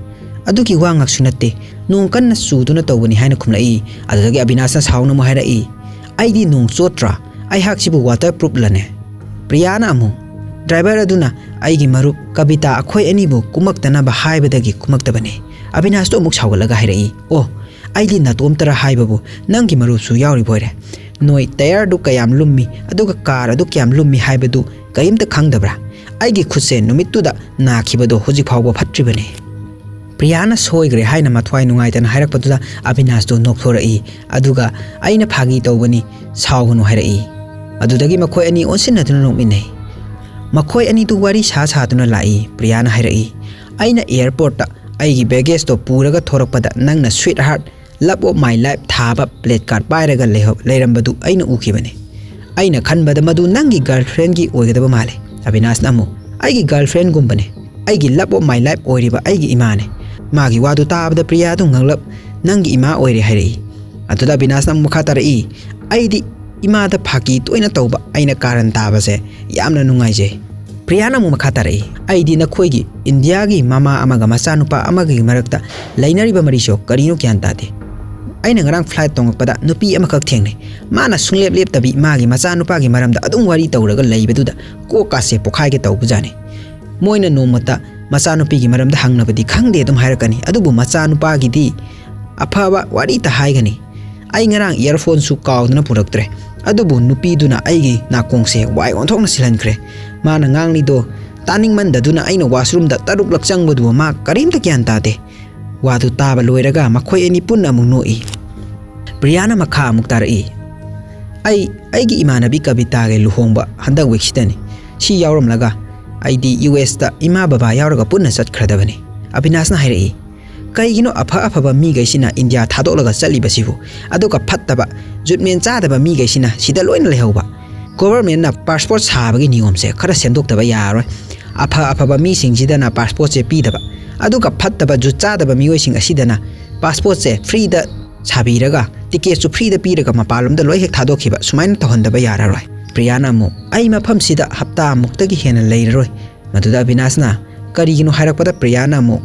"ꯑꯗꯨꯒꯤ ꯋꯥ ꯉꯥꯛꯁꯨ ꯅꯠꯇꯦ, ꯅꯣꯡ ꯀꯟꯅ ꯆꯨꯗꯨꯅ ꯇꯧꯕꯅꯤ" ꯍꯥꯏꯅ ꯈꯨꯝꯂꯛꯏ꯫ ꯑꯗꯨꯗꯒꯤ ꯑꯕꯤꯅꯥꯁꯅ ꯁꯥꯎꯅ ꯑꯃꯨꯛ ꯍꯥꯏꯔꯛꯏ, "ꯑꯩꯗꯤ ꯅꯣꯡ ꯆꯣꯠꯇ꯭ꯔꯥ? ꯑꯩꯍꯥꯛꯁꯤꯕꯨ ꯋꯥꯇꯔ ꯄ꯭ꯔꯨꯞꯂꯅꯦ?" ꯄ꯭ꯔꯤꯌꯥꯅ ꯑꯃꯨꯛ, "ꯗ꯭ꯔꯥꯏꯚꯔ ꯑꯗꯨꯅ ꯑꯩꯒꯤ ꯃꯔꯨꯞ ꯀꯕꯤꯇꯥ ꯑꯩꯈꯣꯏ ꯑꯅꯤꯕꯨ ꯀꯨꯝꯃꯛꯇꯅꯕ ꯍꯥꯏꯕꯗꯒꯤ ꯀꯨꯝꯃꯛꯇꯕꯅꯤ꯫" ꯑꯕꯤꯅꯥꯁꯇꯣ ꯑꯃꯨꯛ ꯁꯥꯎꯒꯠꯂꯒ ꯍꯥꯏꯔꯛꯏ, "ꯑꯣ, ꯑꯩꯗꯤ ꯅꯇꯣꯝꯇꯔ ꯍꯥꯏꯕꯕꯨ, ꯅꯪꯒꯤ ꯃꯔꯨꯞꯁꯨ ꯌꯥꯎꯔꯤꯕ ꯑꯣꯏꯔꯦ꯫ ꯅꯣꯏ ꯇꯌꯥꯔꯗꯨ ꯀꯌꯥꯝ ꯂꯨꯝꯃꯤ, ꯑꯗꯨꯒ ꯀꯥꯔ ꯑꯗꯨ ꯀꯌꯥꯝ ꯂꯨꯝꯃꯤ ꯍꯥꯏꯕꯗꯨ ꯀꯔꯤꯝꯇ ꯈꯪꯗꯕ꯭ꯔꯥ? ꯑꯩꯒꯤ ꯈꯨꯠꯁꯦ ꯅꯨꯃꯤꯠꯇꯨꯗ ꯅꯥꯈꯤꯕꯗꯣ ꯍꯧꯖꯤꯛ ꯐꯥꯎꯕ ꯐꯠꯇ꯭ꯔꯤꯕꯅꯤ꯫ ꯄ꯭ꯔꯤꯌꯥꯅ ꯁꯣꯏꯈ꯭ꯔꯦ ꯍꯥꯏꯅ ꯃꯊ꯭ꯋꯥꯏ ꯅꯨꯡꯉꯥꯏꯇꯅ ꯍꯥꯏꯔꯛꯄꯗꯨꯗ ꯑꯕꯤꯅꯥꯁꯇꯣ ꯅꯣꯛꯊꯣꯔꯛꯏ, ꯑꯗꯨꯒ "ꯑꯩꯅ ꯐꯥꯒꯤ ꯇꯧꯕꯅꯤ, ꯁꯥꯎꯒꯅꯨ" ꯍꯥꯏꯔꯛꯏ꯫ ꯑꯗꯨꯗꯒꯤ ꯃꯈꯣꯏ ꯑꯅꯤ ꯑꯣꯟꯁꯤꯟꯅꯗꯨꯅ ꯅꯣꯛꯃꯤꯟꯅꯩ꯫ ꯃꯈꯣꯏ ꯑꯅꯤꯗꯨ ꯋꯥꯔꯤ ꯁꯥ ꯁꯥꯗꯨꯅ ꯂꯥꯛꯏ꯫ ꯄ꯭ꯔꯤꯌꯥꯅ ꯍꯥꯏꯔꯛꯏ, "ꯑꯩꯅ ꯑꯦꯌꯔꯄꯣꯔꯠꯇ ꯑꯩꯒꯤ ꯕꯦꯒꯦꯖꯇꯣ ꯄꯨꯔꯒ ꯊꯣꯔꯛꯄꯗ ꯅꯪꯅ sweetheart, love of my life ꯊꯥꯕ ꯄ꯭ꯂꯦꯠ ꯀꯥꯔꯠ ꯄꯥꯏꯔꯒ ꯂꯩꯍꯧ-, ꯂꯩꯔꯝꯕꯗꯨ ꯑꯩꯅ ꯎꯈꯤꯕꯅꯤ꯫ ꯑꯩꯅ ꯈꯟꯕꯗ ꯃꯗꯨ ꯅꯪꯒꯤ ꯒꯔꯜꯐ꯭ꯔꯦꯟꯒꯤ ꯑꯣꯏꯒꯗꯕ ꯃꯥꯜꯂꯦ꯫" ꯑꯕꯤꯅꯥꯁꯅ ꯑꯃꯨꯛ, "ꯑꯩꯒꯤ ꯒꯔꯜꯐ꯭ꯔꯦꯟꯒꯨꯝꯕꯅꯦ, ꯑꯩꯒꯤ ꯂꯞ ꯑꯣꯐ ꯃꯥꯏ ꯂꯥꯏꯐ ꯑꯣꯏꯔꯤꯕ ꯑꯩꯒꯤ ꯏꯃꯥꯅꯦ꯫" ꯃꯥꯒꯤ ꯋꯥꯗꯨ ꯇꯥꯕꯗ ꯄ꯭ꯔꯤꯌꯥꯗꯨ ꯉꯛꯂꯞ, "ꯅꯪꯒꯤ ꯏꯃꯥ ꯑꯣꯏꯔꯦ" ꯍꯥꯏꯔꯛꯏ꯫ ꯑꯗꯨꯗ ꯑꯕꯤꯅꯥꯁꯅ ꯑꯃꯨꯛ ꯃꯈꯥ ꯇꯥꯔꯛꯏ, "ꯑꯩꯗꯤ ꯏꯃꯥꯗ ꯐꯥꯒꯤ ꯇꯣꯏꯅ ꯇꯧꯕ ꯑꯩꯅ ꯀꯥꯔꯟ ꯇꯥꯕꯁꯦ ꯌꯥꯝꯅ ꯅꯨꯡꯉꯥꯏꯖꯩ꯫" ꯄ꯭ꯔꯤꯌꯥꯅ ꯑꯃꯨꯛ ꯃꯈꯥ ꯇꯥꯔꯛꯏ, "ꯑꯩꯗꯤ ꯅꯈꯣꯏꯒꯤ ꯏꯟꯗꯤꯌꯥꯒꯤ ꯃꯃꯥ ꯑꯃꯒ ꯃꯆꯥꯅꯨꯄꯥ ꯑꯃꯒꯒꯤ ꯃꯔꯛꯇ ꯂꯩꯅꯔꯤꯕ ꯃꯔꯤꯁꯨ ꯀꯔꯤꯅꯣ ꯒ꯭ꯌꯥꯟ ꯇꯥꯗꯦ꯫ ꯑꯩꯅ ꯉꯔꯥꯡ ꯐ꯭ꯂꯥꯏꯠ ꯇꯣꯡꯉꯛꯄꯗ ꯅꯨꯄꯤ ꯑꯃꯈꯛ ꯊꯦꯡꯅꯩ꯫ ꯃꯥꯅ ꯁꯨꯡꯂꯦꯞ ꯂꯦꯞꯇꯕꯤ ꯃꯥꯒꯤ ꯃꯆꯥꯅꯨꯄꯥꯒꯤ ꯃꯔꯝꯗ ꯑꯗꯨꯝ ꯋꯥꯔꯤ ꯇꯧꯔꯒ ꯂꯩꯕꯗꯨꯗ ꯀꯣꯛꯀꯥꯁꯦ ꯄꯣꯛꯈꯥꯏꯒꯦ ꯇꯧꯕꯖꯥꯠꯅꯤ꯫ ꯃꯣꯏꯅ ꯅꯣꯡꯃꯇ ꯃꯆꯥꯅꯨꯄꯤꯒꯤ ꯃꯔꯝꯗ ꯍꯪꯅꯕꯗꯤ ꯈꯪꯗꯦ ꯑꯗꯨꯝ ꯍꯥꯏꯔꯛꯀꯅꯤ, ꯑꯗꯨꯕꯨ ꯃꯆꯥꯅꯨꯄꯥꯒꯤꯗꯤ ꯑꯐꯕ ꯋꯥꯔꯤꯇ ꯍꯥꯏꯒꯅꯤ꯫ ꯑꯩ ꯉꯔꯥꯡ ꯏꯌꯥꯔꯐꯣꯟꯁꯨ ꯀꯥꯎꯗꯨꯅ ꯄꯨꯔꯛꯇ꯭ꯔꯦ, ꯑꯗꯨꯕꯨ ꯅꯨꯄꯤꯗꯨꯅ ꯑꯩꯒꯤ ꯅꯥꯀꯣꯡꯁꯦ ꯋꯥꯏ ꯑꯣꯟꯊꯣꯛꯅ ꯁꯤꯜꯍꯟꯈ꯭ꯔꯦ꯫ ꯃꯥꯅ ꯉꯥꯡꯂꯤꯗꯣ ꯇꯥꯅꯤꯡꯃꯟꯗꯗꯨꯅ ꯑꯩꯅ ꯋꯥꯁꯔꯨꯝꯗ ꯇꯔꯨꯛꯂꯛ ꯆꯪꯕꯗꯨꯕꯨ ꯃꯥ ꯀꯔꯤꯝꯇ ꯒ꯭ꯌꯥꯟ ꯇꯥꯗꯦ꯫" ꯋꯥꯗꯨ ꯇꯥꯕ ꯂꯣꯏꯔꯒ ꯃꯈꯣꯏ ꯑꯅꯤ ꯄꯨꯟꯅ ꯑꯃꯨꯛ ꯅꯣꯛꯏ꯫ ꯄ꯭ꯔꯤꯌꯥꯅ ꯃꯈꯥ ꯑꯃꯨꯛ ꯇꯥꯔꯛꯏ, "ꯑꯩ ꯑꯩꯒꯤ ꯏꯃꯥꯟꯅꯕꯤ ꯀꯕꯤꯇꯥꯒꯤ ꯂꯨꯍꯣꯡꯕ ꯍꯟꯗꯛ ꯋꯤꯛꯁꯤꯗꯅꯤ꯫ ꯁꯤ ꯌꯥꯎꯔꯝꯂꯒ ꯑꯩꯗꯤ ꯌꯨ ꯑꯦꯁꯇ ꯏꯃꯥ ꯕꯕꯥ ꯌꯥꯎꯔꯒ ꯄꯨꯟꯅ ꯆꯠꯈ꯭ꯔꯗꯕꯅꯤ꯫" ꯑꯕꯤꯅꯥꯁꯅ ꯍꯥꯏꯔꯛꯏ, "ꯀꯩꯒꯤꯅꯣ ꯑꯐ ꯑꯐꯕ ꯃꯤꯈꯩꯁꯤꯅ ꯏꯟꯗꯤꯌꯥ ꯊꯥꯗꯣꯛꯂꯒ ꯆꯠꯂꯤꯕꯁꯤꯕꯨ, ꯑꯗꯨꯒ ꯐꯠꯇꯕ, ꯖꯨꯠꯃꯦꯟ ꯆꯥꯗꯕ ꯃꯤꯈꯩꯁꯤꯅ ꯁꯤꯗ ꯂꯣꯏꯅ ꯂꯩꯍꯧꯕ? ꯒꯣꯚꯔꯃꯦꯟꯅ ꯄꯥꯁꯄꯣꯔꯠ ꯁꯥꯕꯒꯤ ꯅꯤꯌꯣꯝꯁꯦ ꯈꯔ ꯁꯦꯝꯗꯣꯛꯇꯕ ꯌꯥꯔꯔꯣꯏ꯫ ꯑꯐ ꯑꯐꯕ ꯃꯤꯁꯤꯡꯁꯤꯗꯅ ꯄꯥꯁꯄꯣꯔꯠꯁꯦ ꯄꯤꯗꯕ, ꯑꯗꯨꯒ ꯐꯠꯇꯕ, ꯖꯨꯠ ꯆꯥꯗꯕ ꯃꯤꯑꯣꯏꯁꯤꯡ ꯑꯁꯤꯗꯅ ꯄꯥꯁꯄꯣꯔꯠꯁꯦ ꯐ꯭ꯔꯤꯗ ꯁꯥꯕꯤꯔꯒ, ꯇꯤꯀꯦꯠꯁꯨ ꯐ꯭ꯔꯤꯗ ꯄꯤꯔꯒ ꯃꯄꯥꯟꯂꯣꯝꯗ ꯂꯣꯏ ꯍꯦꯛ ꯊꯥꯗꯣꯛꯈꯤꯕ, ꯁꯨꯃꯥꯏꯅ ꯇꯧꯍꯟꯗꯕ ꯌꯥꯔꯔꯣꯏ꯫" ꯄ꯭ꯔꯤꯌꯥꯅ ꯑꯃꯨꯛ, "ꯑꯩ ꯃꯐꯝꯁꯤꯗ ꯍꯞꯇꯥꯃꯨꯛꯇꯒꯤ ꯍꯦꯟꯅ ꯂꯩꯔꯔꯣꯏ꯫" ꯃꯗꯨꯗ ꯑꯕꯤꯅꯥꯁꯅ, "ꯀꯔꯤꯒꯤꯅꯣ?" ꯍꯥꯏꯔꯛꯄꯗ ꯄ꯭ꯔꯤꯌꯥꯅ ꯑꯃꯨꯛ,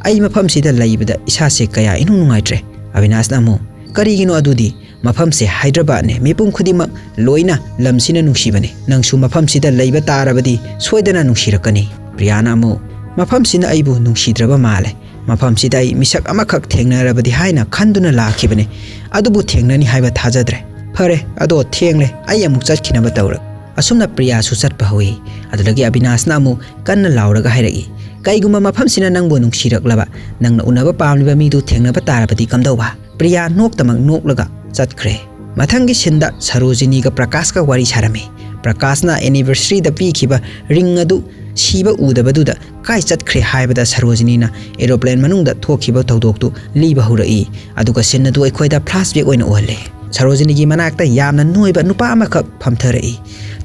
"ꯑꯩ ꯃꯐꯝꯁꯤꯗ ꯂꯩꯕꯗ ꯏꯁꯥꯁꯦ ꯀꯌꯥ ꯏꯅꯨꯡ ꯅꯨꯡꯉꯥꯏꯇ꯭ꯔꯦ꯫" ꯑꯕꯤꯅꯥꯁꯅ ꯑꯃꯨꯛ, "ꯀꯔꯤꯒꯤꯅꯣ ꯑꯗꯨꯗꯤ? ꯃꯐꯝꯁꯦ ꯍꯥꯏꯗ꯭ꯔꯕꯥꯠꯅꯦ, ꯃꯤꯄꯨꯝ ꯈꯨꯗꯤꯡꯃꯛ ꯂꯣꯏꯅ ꯂꯝꯁꯤꯅ ꯅꯨꯡꯁꯤꯕꯅꯦ꯫ ꯅꯪꯁꯨ ꯃꯐꯝꯁꯤꯗ ꯂꯩꯕ ꯇꯥꯔꯕꯗꯤ ꯁꯣꯏꯗꯅ ꯅꯨꯡꯁꯤꯔꯛꯀꯅꯤ꯫" ꯄ꯭ꯔꯤꯌꯥꯅ ꯑꯃꯨꯛ, "ꯃꯐꯝꯁꯤꯅ ꯑꯩꯕꯨ ꯅꯨꯡꯁꯤꯗ꯭ꯔꯕ ꯃꯥꯜꯂꯦ꯫ ꯃꯐꯝꯁꯤꯗ ꯑꯩ ꯃꯤꯁꯛ ꯑꯃꯈꯛ ꯊꯦꯡꯅꯔꯕꯗꯤ ꯍꯥꯏꯅ ꯈꯟꯗꯨꯅ ꯂꯥꯛꯈꯤꯕꯅꯤ꯫ ꯑꯗꯨꯕꯨ ꯊꯦꯡꯅꯅꯤ ꯍꯥꯏꯕ ꯊꯥꯖꯗ꯭ꯔꯦ꯫ ꯐꯔꯦ, ꯑꯗꯣ ꯊꯦꯡꯂꯦ, ꯑꯩ ꯑꯃꯨꯛ ꯆꯠꯈꯤꯅꯕ ꯇꯧꯔꯒꯦ꯫ ꯑꯁꯨꯝꯅ ꯄ꯭ꯔꯤꯌꯥꯁꯨ ꯆꯠꯄ ꯍꯧꯏ꯫ ꯑꯗꯨꯗꯒꯤ ꯑꯕꯤꯅꯥꯁꯅ ꯑꯃꯨꯛ ꯀꯟꯅ ꯂꯥꯎꯔꯒ ꯍꯥꯏꯔꯛꯏ, "ꯀꯩꯒꯨꯝꯕ ꯃꯐꯝꯁꯤꯅ ꯅꯪꯕꯨ ꯅꯨꯡꯁꯤꯔꯛꯂꯕ, ꯅꯪꯅ ꯎꯅꯕ ꯄꯥꯝꯂꯤꯕ ꯃꯤꯗꯨ ꯊꯦꯡꯅꯕ ꯇꯥꯔꯕꯗꯤ ꯀꯝꯗꯧꯕ?" ꯄ꯭ꯔꯤꯌꯥ ꯅꯣꯛꯇꯃꯛ ꯅꯣꯛꯂꯒ ꯆꯠꯈ꯭ꯔꯦ꯫ ꯃꯊꯪꯒꯤ ꯁꯤꯟꯗ ꯁꯔꯣꯖꯤꯅꯤꯒ ꯄ꯭ꯔꯀꯥꯁꯀ ꯋꯥꯔꯤ ꯁꯥꯔꯝꯃꯤ꯫ ꯄ꯭ꯔꯀꯥꯁꯅ ꯑꯦꯅꯤꯚꯔꯁꯔꯤꯗ ꯄꯤꯈꯤꯕ ꯔꯤꯡ ꯑꯗꯨ ꯁꯤꯕ ꯎꯗꯕꯗꯨꯗ ꯀꯥꯏ ꯆꯠꯈ꯭ꯔꯦ ꯍꯥꯏꯕꯗ ꯁꯔꯣꯖꯤꯅꯤꯅ ꯑꯦꯔꯣꯄ꯭ꯂꯦꯟ ꯃꯅꯨꯡꯗ ꯊꯣꯛꯈꯤꯕ ꯊꯧꯗꯣꯛꯇꯨ ꯂꯤꯕ ꯍꯧꯔꯛꯏ꯫ ꯑꯗꯨꯒ ꯁꯤꯟ ꯑꯗꯨ ꯑꯩꯈꯣꯏꯗ ꯐ꯭ꯂꯥꯁꯕꯦꯛ ꯑꯣꯏꯅ ꯎꯍꯜꯂꯦ꯫ ꯁꯔꯣꯖꯤꯅꯤꯒꯤ ꯃꯅꯥꯛꯇ ꯌꯥꯝꯅ ꯅꯣꯏꯕ ꯅꯨꯄꯥ ꯑꯃꯈꯛ ꯐꯝꯊꯔꯛꯏ꯫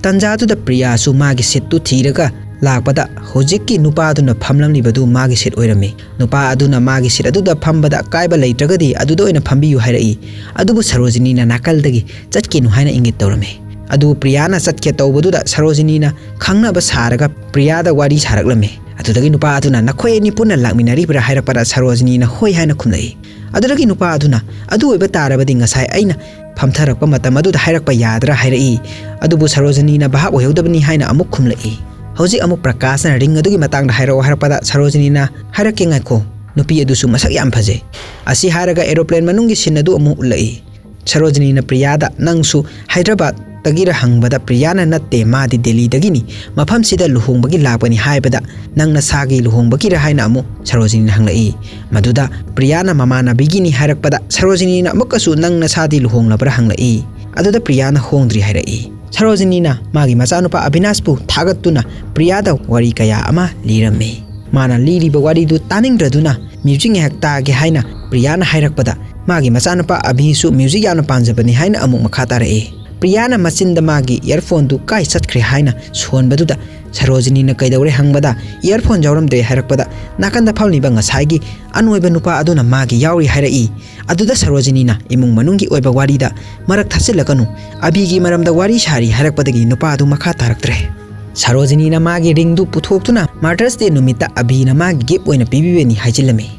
ꯇꯟꯖꯥꯗꯨꯗ ꯄ꯭ꯔꯤꯌꯥꯁꯨ ꯃꯥꯒꯤ ꯁꯤꯠꯇꯨ ꯊꯤꯔꯒ ꯂꯥꯛꯄꯗ ꯍꯧꯖꯤꯛꯀꯤ ꯅꯨꯄꯥꯗꯨꯅ ꯐꯝꯂꯝꯂꯤꯕꯗꯨ ꯃꯥꯒꯤ ꯁꯤꯠ ꯑꯣꯏꯔꯝꯃꯤ꯫ ꯅꯨꯄꯥ ꯑꯗꯨꯅ ꯃꯥꯒꯤ ꯁꯤꯠ ꯑꯗꯨꯗ ꯐꯝꯕꯗ ꯑꯀꯥꯏꯕ ꯂꯩꯇ꯭ꯔꯒꯗꯤ ꯑꯗꯨꯗ ꯑꯣꯏꯅ ꯐꯝꯕꯤꯌꯨ ꯍꯥꯏꯔꯛꯏ꯫ ꯑꯗꯨꯕꯨ ꯁꯔꯣꯖꯤꯅꯤꯅ ꯅꯥꯀꯜꯗꯒꯤ ꯆꯠꯀꯦꯅꯨ ꯍꯥꯏꯅ ꯏꯪꯒꯤꯠ ꯇꯧꯔꯝꯃꯤ꯫ ꯑꯗꯨꯕꯨ ꯄ꯭ꯔꯤꯌꯥꯅ ꯆꯠꯀꯦ ꯇꯧꯕꯗꯨꯗ ꯁꯔꯣꯖꯤꯅꯤꯅ ꯈꯪꯅꯕ ꯁꯥꯔꯒ ꯄ꯭ꯔꯤꯌꯥꯗ ꯋꯥꯔꯤ ꯁꯥꯔꯛꯂꯝꯃꯤ꯫ ꯑꯗꯨꯗꯒꯤ ꯅꯨꯄꯥ ꯑꯗꯨꯅ "ꯅꯈꯣꯏ ꯑꯅꯤ ꯄꯨꯟꯅ ꯂꯥꯛꯃꯤꯟꯅꯔꯤꯕ꯭ꯔꯥ?" ꯍꯥꯏꯔꯛꯄꯗ ꯁꯔꯣꯖꯤꯅꯤꯅ "ꯍꯣꯏ" ꯍꯥꯏꯅ ꯈꯨꯝꯂꯛꯏ꯫ ꯑꯗꯨꯗꯒꯤ ꯅꯨꯄꯥ ꯑꯗꯨꯅ "ꯑꯗꯨ ꯑꯣꯏꯕ ꯇꯥꯔꯕꯗꯤ ꯉꯁꯥꯏ ꯑꯩꯅ ꯐꯝꯊꯔꯛꯄ ꯃꯇꯝ ꯑꯗꯨꯗ ꯍꯥꯏꯔꯛꯄ ꯌꯥꯗ꯭ꯔꯥ?" ꯍꯥꯏꯔꯛꯏ꯫ ꯑꯗꯨꯕꯨ ꯁꯔꯣꯖꯤꯅꯤꯅ ꯚꯥꯞ ꯑꯣꯏꯍꯧꯗꯕꯅꯤ ꯍꯥꯏꯅ ꯑꯃꯨꯛ ꯈꯨꯝꯂꯛꯏ꯫ ꯍꯧꯖꯤꯛ ꯑꯃꯨꯛ ꯄ꯭ꯔꯀꯥꯁꯅ ꯔꯤꯡ ꯑꯗꯨꯒꯤ ꯃꯇꯥꯡꯗ ꯍꯥꯏꯔꯛꯑꯣ ꯍꯥꯏꯔꯛꯄꯗ ꯁꯔꯣꯖꯤꯅꯤꯅ "ꯍꯥꯏꯔꯛꯀꯦ, ꯉꯥꯏꯈꯣ, ꯅꯨꯄꯤ ꯑꯗꯨꯁꯨ ꯃꯁꯛ ꯌꯥꯝ ꯐꯖꯩ"꯫ ꯑꯁꯤ ꯍꯥꯏꯔꯒ ꯑꯦꯔꯣꯄ꯭ꯂꯦꯟ ꯃꯅꯨꯡꯒꯤ ꯁꯤꯟ ꯑꯗꯨ ꯑꯃꯨꯛ ꯎꯠꯂꯛꯏ꯫ ꯁꯔꯣꯖꯤꯅꯤꯅ ꯄ꯭ꯔꯤꯌꯥꯗ "ꯅꯪꯁꯨ ꯍꯥꯏꯗ꯭ꯔꯕꯥꯗꯇꯒꯤꯔ?" ꯍꯪꯕꯗ ꯄ꯭ꯔꯤꯌꯥꯅ "ꯅꯠꯇꯦ, ꯃꯥꯗꯤ ꯗꯦꯜꯂꯤꯗꯒꯤꯅꯤ, ꯃꯐꯝꯁꯤꯗ ꯂꯨꯍꯣꯡꯕꯒꯤ ꯂꯥꯛꯄꯅꯤ" ꯍꯥꯏꯕꯗ "ꯅꯪ ꯅꯁꯥꯒꯤ ꯂꯨꯍꯣꯡꯕꯒꯤꯔ?" ꯍꯥꯏꯅ ꯑꯃꯨꯛ ꯁꯔꯣꯖꯤꯅꯤꯅ ꯍꯪꯂꯛꯏ꯫ ꯃꯗꯨꯗ ꯄ꯭ꯔꯤꯌꯥꯅ "ꯃꯃꯥꯟꯅꯕꯤꯒꯤꯅꯤ" ꯍꯥꯏꯔꯛꯄꯗ ꯁꯔꯣꯖꯤꯅꯤꯅ ꯑꯃꯨꯛꯀꯁꯨ "ꯅꯪ ꯅꯁꯥꯗꯤ ꯂꯨꯍꯣꯡꯂꯕ꯭ꯔꯥ?" ꯍꯪꯂꯛꯏ꯫ ꯑꯗꯨꯗ ꯄ꯭ꯔꯤꯌꯥꯅ "ꯍꯣꯡꯗ꯭ꯔꯤ" ꯍꯥꯏꯔꯛꯏ꯫ ꯁꯔꯣꯖꯤꯅꯤꯅ ꯃꯥꯒꯤ ꯃꯆꯥꯅꯨꯄꯥ ꯑꯕꯤꯅꯥꯁꯄꯨ ꯊꯥꯒꯠꯇꯨꯅ ꯄ꯭ꯔꯤꯌꯥꯗ ꯋꯥꯔꯤ ꯀꯌꯥ ꯑꯃ ꯂꯤꯔꯝꯃꯤ꯫ ꯃꯥꯅ ꯂꯤꯔꯤꯕ ꯋꯥꯔꯤꯗꯨ ꯇꯥꯅꯤꯡꯗ꯭ꯔꯗꯨꯅ "ꯃ꯭ꯌꯨꯖꯤꯛ ꯉꯥꯏꯍꯥꯛ ꯇꯥꯒꯦ" ꯍꯥꯏꯅ ꯄ꯭ꯔꯤꯌꯥꯅ ꯍꯥꯏꯔꯛꯄꯗ ꯃꯥꯒꯤ ꯃꯆꯥꯅꯨꯄꯥ ꯑꯕꯤꯁꯨ ꯃ꯭ꯌꯨꯖꯤꯛ ꯌꯥꯝꯅ ꯄꯥꯝꯖꯕꯅꯤ ꯍꯥꯏꯅ ꯑꯃꯨꯛ ꯃꯈꯥ ꯇꯥꯔꯛꯏ꯫ ꯄ꯭ꯔꯤꯌꯥꯅ ꯃꯆꯤꯟꯗ ꯃꯥꯒꯤ ꯏꯌꯔꯐꯣꯟꯗꯨ ꯀꯥꯏ ꯆꯠꯈ꯭ꯔꯦ ꯍꯥꯏꯅ ꯁꯣꯟꯕꯗꯨꯗ ꯁꯔꯣꯖꯤꯅꯤꯅ "ꯀꯩꯗꯧꯔꯦ?" ꯍꯪꯕꯗ "ꯏꯌꯔꯐꯣꯟ ꯌꯥꯎꯔꯝꯗ꯭ꯔꯦ" ꯍꯥꯏꯔꯛꯄꯗ ꯅꯥꯀꯟꯗ ꯐꯝꯂꯤꯕ ꯉꯁꯥꯏꯒꯤ ꯑꯅꯣꯏꯕ ꯅꯨꯄꯥ ꯑꯗꯨꯅ ꯃꯥꯒꯤ ꯌꯥꯎꯔꯤ ꯍꯥꯏꯔꯛꯏ꯫ ꯑꯗꯨꯗ ꯁꯔꯣꯖꯤꯅꯤꯅ "ꯏꯃꯨꯡ ꯃꯅꯨꯡꯒꯤ ꯑꯣꯏꯕ ꯋꯥꯔꯤꯗ ꯃꯔꯛ ꯊꯠꯆꯤꯜꯂꯛꯀꯅꯨ, ꯑꯕꯤꯒꯤ ꯃꯔꯝꯗ ꯋꯥꯔꯤ ꯁꯥꯔꯤ" ꯍꯥꯏꯔꯛꯄꯗꯒꯤ ꯅꯨꯄꯥ ꯑꯗꯨ ꯃꯈꯥ ꯇꯥꯔꯛꯇ꯭ꯔꯦ꯫ ꯁꯔꯣꯖꯤꯅꯤꯅ ꯃꯥꯒꯤ ꯔꯤꯡꯗꯨ ꯄꯨꯊꯣꯛꯇꯨꯅ ꯃꯥꯗꯔꯁ ꯗꯦ ꯅꯨꯃꯤꯠꯇ ꯑꯕꯤꯅ ꯃꯥꯒꯤ ꯒꯤꯐ ꯑꯣꯏꯅ ꯄꯤꯕꯤꯕꯅꯤ ꯍꯥꯏꯖꯤꯜꯂꯝꯃꯤ꯫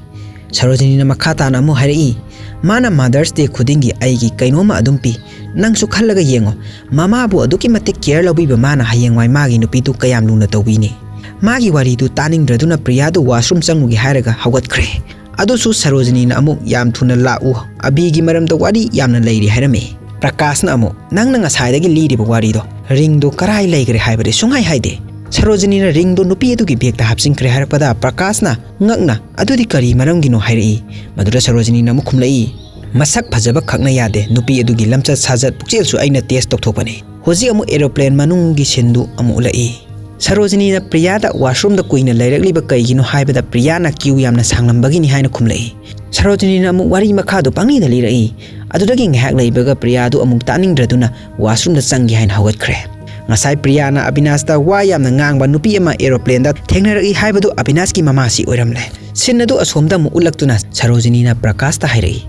ꯁꯔꯣꯖꯤꯅꯤꯅ ꯃꯈꯥ ꯇꯥꯅ ꯑꯃꯨꯛ ꯍꯥꯏꯔꯛꯏ, "ꯃꯥꯅ ꯃꯥꯗꯔꯁ ꯗꯦ ꯈꯨꯗꯤꯡꯒꯤ ꯑꯩꯒꯤ ꯀꯩꯅꯣꯝꯃ ꯑꯗꯨꯝ ꯄꯤ꯫ ꯅꯪꯁꯨ ꯈꯜꯂꯒ ꯌꯦꯡꯉꯣ, ꯃꯃꯥꯕꯨ ꯑꯗꯨꯛꯀꯤ ꯃꯇꯤꯛ ꯀꯦꯌꯔ ꯂꯧꯕꯤꯕ ꯃꯥꯅ ꯍꯌꯦꯡꯋꯥꯏ ꯃꯥꯒꯤ ꯅꯨꯄꯤꯗꯨ ꯀꯌꯥꯝ ꯂꯨꯅ ꯇꯧꯕꯤꯅꯤ?" ꯃꯥꯒꯤ ꯋꯥꯔꯤꯗꯨ ꯇꯥꯅꯤꯡꯗ꯭ꯔꯗꯨꯅ ꯄ꯭ꯔꯤꯌꯥꯗꯨ ꯋꯥꯁꯔꯨꯝ ꯆꯪꯉꯨꯒꯦ ꯍꯥꯏꯔꯒ ꯍꯧꯒꯠꯈ꯭ꯔꯦ꯫ ꯑꯗꯨꯁꯨ ꯁꯔꯣꯖꯤꯅꯤꯅ ꯑꯃꯨꯛ "ꯌꯥꯝ ꯊꯨꯅ ꯂꯥꯛꯎ, ꯑꯕꯤꯒꯤ ꯃꯔꯝꯗ ꯋꯥꯔꯤ ꯌꯥꯝꯅ ꯂꯩꯔꯤ" ꯍꯥꯏꯔꯝꯃꯤ꯫ ꯄ꯭ꯔꯀꯥꯁꯅ ꯑꯃꯨꯛ "ꯅꯪꯅ ꯉꯁꯥꯏꯗꯒꯤ ꯂꯤꯔꯤꯕ ꯋꯥꯔꯤꯗꯣ, ꯔꯤꯡꯗꯣ ꯀꯔꯥꯏ ꯂꯩꯈ꯭ꯔꯦ ꯍꯥꯏꯕꯗꯤ ꯁꯨꯡꯍꯥꯏ ꯍꯥꯏꯗꯦ?" ꯁꯔꯣꯖꯤꯅꯤꯅ ꯔꯤꯡꯗꯣ ꯅꯨꯄꯤ ꯑꯗꯨꯒꯤ ꯕꯦꯒꯇ ꯍꯥꯞꯆꯤꯟꯈ꯭ꯔꯦ ꯍꯥꯏꯔꯛꯄꯗ ꯄ꯭ꯔꯀꯥꯁꯅ ꯉꯛꯅ "ꯑꯗꯨꯗꯤ ꯀꯔꯤ ꯃꯔꯝꯒꯤꯅꯣ?" ꯍꯥꯏꯔꯛꯏ꯫ ꯃꯗꯨꯗ ꯁꯔꯣꯖꯤꯅꯤꯅ ꯑꯃꯨꯛ ꯈꯨꯝꯂꯛꯏ, "ꯃꯁꯛ ꯐꯖꯕ ꯈꯛꯅ ꯌꯥꯗꯦ, ꯅꯨꯄꯤ ꯑꯗꯨꯒꯤ ꯂꯝꯆꯠ ꯁꯥꯖꯠ ꯄꯨꯛꯆꯦꯜꯁꯨ ꯑꯩꯅ ꯇꯦꯁ ꯇꯧꯊꯣꯛꯄꯅꯤ"꯫ ꯍꯧꯖꯤꯛ ꯑꯃꯨꯛ ꯑꯦꯔꯣꯄ꯭ꯂꯦꯟ ꯃꯅꯨꯡꯒꯤ ꯁꯤꯟꯗꯨ ꯑꯃꯨꯛ ꯎꯠꯂꯛꯏ꯫ ꯁꯔꯣꯖꯤꯅꯤꯅ ꯄ꯭ꯔꯤꯌꯥꯗ ꯋꯥꯁꯔꯨꯝꯗ ꯀꯨꯏꯅ ꯂꯩꯔꯛꯂꯤꯕ ꯀꯩꯒꯤꯅꯣ ꯍꯥꯏꯕꯗ ꯄ꯭ꯔꯤꯌꯥꯅ ꯀ꯭ꯌꯨ ꯌꯥꯝꯅ ꯁꯥꯡꯂꯝꯕꯒꯤꯅꯤ ꯍꯥꯏꯅ ꯈꯨꯝꯂꯛꯏ꯫ ꯁꯔꯣꯖꯤꯅꯤꯅ ꯑꯃꯨꯛ ꯋꯥꯔꯤ ꯃꯈꯥꯗꯨ ꯄꯪꯂꯤꯗ ꯂꯤꯔꯛꯏ꯫ ꯑꯗꯨꯗꯒꯤ ꯉꯥꯏꯍꯥꯛ ꯂꯩꯕꯒ ꯄ꯭ꯔꯤꯌꯥꯗꯨ ꯑꯃꯨꯛ ꯇꯥꯅꯤꯡꯗ꯭ꯔꯗꯨꯅ ꯋꯥꯁꯔꯨꯝꯗ ꯆꯪꯒꯦ ꯍꯥꯏꯅ ꯍꯧꯒꯠꯈ꯭ꯔꯦ꯫ ꯉꯁꯥꯏ ꯄ꯭ꯔꯤꯌꯥꯅ ꯑꯕꯤꯅꯥꯁꯇ ꯋꯥ ꯌꯥꯝꯅ ꯉꯥꯡꯕ ꯅꯨꯄꯤ ꯑꯃ ꯑꯦꯔꯣꯄ꯭ꯂꯦꯟꯗ ꯊꯦꯡꯅꯔꯛꯏ ꯍꯥꯏꯕꯗꯨ ꯑꯕꯤꯅꯥꯁꯀꯤ ꯃꯃꯥꯁꯤ ꯑꯣꯏꯔꯝꯂꯦ꯫ ꯁꯤꯟ ꯑꯗꯨ ꯑꯁꯣꯝꯗ ꯑꯃꯨꯛ ꯎꯠꯂꯛꯇꯨꯅ ꯁꯔꯣꯖꯤꯅꯤꯅ ꯄ꯭ꯔꯀꯥꯁꯇ ꯍꯥꯏꯔꯛꯏ,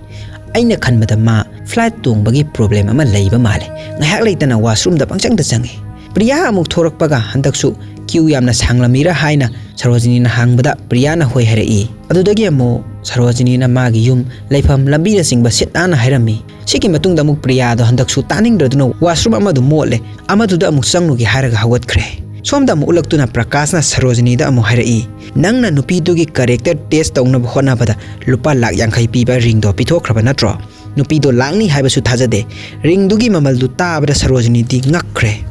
"ꯑꯩꯅ ꯈꯟꯕꯗ ꯃꯥ ꯐ꯭ꯂꯥꯏꯠ ꯇꯣꯡꯕꯒꯤ ꯄ꯭ꯔꯣꯕ꯭ꯂꯦꯝ ꯑꯃ ꯂꯩꯕ ꯃꯥꯜꯂꯦ, ꯉꯥꯏꯍꯥꯛ ꯂꯩꯇꯅ ꯋꯥꯁꯔꯨꯝꯗ ꯄꯪꯆꯪꯗ ꯆꯪꯉꯤ"꯫ ꯄ꯭ꯔꯤꯌꯥ ꯑꯃꯨꯛ ꯊꯣꯔꯛꯄꯒ ꯍꯟꯗꯛꯁꯨ ꯀ꯭ꯌꯨ ꯌꯥꯝꯅ ꯁꯥꯡꯂꯝꯃꯤꯔꯥ ꯍꯥꯏꯅ ꯁꯔꯣꯖꯤꯅꯤꯅ ꯍꯪꯕꯗ ꯄ꯭ꯔꯤꯌꯥꯅ ꯍꯣꯏ ꯍꯥꯏꯔꯛꯏ꯫ ꯑꯗꯨꯗꯒꯤ ꯑꯃꯨꯛ ꯁꯔꯣꯖꯤꯅꯤꯅ ꯃꯥꯒꯤ ꯌꯨꯝ, ꯂꯩꯐꯝ, ꯂꯝꯕꯤꯅꯆꯤꯡꯕ ꯁꯤꯠ ꯅꯥꯟꯅ ꯍꯥꯏꯔꯝꯃꯤ꯫ ꯁꯤꯒꯤ ꯃꯇꯨꯡꯗ ꯑꯃꯨꯛ ꯄ꯭ꯔꯤꯌꯥꯗꯣ ꯍꯟꯗꯛꯁꯨ ꯇꯥꯅꯤꯡꯗ꯭ꯔꯗꯨꯅ ꯋꯥꯁꯔꯨꯝ ꯑꯃꯗꯨ ꯃꯣꯠꯂꯦ, ꯑꯃꯗꯨꯗ ꯑꯃꯨꯛ ꯆꯪꯂꯨꯒꯦ ꯍꯥꯏꯔꯒ ꯍꯧꯒꯠꯈ꯭ꯔꯦ꯫ ꯁꯣꯝꯗ ꯑꯃꯨꯛ ꯎꯠꯂꯛꯇꯨꯅ ꯄ꯭ꯔꯀꯥꯁꯅ ꯁꯔꯣꯖꯤꯅꯤꯗ ꯑꯃꯨꯛ ꯍꯥꯏꯔꯛꯏ, "ꯅꯪꯅ ꯅꯨꯄꯤꯗꯨꯒꯤ ꯀꯦꯔꯦꯛꯇꯔ ꯇꯦꯁ ꯇꯧꯅꯕ ꯍꯣꯠꯅꯕꯗ ꯂꯨꯄꯥ ꯂꯥꯛ ꯌꯥꯡꯈꯩ ꯄꯤꯕ ꯔꯤꯡꯗꯣ ꯄꯤꯊꯣꯛꯈ꯭ꯔꯕ ꯅꯠꯇ꯭ꯔꯣ? ꯅꯨꯄꯤꯗꯣ ꯂꯥꯛꯅꯤ ꯍꯥꯏꯕꯁꯨ ꯊꯥꯖꯗꯦ"꯫ ꯔꯤꯡꯗꯨꯒꯤ ꯃꯃꯜꯗꯨ ꯇꯥꯕꯗ ꯁꯔꯣꯖꯤꯅꯤꯗꯤ ꯉꯛꯈ꯭ꯔꯦ꯫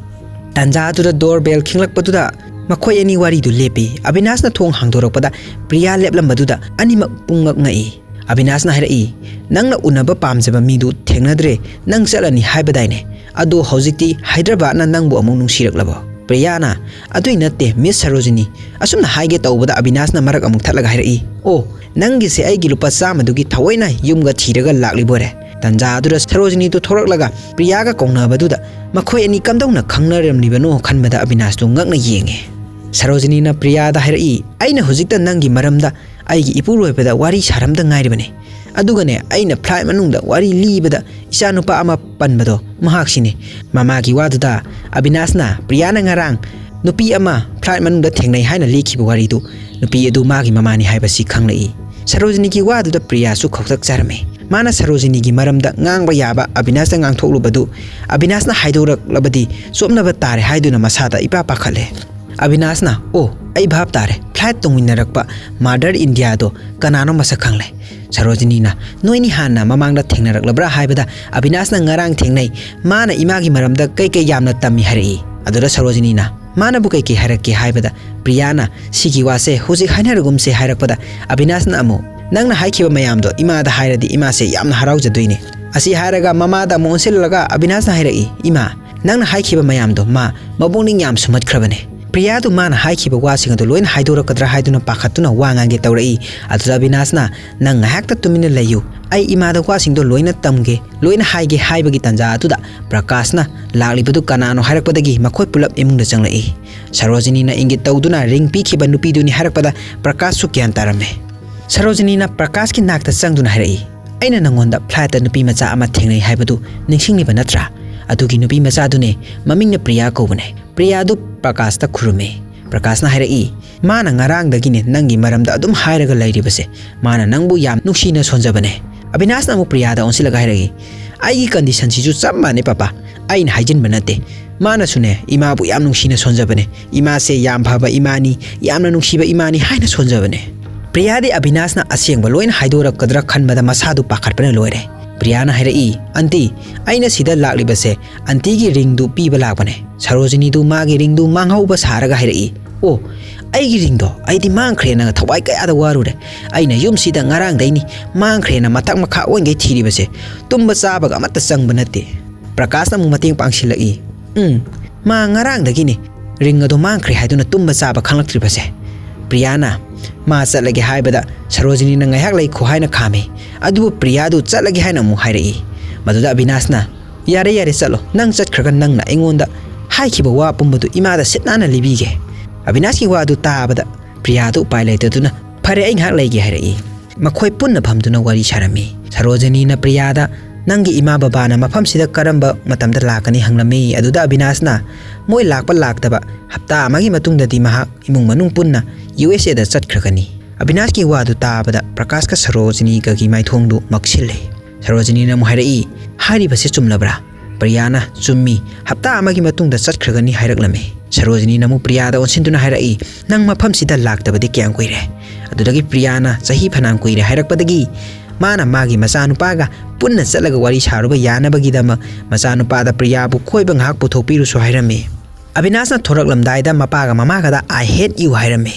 ꯇꯥꯟꯖꯥꯗꯨꯗ ꯗꯣꯔ ꯕꯦꯜ ꯈꯤꯡꯂꯛꯄꯗꯨꯗ ꯃꯈꯣꯏ ꯑꯅꯤ ꯋꯥꯔꯤꯗꯨ ꯂꯦꯞꯄꯤ꯫ ꯑꯕꯤꯅꯥꯁꯅ ꯊꯣꯡ ꯍꯥꯡꯗꯣꯔꯛꯄꯗ ꯄ꯭ꯔꯤꯌꯥ ꯂꯦꯞꯂꯝꯕꯗꯨꯗ ꯑꯅꯤꯃꯛ ꯄꯨꯡꯉꯛ ꯉꯛꯏ꯫ ꯑꯕꯤꯅꯥꯁꯅ ꯍꯥꯏꯔꯛꯏ, "ꯅꯪꯅ ꯎꯅꯕ ꯄꯥꯝꯖꯕ ꯃꯤꯗꯨ ꯊꯦꯡꯅꯗ꯭ꯔꯦ, ꯅꯪ ꯆꯠꯂꯅꯤ ꯍꯥꯏꯕꯗꯥꯏꯅꯦ? ꯑꯗꯣ ꯍꯧꯖꯤꯛꯇꯤ ꯍꯥꯏꯗ꯭ꯔꯕꯥꯠꯅ ꯅꯪꯕꯨ ꯑꯃꯨꯛ ꯅꯨꯡꯁꯤꯔꯛꯂꯕꯣ?" ꯄ꯭ꯔꯤꯌꯥꯅ, "ꯑꯗꯨꯏ ꯅꯠꯇꯦ, ꯃꯤꯁ ꯁꯔꯣꯖꯤꯅꯤ"꯫ ꯑꯁꯨꯝꯅ ꯍꯥꯏꯒꯦ ꯇꯧꯕꯗ ꯑꯕꯤꯅꯥꯁꯅ ꯃꯔꯛ ꯑꯃꯨꯛ ꯊꯠꯂꯒ ꯍꯥꯏꯔꯛꯏ, "ꯑꯣ, ꯅꯪꯒꯤꯁꯦ ꯑꯩꯒꯤ ꯂꯨꯄꯥ ꯆꯥꯝꯃꯗꯨꯒꯤ ꯊꯑꯣꯏꯅ ꯌꯨꯝꯒ ꯊꯤꯔꯒ ꯂꯥꯛꯂꯤꯕꯣꯏꯔꯦ"꯫ ꯇꯥꯟꯖꯥꯗꯨꯗ ꯁꯔꯣꯖꯤꯅꯤꯗꯨ ꯊꯣꯔꯛꯂꯒ ꯄ꯭ꯔꯤꯌꯥꯒ ꯀꯧꯅꯕꯗꯨꯗ ꯃꯈꯣꯏ ꯑꯅꯤ ꯀꯝꯗꯧꯅ ꯈꯪꯅꯔꯝꯂꯤꯕꯅꯣ ꯈꯟꯕꯗ ꯑꯕꯤꯅꯥꯁꯇꯨ ꯉꯛꯅ ꯌꯦꯡꯉꯦ꯫ ꯁꯔꯣꯖꯤꯅꯤꯅ ꯄ꯭ꯔꯤꯌꯥꯗ ꯍꯥꯏꯔꯛꯏ, "ꯑꯩꯅ ꯍꯧꯖꯤꯛꯇ ꯅꯪꯒꯤ ꯃꯔꯝꯗ ꯑꯩꯒꯤ ꯏꯄꯨꯔꯣꯏꯕꯗ ꯋꯥꯔꯤ ꯁꯥꯔꯝꯗ ꯉꯥꯏꯔꯤꯕꯅꯤ꯫ ꯑꯗꯨꯒꯅꯦ, ꯑꯩꯅ ꯐ꯭ꯂꯥꯏꯠ ꯃꯅꯨꯡꯗ ꯋꯥꯔꯤ ꯂꯤꯕꯗ ꯏꯆꯥꯅꯨꯄꯥ ꯑꯃ ꯄꯟꯕꯗꯣ ꯃꯍꯥꯛꯁꯤꯅꯤ"꯫ ꯃꯃꯥꯒꯤ ꯋꯥꯗꯨꯗ ꯑꯕꯤꯅꯥꯁꯅ ꯄ꯭ꯔꯤꯌꯥꯅ ꯉꯔꯥꯡ ꯅꯨꯄꯤ ꯑꯃ ꯐ꯭ꯂꯥꯏꯠ ꯃꯅꯨꯡꯗ ꯊꯦꯡꯅꯩ ꯍꯥꯏꯅ ꯂꯤꯈꯤꯕ ꯋꯥꯔꯤꯗꯨ ꯅꯨꯄꯤ ꯑꯗꯨ ꯃꯥꯒꯤ ꯃꯃꯥꯅꯤ ꯍꯥꯏꯕꯁꯤ ꯈꯪꯂꯛꯏ꯫ ꯁꯔꯣꯖꯤꯅꯤꯒꯤ ꯋꯥꯗꯨꯗ ꯄ꯭ꯔꯤꯌꯥꯁꯨ ꯈꯧꯇꯛ ꯆꯥꯔꯝꯃꯤ꯫ ꯃꯥꯅ ꯁꯔꯣꯖꯤꯅꯤꯒꯤ ꯃꯔꯝꯗ ꯉꯥꯡꯕ ꯌꯥꯕ ꯑꯕꯤꯅꯥꯁꯇ ꯉꯥꯡꯊꯣꯛꯂꯨꯕꯗꯨ ꯑꯕꯤꯅꯥꯁꯅ ꯍꯥꯏꯗꯣꯔꯛꯂꯕꯗꯤ ꯆꯣꯞꯅꯕ ꯇꯥꯔꯦ ꯍꯥꯏꯗꯨꯅ ꯃꯁꯥꯗ ꯏꯄꯥ ꯄꯥꯈꯠꯂꯦ꯫ ꯑꯕꯤꯅꯥꯁꯅ, "ꯑꯣ, ꯑꯩ ꯚꯥꯞ ꯇꯥꯔꯦ, ꯐ꯭ꯂꯥꯏꯠ ꯇꯣꯡꯃꯤꯟꯅꯔꯛꯄ ꯃꯥꯗꯔ ꯏꯟꯗꯤꯌꯥꯗꯣ ꯀꯅꯥꯅꯣ ꯃꯁꯛ ꯈꯪꯂꯦ?" ꯁꯔꯣꯖꯤꯅꯤꯅ, "ꯅꯣꯏꯅꯤ ꯍꯥꯟꯅ ꯃꯃꯥꯡꯗ ꯊꯦꯡꯅꯔꯛꯂꯕ꯭ꯔꯥ?" ꯍꯥꯏꯕꯗ ꯑꯕꯤꯅꯥꯁꯅ, "ꯉꯔꯥꯡ ꯊꯦꯡꯅꯩ, ꯃꯥꯅ ꯏꯃꯥꯒꯤ ꯃꯔꯝꯗ ꯀꯩꯀꯩ ꯌꯥꯝꯅ ꯇꯝꯃꯤ" ꯍꯥꯏꯔꯛꯏ꯫ ꯑꯗꯨꯗ ꯁꯔꯣꯖꯤꯅꯤꯅ, "ꯃꯥꯅꯕꯨ ꯀꯩꯀꯩ ꯍꯥꯏꯔꯛꯀꯦ?" ꯍꯥꯏꯕꯗ ꯄ꯭ꯔꯤꯌꯥꯅ, "ꯁꯤꯒꯤ ꯋꯥꯁꯦ ꯍꯧꯖꯤꯛ ꯍꯥꯏꯅꯔꯒꯨꯝꯁꯦ" ꯍꯥꯏꯔꯛꯄꯗ ꯑꯕꯤꯅꯥꯁꯅ ꯑꯃꯨꯛ, "ꯅꯪꯅ ꯍꯥꯏꯈꯤꯕ ꯃꯌꯥꯝꯗꯣ ꯏꯃꯥꯗ ꯍꯥꯏꯔꯗꯤ ꯏꯃꯥꯁꯦ ꯌꯥꯝꯅ ꯍꯔꯥꯎꯖꯗꯣꯏꯅꯦ"꯫ ꯑꯁꯤ ꯍꯥꯏꯔꯒ ꯃꯃꯥꯗ ꯑꯃꯨꯛ ꯑꯣꯟꯁꯤꯜꯂꯒ ꯑꯕꯤꯅꯥꯁꯅ ꯍꯥꯏꯔꯛꯏ, "ꯏꯃꯥ, ꯅꯪꯅ ꯍꯥꯏꯈꯤꯕ ꯃꯌꯥꯝꯗꯣ ꯃꯥ ꯃꯄꯨꯛꯅꯤꯡ ꯌꯥꯝ ꯁꯨꯝꯍꯠꯈ꯭ꯔꯕꯅꯦ꯫ ꯄ꯭ꯔꯤꯌꯥꯗꯨ ꯃꯥꯅ ꯍꯥꯏꯈꯤꯕ ꯋꯥꯁꯤꯡ ꯑꯗꯨ ꯂꯣꯏꯅ ꯍꯥꯏꯗꯣꯔꯛꯀꯗ꯭ꯔꯥ ꯍꯥꯏꯗꯨꯅ ꯄꯥꯈꯠꯇꯨꯅ ꯋꯥ ꯉꯥꯡꯒꯦ ꯇꯧꯔꯛꯏ"꯫ ꯑꯗꯨꯗ ꯑꯕꯤꯅꯥꯁꯅ, "ꯅꯪ ꯉꯥꯏꯍꯥꯛꯇ ꯇꯨꯃꯤꯟꯅ ꯂꯩꯌꯨ, ꯑꯩ ꯏꯃꯥꯗ ꯋꯥꯁꯤꯡꯗꯣ ꯂꯣꯏꯅ ꯇꯝꯒꯦ, ꯂꯣꯏꯅ ꯍꯥꯏꯒꯦ" ꯍꯥꯏꯕꯒꯤ ꯇꯥꯟꯖꯥ ꯑꯗꯨꯗ ꯄ꯭ꯔꯀꯥꯁꯅ ꯂꯥꯛꯂꯤꯕꯗꯨ ꯀꯅꯥꯅꯣ ꯍꯥꯏꯔꯛꯄꯗꯒꯤ ꯃꯈꯣꯏ ꯄꯨꯂꯞ ꯏꯃꯨꯡꯗ ꯆꯪꯂꯛꯏ꯫ ꯁꯔꯣꯖꯤꯅꯤꯅ ꯏꯪꯒꯤꯠ ꯇꯧꯗꯨꯅ ꯔꯤꯡ ꯄꯤꯈꯤꯕ ꯅꯨꯄꯤꯗꯨꯅꯤ ꯍꯥꯏꯔꯛꯄꯗ ꯄ꯭ꯔꯀꯥꯁꯁꯨ ꯒ꯭ꯌꯥꯟ ꯇꯥꯔꯝꯃꯦ꯫ ꯁꯔꯣꯖꯤꯅꯤꯅ ꯄ꯭ꯔꯀꯥꯁꯀꯤ ꯅꯥꯛꯇ ꯆꯪꯗꯨꯅ ꯍꯥꯏꯔꯛꯏ, "ꯑꯩꯅ ꯅꯪꯉꯣꯟꯗ ꯐ꯭ꯂꯥꯏꯠꯇ ꯅꯨꯄꯤ ꯃꯆꯥ ꯑꯃ ꯊꯦꯡꯅꯩ ꯍꯥꯏꯕꯗꯨ ꯅꯤꯡꯁꯤꯡꯂꯤꯕ ꯅꯠꯇ꯭ꯔꯥ? ꯑꯗꯨꯒꯤ ꯅꯨꯄꯤ ꯃꯆꯥꯗꯨꯅꯦ, ꯃꯃꯤꯡꯅ ꯄ꯭ꯔꯤꯌꯥ ꯀꯧꯕꯅꯦ"꯫ ꯄ꯭ꯔꯤꯌꯥꯗꯨ ꯄ꯭ꯔꯀꯥꯁꯇ ꯈꯨꯔꯨꯝꯃꯤ꯫ ꯄ꯭ꯔꯀꯥꯁꯅ ꯍꯥꯏꯔꯛꯏ, "ꯃꯥꯅ ꯉꯔꯥꯡꯗꯒꯤꯅꯦ ꯅꯪꯒꯤ ꯃꯔꯝꯗ ꯑꯗꯨꯝ ꯍꯥꯏꯔꯒ ꯂꯩꯔꯤꯕꯁꯦ꯫ ꯃꯥꯅ ꯅꯪꯕꯨ ꯌꯥꯝ ꯅꯨꯡꯁꯤꯅ ꯁꯣꯟꯖꯕꯅꯦ"꯫ ꯑꯕꯤꯅꯥꯁꯅ ꯑꯃꯨꯛ ꯄ꯭ꯔꯤꯌꯥꯗ ꯑꯣꯟꯁꯤꯜꯂꯒ ꯍꯥꯏꯔꯛꯏ, "ꯑꯩꯒꯤ ꯀꯟꯗꯤꯁꯟꯁꯤꯁꯨ ꯆꯞ ꯃꯥꯟꯅꯩ ꯄꯥꯄꯥ꯫ ꯑꯩꯅ ꯍꯥꯏꯖꯤꯟꯕ ꯅꯠꯇꯦ꯫ ꯃꯥꯅꯁꯨꯅꯦ ꯏꯃꯥꯕꯨ ꯌꯥꯝ ꯅꯨꯡꯁꯤꯅ ꯁꯣꯟꯖꯕꯅꯦ꯫ ꯏꯃꯥꯁꯦ ꯌꯥꯝ ꯐꯕ ꯏꯃꯥꯅꯤ, ꯌꯥꯝꯅ ꯅꯨꯡꯁꯤꯕ ꯏꯃꯥꯅꯤ ꯍꯥꯏꯅ ꯁꯣꯟꯖꯕꯅꯦ"꯫ ꯄ꯭ꯔꯤꯌꯥꯗꯤ ꯑꯕꯤꯅꯥꯁꯅ ꯑꯁꯦꯡꯕ ꯂꯣꯏꯅ ꯍꯥꯏꯗꯣꯔꯛꯀꯗ꯭ꯔꯥ ꯈꯟꯕꯗ ꯃꯁꯥꯗꯨ ꯄꯥꯈꯠꯄꯅ ꯂꯣꯏꯔꯦ꯫ ꯄ꯭ꯔꯤꯌꯥꯅ ꯍꯥꯏꯔꯛꯏ, "ꯑꯟꯇꯤ, ꯑꯩꯅ ꯁꯤꯗ ꯂꯥꯛꯂꯤꯕꯁꯦ ꯑꯟꯇꯤꯒꯤ ꯔꯤꯡꯗꯨ ꯄꯤꯕ ꯂꯥꯛꯄꯅꯦ"꯫ ꯁꯔꯣꯖꯤꯅꯤꯗꯨ ꯃꯥꯒꯤ ꯔꯤꯡꯗꯨ ꯃꯥꯡꯍꯧꯕ ꯁꯥꯔꯒ ꯍꯥꯏꯔꯛꯏ, "ꯑꯣ, ꯑꯩꯒꯤ ꯔꯤꯡꯗꯣ ꯑꯩꯗꯤ ꯃꯥꯡꯈ꯭ꯔꯦꯅ ꯊꯋꯥꯏ ꯀꯌꯥꯗ ꯋꯥꯔꯨꯔꯦ꯫ ꯑꯩꯅ ꯌꯨꯝꯁꯤꯗ ꯉꯔꯥꯡꯗꯩꯅꯤ ꯃꯥꯡꯈ꯭ꯔꯦꯅ ꯃꯊꯛ ꯃꯈꯥ ꯑꯣꯟꯒꯩ ꯊꯤꯔꯤꯕꯁꯦ꯫ ꯇꯨꯝꯕ ꯆꯥꯕꯒ ꯑꯃꯠꯇ ꯆꯪꯕ ꯅꯠꯇꯦ"꯫ ꯄ꯭ꯔꯀꯥꯁꯅ ꯑꯃꯨꯛ ꯃꯇꯦꯡ ꯄꯥꯡꯁꯤꯜꯂꯛꯏ, "ꯎꯝ, ꯃꯥ ꯉꯔꯥꯡꯗꯒꯤꯅꯤ ꯔꯤꯡ ꯑꯗꯣ ꯃꯥꯡꯈ꯭ꯔꯦ ꯍꯥꯏꯗꯨꯅ ꯇꯨꯝꯕ ꯆꯥꯕ ꯈꯪꯂꯛꯇ꯭ꯔꯤꯕꯁꯦ"꯫ ꯄ꯭ꯔꯤꯌꯥꯅ, "ꯃꯥ ꯆꯠꯂꯒꯦ" ꯍꯥꯏꯕꯗ ꯁꯔꯣꯖꯤꯅꯤꯅ "ꯉꯥꯏꯍꯥꯛ ꯂꯩꯈꯣ" ꯍꯥꯏꯅ ꯈꯥꯝꯃꯤ꯫ ꯑꯗꯨꯕꯨ ꯄ꯭ꯔꯤꯌꯥꯗꯨ ꯆꯠꯂꯒꯦ ꯍꯥꯏꯅ ꯑꯃꯨꯛ ꯍꯥꯏꯔꯛꯏ꯫ ꯃꯗꯨꯗ ꯑꯕꯤꯅꯥꯁꯅ, "ꯌꯥꯔꯦ, ꯌꯥꯔꯦ, ꯆꯠꯂꯣ꯫ ꯅꯪ ꯆꯠꯈ꯭ꯔꯒ ꯅꯪꯅ ꯑꯩꯉꯣꯟꯗ ꯍꯥꯏꯈꯤꯕ ꯋꯥ ꯄꯨꯝꯕꯗꯨ ꯏꯃꯥꯗ ꯁꯤꯠ ꯅꯥꯟꯅ ꯂꯤꯕꯤꯒꯦ"꯫ ꯑꯕꯤꯅꯥꯁꯀꯤ ꯋꯥꯗꯨ ꯇꯥꯕꯗ ꯄ꯭ꯔꯤꯌꯥꯗꯨ ꯎꯄꯥꯏ ꯂꯩꯇꯗꯨꯅ, "ꯐꯔꯦ, ꯑꯩ ꯉꯥꯏꯍꯥꯛ ꯂꯩꯒꯦ" ꯍꯥꯏꯔꯛꯏ꯫ ꯃꯈꯣꯏ ꯄꯨꯟꯅ ꯐꯝꯗꯨꯅ ꯋꯥꯔꯤ ꯁꯥꯔꯝꯃꯤ꯫ ꯁꯔꯣꯖꯤꯅꯤꯅ ꯄ꯭ꯔꯤꯌꯥꯗ, "ꯅꯪꯒꯤ ꯏꯃꯥ ꯕꯕꯥꯅ ꯃꯐꯝꯁꯤꯗ ꯀꯔꯝꯕ ꯃꯇꯝꯗ ꯂꯥꯛꯀꯅꯤ?" ꯍꯪꯂꯝꯃꯤ꯫ ꯑꯗꯨꯗ ꯑꯕꯤꯅꯥꯁꯅ, "ꯃꯣꯏ ꯂꯥꯛꯄ ꯂꯥꯛꯇꯕ ꯍꯞꯇꯥ ꯑꯃꯒꯤ ꯃꯇꯨꯡꯗꯗꯤ ꯃꯍꯥꯛ ꯏꯃꯨꯡ ꯃꯅꯨꯡ ꯄꯨꯟꯅ ꯌꯨ ꯑꯦꯁ ꯑꯦꯗ ꯆꯠꯈ꯭ꯔꯒꯅꯤ"꯫ ꯑꯕꯤꯅꯥꯁꯀꯤ ꯋꯥꯗꯨ ꯇꯥꯕꯗ ꯄ꯭ꯔꯀꯥꯁꯀ ꯁꯔꯣꯖꯤꯅꯤꯒꯒꯤ ꯃꯥꯏꯊꯣꯡꯗꯨ ꯃꯛꯁꯤꯜꯂꯦ꯫ ꯁꯔꯣꯖꯤꯅꯤꯅ ꯑꯃꯨꯛ ꯍꯥꯏꯔꯛꯏ, "ꯍꯥꯏꯔꯤꯕꯁꯤ ꯆꯨꯝꯂꯕ꯭ꯔꯥ?" ꯄ꯭ꯔꯤꯌꯥꯅ, "ꯆꯨꯝꯃꯤ, ꯍꯞꯇꯥ ꯑꯃꯒꯤ ꯃꯇꯨꯡꯗ ꯆꯠꯈ꯭ꯔꯒꯅꯤ" ꯍꯥꯏꯔꯛꯂꯝꯃꯤ꯫ ꯁꯔꯣꯖꯤꯅꯤꯅ ꯑꯃꯨꯛ ꯄ꯭ꯔꯤꯌꯥꯗ ꯑꯣꯟꯁꯤꯟꯗꯨꯅ ꯍꯥꯏꯔꯛꯏ, "ꯅꯪ ꯃꯐꯝꯁꯤꯗ ꯂꯥꯛꯇꯕꯗꯤ ꯀꯌꯥꯝ ꯀꯨꯏꯔꯦ?" ꯑꯗꯨꯗꯒꯤ ꯄ꯭ꯔꯤꯌꯥꯅ ꯆꯍꯤ ꯐꯅꯌꯥꯝ ꯀꯨꯏꯔꯦ ꯍꯥꯏꯔꯛꯄꯗꯒꯤ ꯃꯥꯅ ꯃꯥꯒꯤ ꯃꯆꯥꯅꯨꯄꯥꯒ ꯄꯨꯟꯅ ꯆꯠꯂꯒ ꯋꯥꯔꯤ ꯁꯥꯔꯨꯕ ꯌꯥꯅꯕꯒꯤꯗꯃꯛ ꯃꯆꯥꯅꯨꯄꯥꯗ ꯄ꯭ꯔꯤꯌꯥꯕꯨ ꯀꯣꯏꯕ ꯉꯥꯏꯍꯥꯛ ꯄꯨꯊꯣꯛꯄꯤꯔꯨꯁꯨ ꯍꯥꯏꯔꯝꯃꯤ꯫ ꯑꯕꯤꯅꯥꯁꯅ ꯊꯣꯔꯛꯂꯝꯗꯥꯏꯗ ꯃꯄꯥꯒ ꯃꯃꯥꯒꯗ "I hate you" ꯍꯥꯏꯔꯝꯃꯤ꯫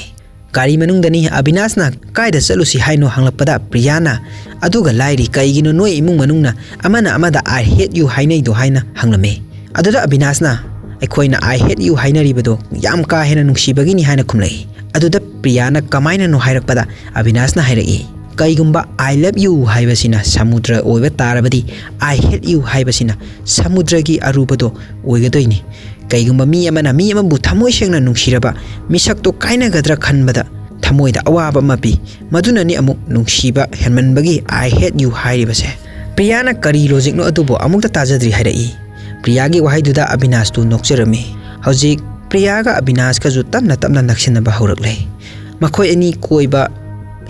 ꯒꯥꯔꯤ ꯃꯅꯨꯡꯗꯅꯤ ꯑꯕꯤꯅꯥꯁꯅ "ꯀꯥꯏꯗ ꯆꯠꯂꯨꯁꯤ ꯍꯥꯏꯅꯣ?" ꯍꯪꯂꯛꯄꯗ ꯄ꯭ꯔꯤꯌꯥꯅ, "ꯑꯗꯨꯒ ꯂꯥꯏꯔꯤ, ꯀꯩꯒꯤꯅꯣ ꯅꯣꯏ ꯏꯃꯨꯡ ꯃꯅꯨꯡꯅ ꯑꯃꯅ ꯑꯃꯗ 'I hate you' ꯍꯥꯏꯅꯩꯗꯣ?" ꯍꯥꯏꯅ ꯍꯪꯂꯝꯃꯤ꯫ ꯑꯗꯨꯗ ꯑꯕꯤꯅꯥꯁꯅ, "ꯑꯩꯈꯣꯏꯅ 'I hate you' ꯍꯥꯏꯅꯔꯤꯕꯗꯣ ꯌꯥꯝ ꯀꯥ ꯍꯦꯟꯅ ꯅꯨꯡꯁꯤꯕꯒꯤꯅꯤ" ꯍꯥꯏꯅ ꯈꯨꯝꯂꯛꯏ꯫ ꯑꯗꯨꯗ ꯄ꯭ꯔꯤꯌꯥꯅ ꯀꯃꯥꯏꯅꯅꯣ ꯍꯥꯏꯔꯛꯄꯗ ꯑꯕꯤꯅꯥꯁꯅ ꯍꯥꯏꯔꯛꯏ, "ꯀꯩꯒꯨꯝꯕ 'I love you' ꯍꯥꯏꯕꯁꯤꯅ ꯁꯃꯨꯗ꯭ꯔ ꯑꯣꯏꯕ ꯇꯥꯔꯕꯗꯤ 'I hate you' ꯍꯥꯏꯕꯁꯤꯅ ꯁꯃꯨꯗ꯭ꯔꯒꯤ ꯑꯔꯨꯕꯗꯣ ꯑꯣꯏꯒꯗꯣꯏꯅꯤ꯫ ꯀꯩꯒꯨꯝꯕ ꯃꯤ ꯑꯃꯅ ꯃꯤ ꯑꯃꯕꯨ ꯊꯃꯣꯏ ꯁꯦꯡꯅ ꯅꯨꯡꯁꯤꯔꯕ ꯃꯤꯁꯛꯇꯣ ꯀꯥꯏꯅꯒꯗ꯭ꯔꯥ ꯈꯟꯕꯗ ꯊꯃꯣꯏꯗ ꯑꯋꯥꯕ ꯑꯃ ꯄꯤ꯫ ꯃꯗꯨꯅꯅꯤ ꯑꯃꯨꯛ ꯅꯨꯡꯁꯤꯕ ꯍꯦꯟꯃꯟꯕꯒꯤ 'I hate you' ꯍꯥꯏꯔꯤꯕꯁꯦ"꯫ ꯄ꯭ꯔꯤꯌꯥꯅ ꯀꯔꯤ ꯂꯣꯖꯤꯛꯅꯣ ꯑꯗꯨꯕꯨ ꯑꯃꯨꯛꯇ ꯇꯥꯖꯗ꯭ꯔꯤ ꯍꯥꯏꯔꯛꯏ꯫ ꯄ꯭ꯔꯤꯌꯥꯒꯤ ꯋꯥꯍꯩꯗꯨꯗ ꯑꯕꯤꯅꯥꯁꯇꯨ ꯅꯣꯛꯆꯔꯝꯃꯤ꯫ ꯍꯧꯖꯤꯛ ꯄ꯭ꯔꯤꯌꯥꯒ ꯑꯕꯤꯅꯥꯁꯀꯁꯨ ꯇꯞꯅ ꯇꯞꯅ ꯅꯛꯁꯤꯟꯅꯕ ꯍꯧꯔꯛꯂꯦ꯫ ꯃꯈꯣꯏ ꯑꯅꯤ ꯀꯣꯏꯕ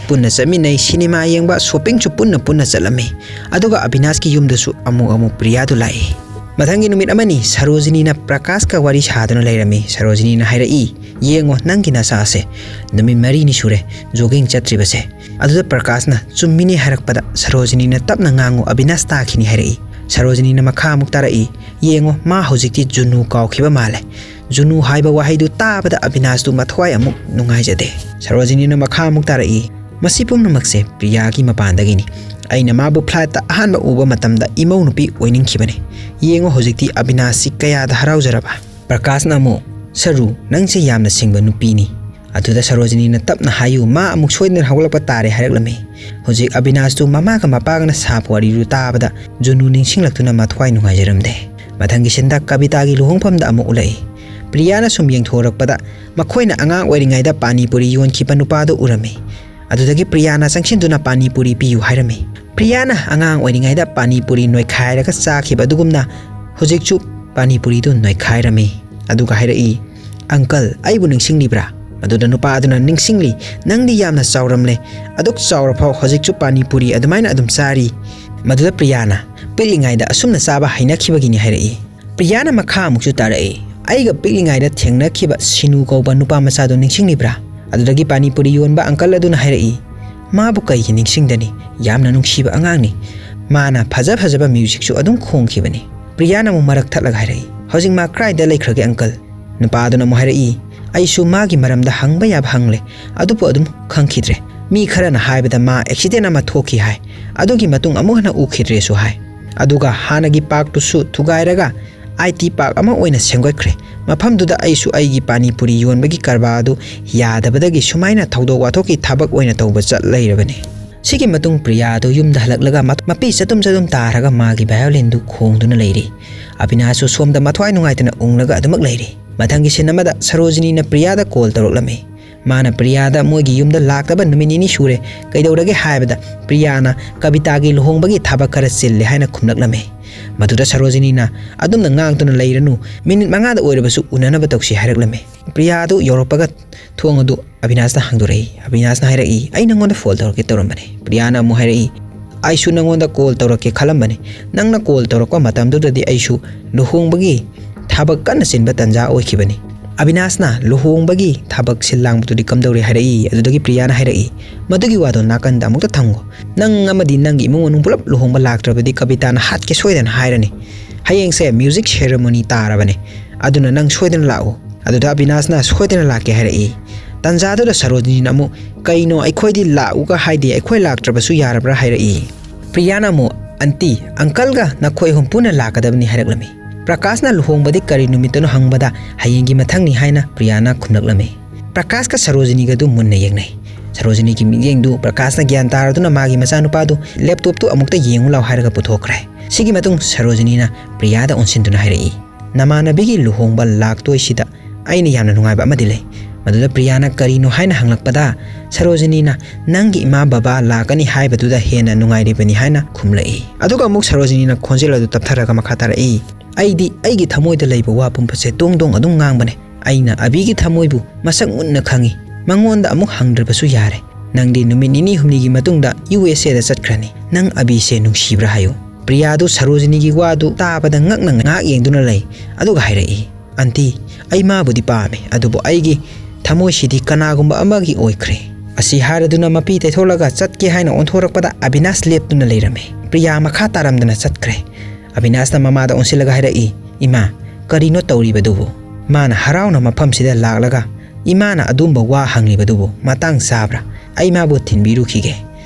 ꯄꯨꯟꯅ ꯆꯠꯃꯤꯟꯅꯩ, ꯁꯤꯅꯦꯃꯥ ꯌꯦꯡꯕ, ꯁꯣꯄꯤꯡꯁꯨ ꯄꯨꯟꯅ ꯄꯨꯟꯅ ꯆꯠꯂꯝꯃꯤ꯫ ꯑꯗꯨꯒ ꯑꯕꯤꯅꯥꯁꯀꯤ ꯌꯨꯝꯗꯁꯨ ꯑꯃꯨꯛ ꯑꯃꯨꯛ ꯄ꯭ꯔꯤꯌꯥꯗꯨ ꯂꯥꯛꯏ꯫ ꯃꯊꯪꯒꯤ ꯅꯨꯃꯤꯠ ꯑꯃꯅꯤ ꯁꯔꯣꯖꯤꯅꯤꯅ ꯄ꯭ꯔꯀꯥꯁꯀ ꯋꯥꯔꯤ ꯁꯥꯗꯨꯅ ꯂꯩꯔꯝꯃꯤ꯫ ꯁꯔꯣꯖꯤꯅꯤꯅ ꯍꯥꯏꯔꯛꯏ, "ꯌꯦꯡꯉꯣ, ꯅꯪꯒꯤ ꯅꯁꯥ ꯑꯁꯦ ꯅꯨꯃꯤꯠ ꯃꯔꯤꯅꯤ ꯁꯨꯔꯦ ꯖꯣꯒꯤꯡ ꯆꯠꯇ꯭ꯔꯤꯕꯁꯦ"꯫ ꯑꯗꯨꯗ ꯄ꯭ꯔꯀꯥꯁꯅ "ꯆꯨꯝꯃꯤꯅꯦ" ꯍꯥꯏꯔꯛꯄꯗ ꯁꯔꯣꯖꯤꯅꯤꯅ ꯇꯞꯅ "ꯉꯥꯡꯉꯨ, ꯑꯕꯤꯅꯥꯁ ꯇꯥꯈꯤꯅꯤ" ꯍꯥꯏꯔꯛꯏ꯫ ꯁꯔꯣꯖꯤꯅꯤꯅ ꯃꯈꯥ ꯑꯃꯨꯛ ꯇꯥꯔꯛꯏ, "ꯌꯦꯡꯉꯣ, ꯃꯥ ꯍꯧꯖꯤꯛꯇꯤ ꯖꯨꯅꯨ ꯀꯥꯎꯈꯤꯕ ꯃꯥꯜꯂꯦ꯫ ꯖꯨꯅꯨ ꯍꯥꯏꯕ ꯋꯥꯍꯩꯗꯨ ꯇꯥꯕꯗ ꯑꯕꯤꯅꯥꯁꯇꯨ ꯃꯊ꯭ꯋꯥꯏ ꯑꯃꯨꯛ ꯅꯨꯡꯉꯥꯏꯖꯗꯦ"꯫ ꯁꯔꯣꯖꯤꯅꯤꯅ ꯃꯈꯥ ꯑꯃꯨꯛ ꯇꯥꯔꯛꯏ, "ꯃꯁꯤ ꯄꯨꯝꯅꯃꯛꯁꯦ ꯄ꯭ꯔꯤꯌꯥꯒꯤ ꯃꯄꯥꯟꯗꯒꯤꯅꯤ꯫ ꯑꯩꯅ ꯃꯥꯕꯨ ꯐ꯭ꯂꯥꯏꯠꯇ ꯑꯍꯥꯟꯕ ꯎꯕ ꯃꯇꯝꯗ ꯏꯃꯧ ꯅꯨꯄꯤ ꯑꯣꯏꯅꯤꯡꯈꯤꯕꯅꯤ꯫ ꯌꯦꯡꯉꯣ ꯍꯧꯖꯤꯛꯇꯤ ꯑꯕꯤꯅꯥꯁꯁꯤ ꯀꯌꯥꯗ ꯍꯔꯥꯎꯖꯔꯕ"꯫ ꯄ꯭ꯔꯀꯥꯁꯅ ꯑꯃꯨꯛ, "ꯁꯔꯨ, ꯅꯪꯁꯦ ꯌꯥꯝꯅ ꯁꯤꯡꯕ ꯅꯨꯄꯤꯅꯤ"꯫ ꯑꯗꯨꯗ ꯁꯔꯣꯖꯤꯅꯤꯅ ꯇꯞꯅ ꯍꯥꯏꯌꯨ, "ꯃꯥ ꯑꯃꯨꯛ ꯁꯣꯏꯗꯅ ꯍꯧꯒꯠꯂꯛꯄ ꯇꯥꯔꯦ" ꯍꯥꯏꯔꯛꯂꯝꯃꯤ꯫ ꯍꯧꯖꯤꯛ ꯑꯕꯤꯅꯥꯁꯇꯨ ꯃꯃꯥꯒ ꯃꯄꯥꯒꯅ ꯁꯥꯕ ꯋꯥꯔꯤꯗꯨ ꯇꯥꯕꯗ ꯖꯨꯅꯨ ꯅꯤꯡꯁꯤꯡꯂꯛꯇꯨꯅ ꯃꯊ꯭ꯋꯥꯏ ꯅꯨꯡꯉꯥꯏꯖꯔꯝꯗꯦ꯫ ꯃꯊꯪꯒꯤ ꯁꯤꯟꯗ ꯀꯕꯤꯇꯥꯒꯤ ꯂꯨꯍꯣꯡꯐꯝꯗ ꯑꯃꯨꯛ ꯎꯠꯂꯛꯏ꯫ ꯄ꯭ꯔꯤꯌꯥꯅ ꯁꯨꯝ ꯌꯦꯡꯊꯣꯔꯛꯄꯗ ꯃꯈꯣꯏꯅ ꯑꯉꯥꯡ ꯑꯣꯏꯔꯤꯉꯩꯗ ꯄꯥꯅꯤ ꯄꯨꯔꯤ ꯌꯣꯟꯈꯤꯕ ꯅꯨꯄꯥꯗꯨ ꯎꯔꯝꯃꯤ꯫ ꯑꯗꯨꯗꯒꯤ ꯄ꯭ꯔꯤꯌꯥꯅ ꯆꯪꯁꯤꯟꯗꯨꯅ ꯄꯥꯅꯤ ꯄꯨꯔꯤ ꯄꯤꯌꯨ ꯍꯥꯏꯔꯝꯃꯤ꯫ ꯄ꯭ꯔꯤꯌꯥꯅ ꯑꯉꯥꯡ ꯑꯣꯏꯔꯤꯉꯩꯗ ꯄꯥꯅꯤ ꯄꯨꯔꯤ ꯅꯣꯏꯈꯥꯏꯔꯒ ꯆꯥꯈꯤꯕ ꯑꯗꯨꯒꯨꯝꯅ ꯍꯧꯖꯤꯛꯁꯨ ꯄꯥꯅꯤ ꯄꯨꯔꯤꯗꯨ ꯅꯣꯏꯈꯥꯏꯔꯝꯃꯤ꯫ ꯑꯗꯨꯒ ꯍꯥꯏꯔꯛꯏ, "ꯑꯪꯀꯜ, ꯑꯩꯕꯨ ꯅꯤꯡꯁꯤꯡꯂꯤꯕ꯭ꯔꯥ?" ꯃꯗꯨꯗ ꯅꯨꯄꯥ ꯑꯗꯨꯅ, "ꯅꯤꯡꯁꯤꯡꯂꯤ, ꯅꯪꯗꯤ ꯌꯥꯝꯅ ꯆꯥꯎꯔꯝꯂꯦ꯫ ꯑꯗꯨꯛ ꯆꯥꯎꯔꯐꯥꯎ ꯍꯧꯖꯤꯛꯁꯨ ꯄꯥꯅꯤ ꯄꯨꯔꯤ ꯑꯗꯨꯃꯥꯏꯅ ꯑꯗꯨꯝ ꯆꯥꯔꯤ"꯫ ꯃꯗꯨꯗ ꯄ꯭ꯔꯤꯌꯥꯅ, "ꯄꯤꯛꯂꯤꯉꯩꯗ ꯑꯁꯨꯝꯅ ꯆꯥꯕ ꯍꯩꯅꯈꯤꯕꯒꯤꯅꯤ" ꯍꯥꯏꯔꯛꯏ꯫ ꯄ꯭ꯔꯤꯌꯥꯅ ꯃꯈꯥ ꯑꯃꯨꯛꯁꯨ ꯇꯥꯔꯛꯏ, ꯑꯩꯒ ꯄꯤꯛꯂꯤꯉꯩꯗ ꯊꯦꯡꯅꯈꯤꯕ ꯁꯤꯅꯨ ꯀꯧꯕ ꯅꯨꯄꯥ ꯃꯆꯥꯗꯣ ꯅꯤꯡꯁꯤꯡꯂꯤꯕ꯭ꯔꯥ? ꯑꯗꯨꯗꯒꯤ ꯄꯥꯅꯤ ꯄꯨꯔꯤ ꯌꯣꯟꯕ ꯑꯪꯀꯜ ꯑꯗꯨꯅ ꯍꯥꯏꯔꯛꯏ, ꯃꯥꯕꯨ ꯀꯩꯒꯤ ꯅꯤꯡꯁꯤꯡꯗꯅꯤ? ꯌꯥꯝꯅ ꯅꯨꯡꯁꯤꯕ ꯑꯉꯥꯡꯅꯤ꯫ ꯃꯥꯅ ꯐꯖ ꯐꯖꯕ ꯃ꯭ꯌꯨꯖꯤꯛꯁꯨ ꯑꯗꯨꯝ ꯈꯣꯡꯈꯤꯕꯅꯤ꯫ ꯄ꯭ꯔꯤꯌꯥꯅ ꯑꯃꯨꯛ ꯃꯔꯛ ꯊꯠꯂꯒ ꯍꯥꯏꯔꯛꯏ, ꯍꯧꯖꯤꯛ ꯃꯥ ꯀꯗꯥꯏꯗ ꯂꯩꯈ꯭ꯔꯒꯦ ꯑꯪꯀꯜ? ꯅꯨꯄꯥ ꯑꯗꯨꯅ ꯑꯃꯨꯛ ꯍꯥꯏꯔꯛꯏ, ꯑꯩꯁꯨ ꯃꯥꯒꯤ ꯃꯔꯝꯗ ꯍꯪꯕ ꯌꯥꯕ ꯍꯪꯂꯦ, ꯑꯗꯨꯕꯨ ꯑꯗꯨꯝ ꯈꯪꯈꯤꯗ꯭ꯔꯦ꯫ ꯃꯤ ꯈꯔꯅ ꯍꯥꯏꯕꯗ ꯃꯥ ꯑꯦꯛꯁꯤꯗꯦꯟ ꯑꯃ ꯊꯣꯛꯈꯤ ꯍꯥꯏ, ꯑꯗꯨꯒꯤ ꯃꯇꯨꯡ ꯑꯃꯨꯛ ꯍꯟꯅ ꯎꯈꯤꯗ꯭ꯔꯦꯁꯨ ꯍꯥꯏ꯫ ꯑꯗꯨꯒ ꯍꯥꯟꯅꯒꯤ ꯄꯥꯔꯛꯇꯨꯁꯨ ꯊꯨꯒꯥꯏꯔꯒ ꯑꯥꯏ ꯇꯤ ꯄꯥꯔꯛ ꯑꯃ ꯑꯣꯏꯅ ꯁꯦꯝꯒꯠꯈ꯭ꯔꯦ꯫ ꯃꯐꯝꯗꯨꯗ ꯑꯩꯁꯨ ꯑꯩꯒꯤ ꯄꯥꯅꯤ ꯄꯨꯔꯤ ꯌꯣꯟꯕꯒꯤ ꯀꯔꯕꯥꯔ ꯑꯗꯨ ꯌꯥꯗꯕꯗꯒꯤ ꯁꯨꯃꯥꯏꯅ ꯊꯧꯗꯣꯛ ꯋꯥꯊꯣꯛꯀꯤ ꯊꯕꯛ ꯑꯣꯏꯅ ꯇꯧꯕ ꯆꯠ ꯂꯩꯔꯕꯅꯤ꯫ ꯁꯤꯒꯤ ꯃꯇꯨꯡ ꯄ꯭ꯔꯤꯌꯥ ꯑꯗꯨ ꯌꯨꯝꯗ ꯍꯜꯂꯛꯂꯒ ꯃ-, ꯃꯄꯤ ꯆꯠꯇꯨꯝ ꯆꯠꯇꯨꯝ ꯇꯥꯔꯒ ꯃꯥꯒꯤ ꯚꯥꯏꯑꯣꯂꯤꯟꯗꯨ ꯈꯣꯡꯗꯨꯅ ꯂꯩꯔꯤ꯫ ꯑꯕꯤꯅꯥꯁꯁꯨ ꯁꯣꯝꯗ ꯃꯊ꯭ꯋꯥꯏ ꯅꯨꯡꯉꯥꯏꯇꯅ ꯎꯪꯂꯒ ꯑꯗꯨꯃꯛ ꯂꯩꯔꯤ꯫ ꯃꯊꯪꯒꯤ ꯁꯤꯟ ꯑꯃꯗ ꯁꯔꯣꯖꯤꯅꯤꯅ ꯄ꯭ꯔꯤꯌꯥꯗ ꯀꯣꯜ ꯇꯧꯔꯛꯂꯝꯃꯤ꯫ ꯃꯥꯅ ꯄ꯭ꯔꯤꯌꯥꯗ ꯃꯣꯏꯒꯤ ꯌꯨꯝꯗ ꯂꯥꯛꯇꯕ ꯅꯨꯃꯤꯠ ꯅꯤꯅꯤ ꯁꯨꯔꯦ, ꯀꯩꯗꯧꯔꯒꯦ ꯍꯥꯏꯕꯗ ꯄ꯭ꯔꯤꯌꯥꯅ ꯀꯕꯤꯇꯥꯒꯤ ꯂꯨꯍꯣꯡꯕꯒꯤ ꯊꯕꯛ ꯈꯔ ꯆꯤꯜꯂꯦ ꯍꯥꯏꯅ ꯈꯨꯝꯂꯛꯂꯝꯃꯤ꯫ ꯃꯗꯨꯗ ꯁꯔꯣꯖꯤꯅꯤꯅ, ꯑꯗꯨꯝꯅ ꯉꯥꯡꯗꯨꯅ ꯂꯩꯔꯅꯨ, ꯃꯤꯅꯤꯠ ꯃꯉꯥꯗ ꯑꯣꯏꯔꯕꯁꯨ ꯎꯅꯅꯕ ꯇꯧꯁꯤ ꯍꯥꯏꯔꯛꯂꯝꯃꯤ꯫ ꯄ꯭ꯔꯤꯌꯥ ꯑꯗꯨ ꯌꯧꯔꯛꯄꯒ ꯊꯣꯡ ꯑꯗꯨ ꯑꯕꯤꯅꯥꯁꯅ ꯍꯥꯡꯗꯣꯔꯛꯏ꯫ ꯑꯕꯤꯅꯥꯁꯅ ꯍꯥꯏꯔꯛꯏ, ꯑꯩ ꯅꯪꯉꯣꯟꯗ ꯐꯣꯟ ꯇꯧꯔꯛꯀꯦ ꯇꯧꯔꯝꯕꯅꯦ꯫ ꯄ꯭ꯔꯤꯌꯥꯅ ꯑꯃꯨꯛ ꯍꯥꯏꯔꯛꯏ, ꯑꯩꯁꯨ ꯅꯪꯉꯣꯟꯗ ꯀꯣꯜ ꯇꯧꯔꯛꯀꯦ ꯈꯜꯂꯝꯕꯅꯤ꯫ ꯅꯪꯅ ꯀꯣꯜ ꯇꯧꯔꯛꯄ ꯃꯇꯝꯗꯨꯗꯗꯤ ꯑꯩꯁꯨ ꯂꯨꯍꯣꯡꯕꯒꯤ ꯊꯕꯛ ꯀꯟꯅ ꯆꯤꯟꯕ ꯇꯥꯟꯖꯥ ꯑꯣꯏꯈꯤꯕꯅꯤ꯫ ꯑꯕꯤꯅꯥꯁꯅ ꯂꯨꯍꯣꯡꯕꯒꯤ ꯊꯕꯛ ꯁꯤꯜ ꯂꯥꯡꯕꯗꯨꯗꯤ ꯀꯝꯗꯧꯔꯦ ꯍꯥꯏꯔꯛꯏ꯫ ꯑꯗꯨꯗꯒꯤ ꯄ꯭ꯔꯤꯌꯥꯅ ꯍꯥꯏꯔꯛꯏ, ꯃꯗꯨꯒꯤ ꯋꯥꯗꯣ ꯅꯥꯀꯟꯗ ꯑꯃꯨꯛꯇ ꯊꯝꯈꯣ꯫ ꯅꯪ ꯑꯃꯗꯤ ꯅꯪꯒꯤ ꯏꯃꯨꯡ ꯃꯅꯨꯡ ꯄꯨꯂꯞ ꯂꯨꯍꯣꯡꯕ ꯂꯥꯛꯇ꯭ꯔꯕꯗꯤ ꯀꯕꯤꯇꯥꯅ ꯍꯥꯠꯀꯦ ꯁꯣꯏꯗꯅ ꯍꯥꯏꯔꯅꯤ꯫ ꯍꯌꯦꯡꯁꯦ ꯃ꯭ꯌꯨꯖꯤꯛ ꯁꯦꯔꯦꯃꯣꯅꯤ ꯇꯥꯔꯕꯅꯦ, ꯑꯗꯨꯅ ꯅꯪ ꯁꯣꯏꯗꯅ ꯂꯥꯛꯎ꯫ ꯑꯗꯨꯗ ꯑꯕꯤꯅꯥꯁꯅ ꯁꯣꯏꯗꯅ ꯂꯥꯛꯀꯦ ꯍꯥꯏꯔꯛꯏ꯫ ꯇꯥꯟꯖꯥꯗꯨꯗ ꯁꯔꯣꯖꯤꯅꯤꯅ ꯑꯃꯨꯛ, ꯀꯩꯅꯣ, ꯑꯩꯈꯣꯏꯗꯤ ꯂꯥꯛꯎꯒ ꯍꯥꯏꯗꯦ, ꯑꯩꯈꯣꯏ ꯂꯥꯛꯇ꯭ꯔꯕꯁꯨ ꯌꯥꯔꯕ꯭ꯔꯥ ꯍꯥꯏꯔꯛꯏ꯫ ꯄ꯭ꯔꯤꯌꯥꯅ ꯑꯃꯨꯛ, ꯑꯟꯇꯤ, ꯑꯪꯀꯜꯒ ꯅꯈꯣꯏ ꯑꯍꯨꯝ ꯄꯨꯟꯅ ꯂꯥꯛꯀꯗꯕꯅꯤ ꯍꯥꯏꯔꯛꯂꯝꯃꯤ꯫ ꯄ꯭ꯔꯀꯥꯁꯅ ꯂꯨꯍꯣꯡꯕꯗꯤ ꯀꯔꯤ ꯅꯨꯃꯤꯠꯇꯅꯣ ꯍꯪꯕꯗ, ꯍꯌꯦꯡꯒꯤ ꯃꯊꯪꯅꯤ ꯍꯥꯏꯅ ꯄ꯭ꯔꯤꯌꯥꯅ ꯈꯨꯝꯂꯛꯂꯝꯃꯤ꯫ ꯄ꯭ꯔꯀꯥꯁꯀ ꯁꯔꯣꯖꯤꯅꯤꯒꯗꯨ ꯃꯨꯟꯅ ꯌꯦꯡꯅꯩ꯫ ꯁꯔꯣꯖꯤꯅꯤꯒꯤ ꯃꯤꯠꯌꯦꯡꯗꯨ ꯄ꯭ꯔꯀꯥꯁꯅ ꯒ꯭ꯌꯥꯟ ꯇꯥꯔꯗꯨꯅ ꯃꯥꯒꯤ ꯃꯆꯥꯅꯨꯄꯥꯗꯨ ꯂꯦꯞꯇꯣꯞꯇꯨ ꯑꯃꯨꯛꯇ ꯌꯦꯡꯉꯨ ꯂꯥꯎ ꯍꯥꯏꯔꯒ ꯄꯨꯊꯣꯛꯈ꯭ꯔꯦ꯫ ꯁꯤꯒꯤ ꯃꯇꯨꯡ ꯁꯔꯣꯖꯤꯅꯤꯅ ꯄ꯭ꯔꯤꯌꯥꯗ ꯑꯣꯟꯁꯤꯟꯗꯨꯅ ꯍꯥꯏꯔꯛꯏ, ꯅꯃꯥꯟꯅꯕꯤꯒꯤ ꯂꯨꯍꯣꯡꯕ ꯂꯥꯛꯇꯣꯏꯁꯤꯗ ꯑꯩꯅ ꯌꯥꯝꯅ ꯅꯨꯡꯉꯥꯏꯕ ꯑꯃꯗꯤ ꯂꯩ꯫ ꯃꯗꯨꯗ ꯄ꯭ꯔꯤꯌꯥꯅ ꯀꯔꯤꯅꯣ ꯍꯥꯏꯅ ꯍꯪꯂꯛꯄꯗ, ꯁꯔꯣꯖꯤꯅꯤꯅ ꯅꯪꯒꯤ ꯏꯃꯥ ꯕꯕꯥ ꯂꯥꯛꯀꯅꯤ ꯍꯥꯏꯕꯗꯨꯗ ꯍꯦꯟꯅ ꯅꯨꯡꯉꯥꯏꯔꯤꯕꯅꯤ ꯍꯥꯏꯅ ꯈꯨꯝꯂꯛꯏ꯫ ꯑꯗꯨꯒ ꯑꯃꯨꯛ ꯁꯔꯣꯖꯤꯅꯤꯅ ꯈꯣꯟꯖꯦꯜ ꯑꯗꯨ ꯇꯞꯊꯔꯒ ꯃꯈꯥ ꯇꯥꯔꯛꯏ, ꯑꯩꯗꯤ ꯑꯩꯒꯤ ꯊꯃꯣꯏꯗ ꯂꯩꯕ ꯋꯥ ꯄꯨꯝꯕꯁꯦ ꯗꯣꯡ ꯗꯣꯡ ꯑꯗꯨꯝ ꯉꯥꯡꯕꯅꯦ꯫ ꯑꯩꯅ ꯑꯕꯤꯒꯤ ꯊꯃꯣꯏꯕꯨ ꯃꯁꯛ ꯃꯨꯟꯅ ꯈꯪꯏ꯫ ꯃꯉꯣꯟꯗ ꯑꯃꯨꯛ ꯍꯪꯗ꯭ꯔꯕꯁꯨ ꯌꯥꯔꯦ꯫ ꯅꯪꯗꯤ ꯅꯨꯃꯤꯠ ꯅꯤꯅꯤ ꯍꯨꯝꯅꯤꯒꯤ ꯃꯇꯨꯡꯗ ꯌꯨ ꯑꯦꯁ ꯑꯦꯗ ꯆꯠꯈ꯭ꯔꯅꯤ꯫ ꯅꯪ ꯑꯕꯤꯁꯦ ꯅꯨꯡꯁꯤꯕ꯭ꯔꯥ ꯍꯥꯏꯌꯨ꯫ ꯄ꯭ꯔꯤꯌꯥꯗꯨ ꯁꯔꯣꯖꯤꯅꯤꯒꯤ ꯋꯥꯗꯨ ꯇꯥꯕꯗ ꯉꯛꯅ ꯉꯥꯏꯍꯥꯛ ꯌꯦꯡꯗꯨꯅ ꯂꯩ꯫ ꯑꯗꯨꯒ ꯍꯥꯏꯔꯛꯏ, "ꯑꯟꯇꯤ, ꯑꯩ ꯃꯥꯕꯨꯗꯤ ꯄꯥꯝꯃꯦ, ꯑꯗꯨꯕꯨ ꯑꯩꯒꯤ ꯊꯃꯣꯏꯁꯤꯗꯤ ꯀꯅꯥꯒꯨꯝꯕ ꯑꯃꯒꯤ ꯑꯣꯏꯈ꯭ꯔꯦ"꯫ ꯑꯁꯤ ꯍꯥꯏꯔꯗꯨꯅ ꯃꯄꯤ ꯇꯩꯊꯣꯛꯂꯒ ꯆꯠꯀꯦ ꯍꯥꯏꯅ ꯑꯣꯟꯊꯣꯔꯛꯄꯗ ꯑꯕꯤꯅꯥꯁ ꯂꯦꯞꯇꯨꯅ ꯂꯩꯔꯝꯃꯤ꯫ ꯄ꯭ꯔꯤꯌꯥ ꯃꯈꯥ ꯇꯥꯔꯝꯗꯅ ꯆꯠꯈ꯭ꯔꯦ꯫ ꯑꯕꯤꯅꯥꯁꯅ ꯃꯃꯥꯗ ꯑꯣꯟꯁꯤꯜꯂꯒ ꯍꯥꯏꯔꯛꯏ, "ꯏꯃꯥ, ꯀꯔꯤꯅꯣ ꯇꯧꯔꯤꯕꯗꯨꯕꯨ?" ꯃꯥꯅ ꯍꯔꯥꯎꯅ ꯃꯐꯝꯁꯤꯗ ꯂꯥꯛꯂꯒ, "ꯏꯃꯥꯅ ꯑꯗꯨꯝꯕ ꯋꯥ ꯍꯪꯂꯤꯕꯗꯨꯕꯨ ꯃꯇꯥꯡ ꯆꯥꯕ꯭ꯔꯥ? ꯑꯩ ꯃꯥꯕꯨ ꯊꯤꯟꯕꯤꯔꯨꯈꯤꯒꯦ"꯫